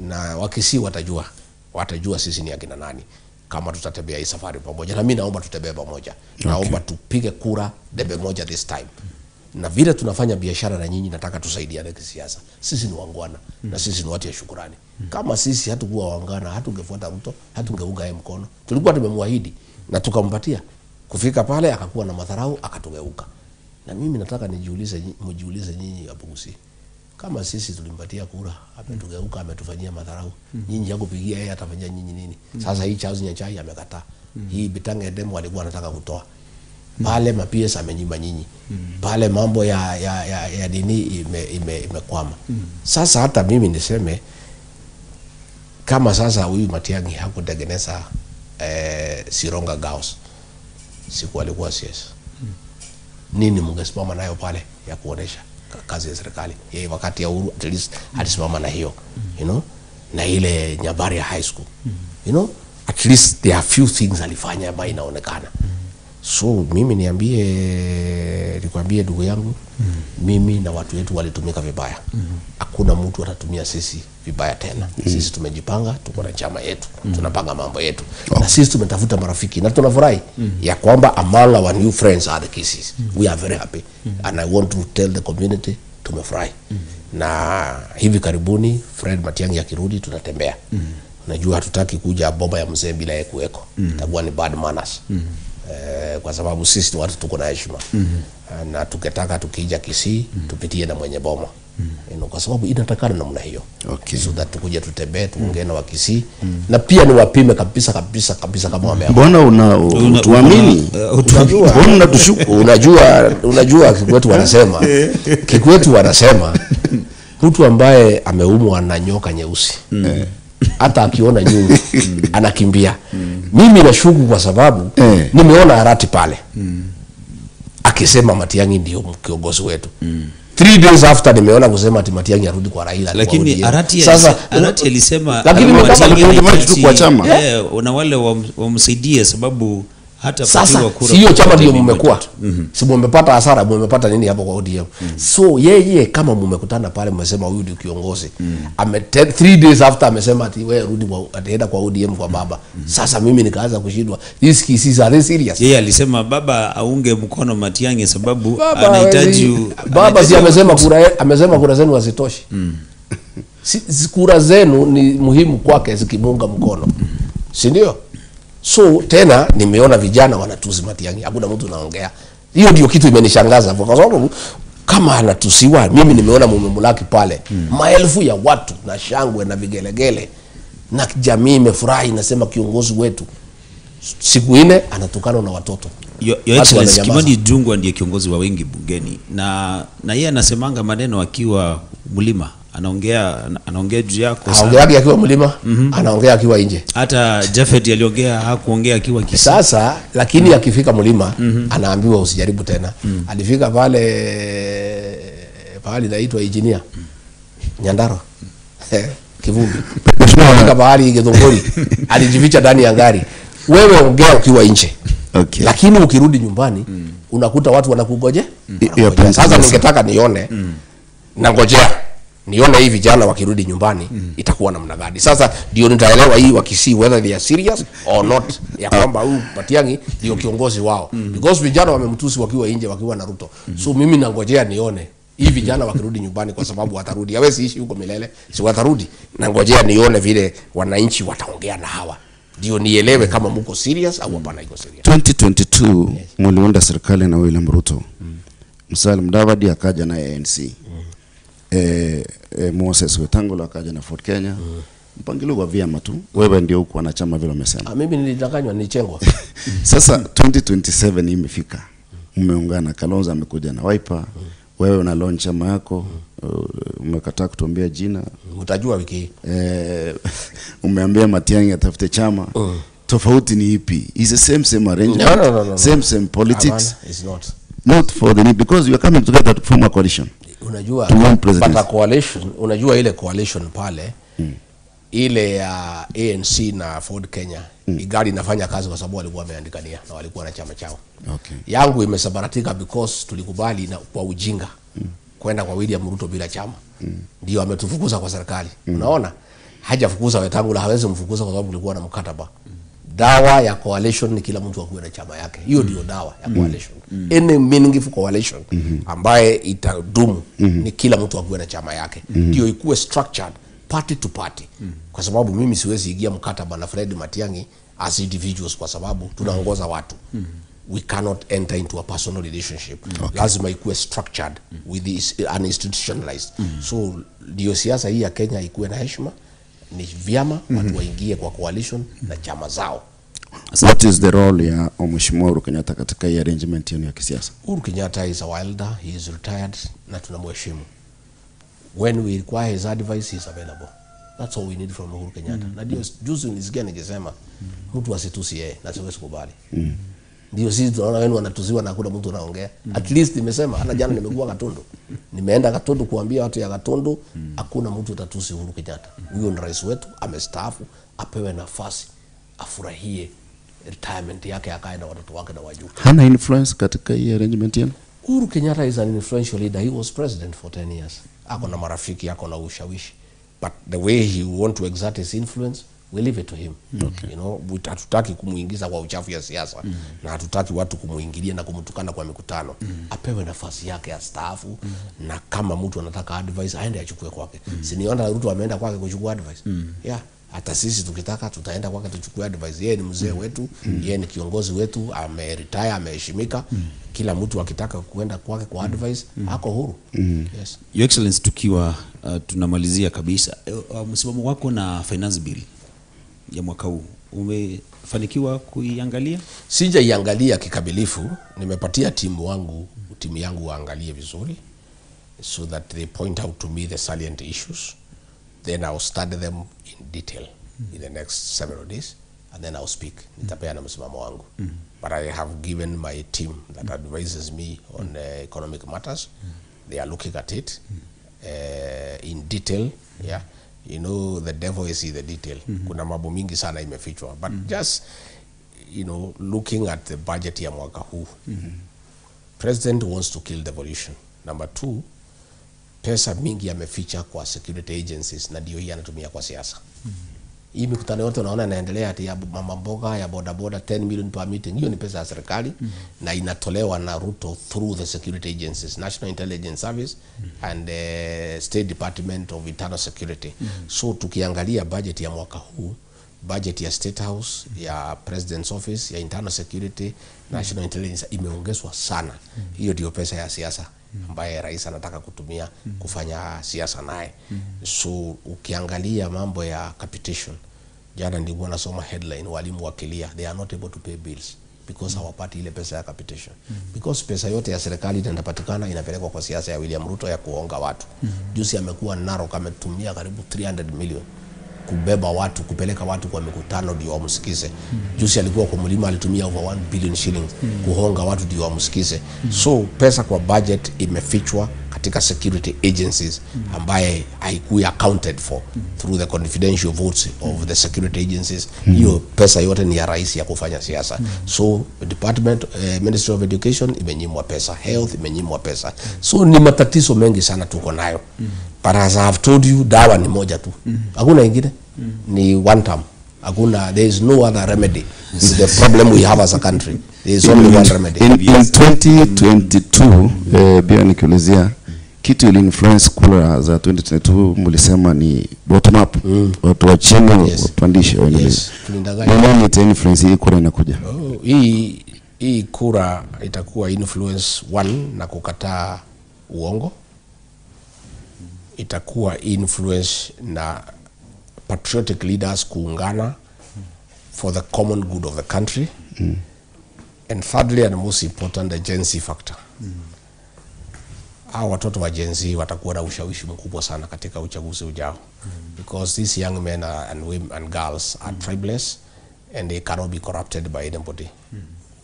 na Wakisii watajua sisi ni akina nani kama tutatembea hii safari pamoja. Na mimi naomba tutembee pamoja. Naomba tupige kura debe moja this time. Na vile tunafanya biashara na nyinyi, nataka tusaidiane kisiasa. Sisi ni wangwana na sisi ni watu ya shukurani. Kama sisi hatukuwa wangwana, hatungefuata Ruto, hatungeunga yeye mkono. Tulikuwa tumemwahidi na tukampatia. Kufika pale akakuwa na madharau, akatugeuka. Na mimi nataka nijiulize, mjiulize nyinyi Wabugusi, kama sisi tulimpatia kura, ametugeuka, ametufanyia madharau. Nyinyi hakupigia yeye, atafanyia nyinyi nini? Sasa hii Charles Nyachae amekataa. Hii Bitange Demo alikuwa anataka kutoa. Pale ma PS amenyima nyinyi. Pale mambo ya dini imekwama. Sasa hata mimi niseme kama sasa huyu Matiang'i hakutengeneza Sironga Girls, siku alikuwa CS. Nini mungesimama nayo pale ya kuonesha kazi ya serikali? Yeye wakati ya Uhuru at least alisimama na hiyo, you know, na ile Nyabari ya high school. You know, at least there are few things alifanya ambayo inaonekana. So mimi nikwambie ndugu yangu, mimi na watu wetu walitumika vibaya. Hakuna mtu atatumia sisi vibaya tena. Sisi tumejipanga, tuko na chama yetu, tunapanga mambo yetu. Na sisi tumetafuta marafiki na tunafurahi ya kwamba among our new friends are the Kisiis. We are very happy. And I want to tell the community tumefurahi. Na hivi karibuni Fred Matiang'i akirudi tunatembea. Unajua hatutaki kuja boma ya mzee bila yeye kuweko. Itakuwa ni bad manners. Kwa sababu sisi ni watu tuko na heshima. Na tukitaka tukija Kisii tupitie na mwenye boma. You know, kwa sababu inatakana namna hiyo. So that tukuje tutembee, tuongee na Wakisii. Na pia ni wapime kabisa kabisa kabisa kama wameamua. Mbona utuamini? Mbona unatushuku? Unajua Kikwetu wanasema. Kikwetu wanasema mtu ambaye ameumwa na nyoka nyeusi Hata akiona nyungu anakimbia. Mimi nashuku kwa sababu nimeona Arati pale akisema Matiang'i ndio kiongozi wetu. 3 days after nimeona kusema ati Matiang'i arudi kwa Raila. Lakini Arati sasa Arati alisema lakini Matiang'i kwa chama na wale wamsaidie sababu hata sasa sio chama ndio mmekuwa. Si mmepata hasara, mmepata nini hapo kwa ODM? So yeye kama mmekutana pale mmesema huyu ndio kiongozi. 3 days after amesema ati wewe rudi ataenda kwa ODM kwa baba. Sasa mimi nikaanza kushindwa. These cases are serious. Yeye alisema baba aunge mkono Matiang'i sababu anahitaji baba si amesema kura, amesema kura zenu hazitoshi. Si kura zenu ni muhimu kwake zikimunga mkono. Si ndio? So tena nimeona vijana wanatusi Matiang'i, hakuna mtu anaongea. Hiyo ndio kitu imenishangaza kwa sababu kama anatusiwa, mimi nimeona mumemulaki pale maelfu ya watu na shangwe na vigelegele na jamii imefurahi, nasema kiongozi wetu. Siku nne anatukana na watoto. Your Excellency, Kimani Ichung'wah ndiye kiongozi wa wengi bungeni na yeye anasemanga maneno akiwa mlima. Anaongea juu yako sana. Anaongea akiwa mlima, anaongea akiwa nje. Hata Jafet aliongea, hakuongea akiwa Kisii. Sasa lakini akifika mlima anaambiwa usijaribu tena. Alifika pale pahali inaitwa Engineer Nyandarua. Kivumbi. Alifika pahali Githunguri. Alijificha ndani ya gari. Wewe ongea ukiwa nje. Okay. Lakini ukirudi nyumbani unakuta watu wanakungoje. Sasa ningetaka nione na ngojea nione hivi vijana wakirudi nyumbani itakuwa namna gani. Sasa ndio nitaelewa hii wa Kisii whether they are serious or not, ya kwamba huyu Matiang'i ndio kiongozi wao. Because vijana wamemtusi wakiwa nje wakiwa na Ruto. So mimi nangojea nione hivi vijana wakirudi nyumbani, kwa sababu watarudi. Hawezi ishi huko milele, si watarudi. Nangojea nione vile wananchi wataongea na hawa. Ndio nielewe kama mko serious au hapana iko serious. 2022 mliunda serikali na William Ruto. Musalia Mudavadi akaja na ANC. Moses Wetangula akaja na Ford Kenya. Mpangilio wa vyama tu. Wewe ndio uko wanachama vile umesema. Mimi nilidanganywa, nilichengwa. Sasa 2027 imefika. Mmeungana, Kalonzo amekuja na Wiper. Wewe una launch chama yako. Umekataa kutuambia jina. Utajua wiki hii. Umeambia Matiang'i atafute chama. Tofauti ni ipi? It's the same arrangement. No. Same politics. Amana, it's not. Not for the need, because you are coming together to form a coalition. Unajua but coalition, unajua ile coalition pale ile ya ANC na Ford Kenya igari inafanya kazi kwa sababu walikuwa wameandikania na walikuwa na chama chao. Okay. Yangu imesambaratika because tulikubali na kwa ujinga kwenda kwa William Ruto bila chama. Ndio ametufukuza kwa serikali. Unaona? Hajafukuza Wetangula, hawezi mfukuza kwa sababu kulikuwa na mkataba. Dawa ya coalition ni kila mtu akuwe na chama yake. Hiyo ndio dawa ya coalition. Any meaningful coalition ambaye itadumu ni kila mtu akuwe na chama yake. Ndio ikuwe structured party to party. Kwa sababu mimi siwezi ingia mkataba na Fred Matiang'i as individuals kwa sababu tunaongoza watu. We cannot enter into a personal relationship. Okay. Lazima ikuwe structured with this and institutionalized. So ndio siasa hii ya Kenya ikuwe na heshima. Ni vyama watu waingie kwa coalition na chama zao. What is the role ya Mheshimiwa Uhuru Kenyatta katika hii arrangement yenu ya kisiasa? Uhuru Kenyatta is a wilder, he is retired na tunamheshimu. When we require his advice, he is available. That's all we need from Uhuru Kenyatta. Na ndio juzi nilisikia nikisema mtu asitusi yeye na siwezi kubali. Ndio sisi tunaona wenu wanatuziwa na hakuna mtu anaongea. At least nimesema hata jana nimekuwa Gatundu. Nimeenda Gatundu kuambia watu ya Gatundu hakuna mtu atatusi Uhuru Kenyatta. Huyo ni rais wetu, amestaafu, apewe nafasi, afurahie retirement yake, akae na watoto wake na wajukuu. Hana influence katika hii arrangement yenu? Uhuru Kenyatta is an influential leader. He was president for 10 years. Ako na marafiki, ako na ushawishi. But the way he want to exert his influence, we leave it to him. Okay. You know, hatutaki kumuingiza kwa uchafu ya siasa. Na hatutaki watu kumuingilia na kumtukana kwa mikutano. Apewe nafasi yake astaafu. Na kama mtu anataka advice aende achukue kwake. Si niona Ruto ameenda kwake kuchukua advice. Yeah. Hata sisi tukitaka tutaenda kwake tuchukue advice. Yeye ni mzee wetu, yeye ni kiongozi wetu, ame retire, ameheshimika. Kila mtu akitaka kuenda kwake kwa advice, ako huru. Yes. Your Excellency, tukiwa tunamalizia kabisa, msimamo wako na finance bill ya mwaka huu umefanikiwa kuiangalia? Sijaiangalia kikamilifu, nimepatia timu yangu waangalie vizuri so that they point out to me the salient issues, then I'll study them in detail. in the next several days and then I'll speak. Nitapeana msimamo wangu. But I have given my team that advises me on economic matters. They are looking at it in detail. Yeah. You know, the devil is in the detail. Kuna mambo mingi sana imefichwa. But just, you know, looking at the budget ya mwaka huu, President wants to kill devolution. Number two, pesa mingi ameficha kwa security agencies na ndio hii anatumia kwa siasa. Hii mikutano yote unaona inaendelea ati ya mama mboga, ya boda boda, 10 million per meeting. Hiyo ni pesa ya serikali na inatolewa na Ruto through the security agencies, National Intelligence Service and State Department of Internal Security. So tukiangalia budget ya mwaka huu, budget ya State House, ya President's Office, ya Internal Security, National Intelligence imeongezwa sana. Hiyo ndio pesa ya siasa ambaye rais anataka kutumia kufanya siasa naye. So ukiangalia mambo ya capitation, jana nilikuwa nasoma headline, walimu wakilia, they are not able to pay bills because hawapati ile pesa ya capitation. Because pesa yote ya serikali inapatikana inapelekwa kwa siasa ya William Ruto ya kuonga watu. Juzi amekuwa Narok, ametumia karibu 300 million kubeba watu, kupeleka watu kwa mikutano ndio wamsikize. Juzi alikuwa kwa mlima, alitumia over 1 billion shillings kuhonga watu ndio wamsikize. So pesa kwa budget imefichwa katika security agencies ambaye haikuwa accounted for through the confidential votes of the security agencies. Hiyo pesa yote ni ya rais ya kufanya siasa. So department, Ministry of Education imenyimwa pesa, health imenyimwa pesa. So ni matatizo mengi sana tuko nayo. But as I have told you, dawa ni moja tu. Hakuna ingine. Ni one term. Hakuna, there is no other remedy to the problem we have as a country. There is only one remedy. In 2022, pia nikiulizia kitu ili influence kura za 2022, mlisema ni bottom up, watu wa chini wapandishe waendelee. Yes. Tulidanganya. Ni nini ita influence hii kura inakuja? Oh, hii kura itakuwa influence one na kukataa uongo. Itakuwa influence na patriotic leaders kuungana for the common good of the country. And thirdly and most important, the Gen Z factor. Hawa watoto wa Gen Z watakuwa na ushawishi mkubwa sana katika uchaguzi ujao. Because these young men and women and girls are tribeless and they cannot be corrupted by anybody.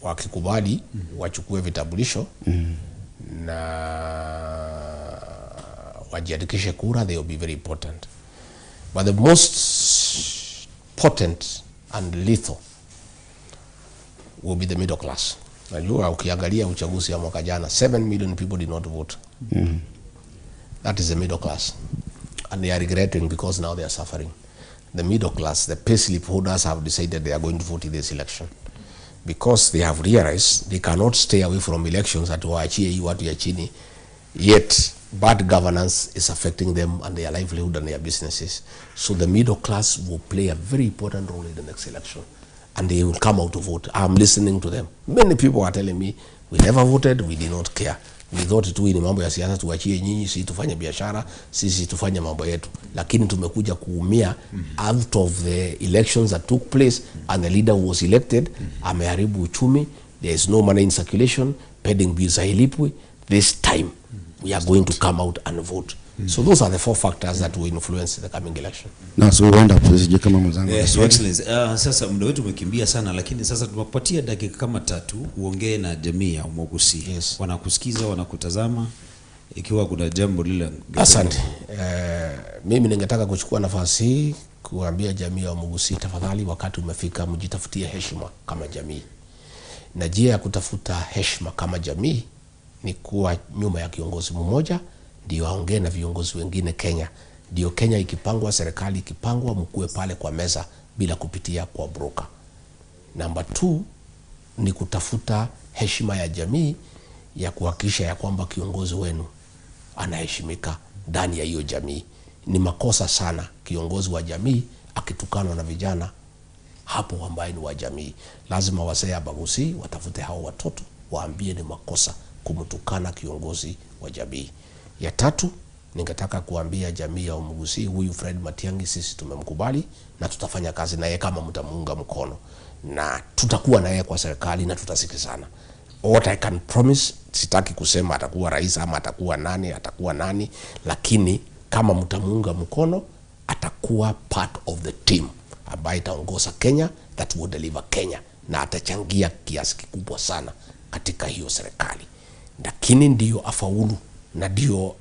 Wakikubali wachukue vitambulisho na wajiandikishe kura, they will be very important. But the most potent and lethal will be the middle class. Najua ukiangalia uchaguzi ya mwaka jana, 7 million people did not vote. That is the middle class. And they are regretting because now they are suffering. The middle class, the payslip holders have decided they are going to vote in this election. Because they have realized they cannot stay away from elections at waachie hii watu ya chini. Yet bad governance is affecting them and their livelihood and their businesses. So the middle class will play a very important role in the next election. And they will come out to vote. I'm listening to them. Many people are telling me, we never voted, we did not care. We thought tu ni mambo ya siasa, tuachie nyinyi, sisi tufanye biashara, sisi tufanye mambo yetu. Lakini tumekuja kuumia out of the elections that took place and the leader who was elected, ameharibu uchumi, there is no money in circulation, pending bills hailipwi. This time we are going to come out and vote. So those are the four factors that will influence the coming election. Na so huenda sijui kama mwenzangu. Yes, Your Excellency. Sasa muda wetu umekimbia sana, lakini sasa tunakupatia dakika kama 3 uongee na jamii ya Omogusii. Yes. Wanakusikiza, wanakutazama. Ikiwa kuna jambo lile Asante. Mimi ningetaka kuchukua nafasi hii kuambia jamii ya Omogusii, tafadhali, wakati umefika mjitafutie heshima kama jamii. Na njia ya kutafuta heshima kama jamii ni kuwa nyuma ya kiongozi mmoja, ndio aongee na viongozi wengine Kenya. Ndio Kenya ikipangwa, serikali ikipangwa, mkuwe pale kwa meza bila kupitia kwa broker. Number 2 ni kutafuta heshima ya jamii ya kuhakikisha ya kwamba kiongozi wenu anaheshimika ndani ya hiyo jamii. Ni makosa sana kiongozi wa jamii akitukanwa na vijana hapo ambaye ni wa jamii. Lazima wazee Abagusii watafute hao watoto waambie ni makosa kumtukana kiongozi wa jamii. Ya tatu, ningetaka kuambia jamii ya Omogusii, huyu Fred Matiang'i sisi tumemkubali na tutafanya kazi naye kama mtamuunga mkono, na tutakuwa naye kwa serikali na tutasikizana. What I can promise, sitaki kusema atakuwa rais ama atakuwa nani, atakuwa nani, lakini kama mtamuunga mkono atakuwa part of the team. ambaye itaongoza Kenya, that will deliver Kenya, na atachangia kiasi kikubwa sana katika hiyo serikali. Lakini ndio afaulu na ndio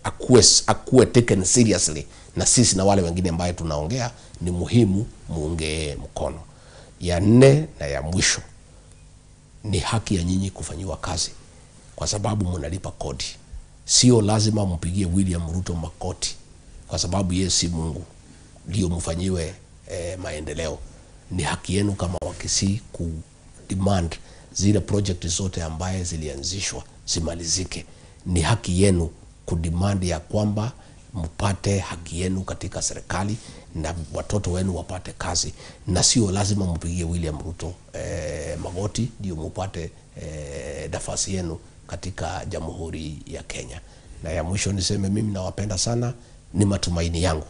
akuwe taken seriously na sisi na wale wengine ambaye tunaongea, ni muhimu muunge mkono. Ya nne na ya mwisho ni haki ya nyinyi kufanyiwa kazi, kwa sababu mnalipa kodi. Sio lazima mpigie William Ruto makoti, kwa sababu yeye si Mungu ndio mfanyiwe maendeleo. Ni haki yenu kama Wakisii ku demand zile project zote ambaye zilianzishwa zimalizike. Ni haki yenu kudemand ya kwamba mpate haki yenu katika serikali na watoto wenu wapate kazi, na sio lazima mpigie William Ruto magoti ndio mpate nafasi yenu katika Jamhuri ya Kenya. Na ya mwisho niseme mimi nawapenda sana, ni matumaini yangu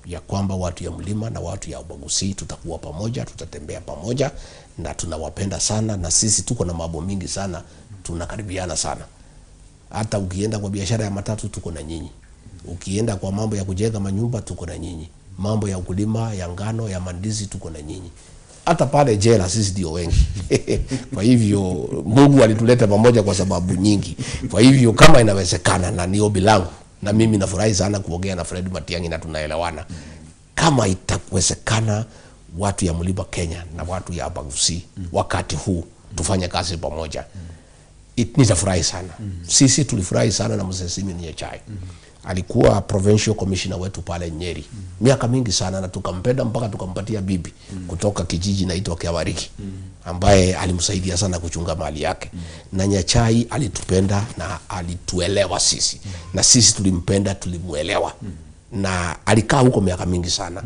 ya kwamba watu ya mlima na watu ya Abagusii tutakuwa pamoja, tutatembea pamoja, na tunawapenda sana, na sisi tuko na mambo mingi sana, tunakaribiana sana. Hata ukienda kwa biashara ya matatu tuko na nyinyi, ukienda kwa mambo ya kujenga manyumba tuko na nyinyi, mambo ya ukulima ya ngano ya mandizi tuko na nyinyi, hata pale jela sisi ndio wengi. Kwa hivyo Mungu alituleta pamoja kwa sababu nyingi. Kwa hivyo kama inawezekana, na ni ombi langu, na mimi nafurahi sana kuongea na Fred Matiang'i na tunaelewana, kama itawezekana watu ya mlima Kenya na watu ya Abagusii wakati huu tufanye kazi pamoja, nitafurahi sana. Sisi tulifurahi sana na Mzee Simeon Nyachae. Alikuwa provincial commissioner wetu pale Nyeri miaka mingi sana, na tukampenda mpaka tukampatia bibi kutoka kijiji naitwa Kiawariki, ambaye alimsaidia sana kuchunga mali yake. Na Nyachae alitupenda na alituelewa sisi, na sisi tulimpenda, tulimuelewa, na alikaa huko miaka mingi sana.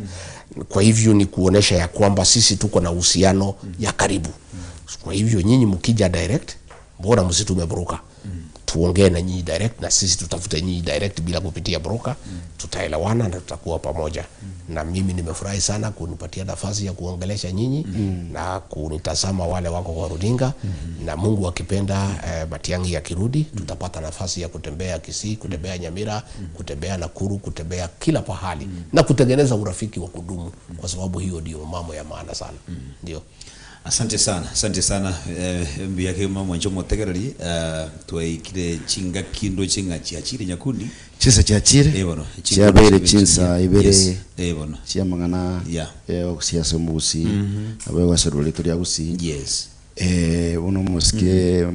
Kwa hivyo ni kuonesha ya kwamba sisi tuko na uhusiano ya karibu. Kwa hivyo nyinyi mkija direct, mbona msitume broker? Tuongee na nyinyi direct, na sisi tutafute nyinyi direct bila kupitia broker. Tutaelewana na tutakuwa pamoja. Na mimi nimefurahi sana kunipatia nafasi ya kuongelesha nyinyi na kunitazama wale wako kwa runinga. Na Mungu akipenda, Matiang'i akirudi, tutapata nafasi ya kutembea Kisii, kutembea Nyamira, kutembea Nakuru, kutembea kila pahali, na kutengeneza urafiki wa kudumu, kwa sababu hiyo ndio mambo ya maana sana. Ndio. Asante sana, asante sana. Mbiyake mama njomo tegereri, twaikire chinga kindo chinga chiachire nyakundi. Chisa chiachire. Ebono. Chiabere chinsa ibere. Ebono. Chiamangana. Yeah. Okusiasa mugusi. Abe waserule tuli agusi. Yes. Uno musike.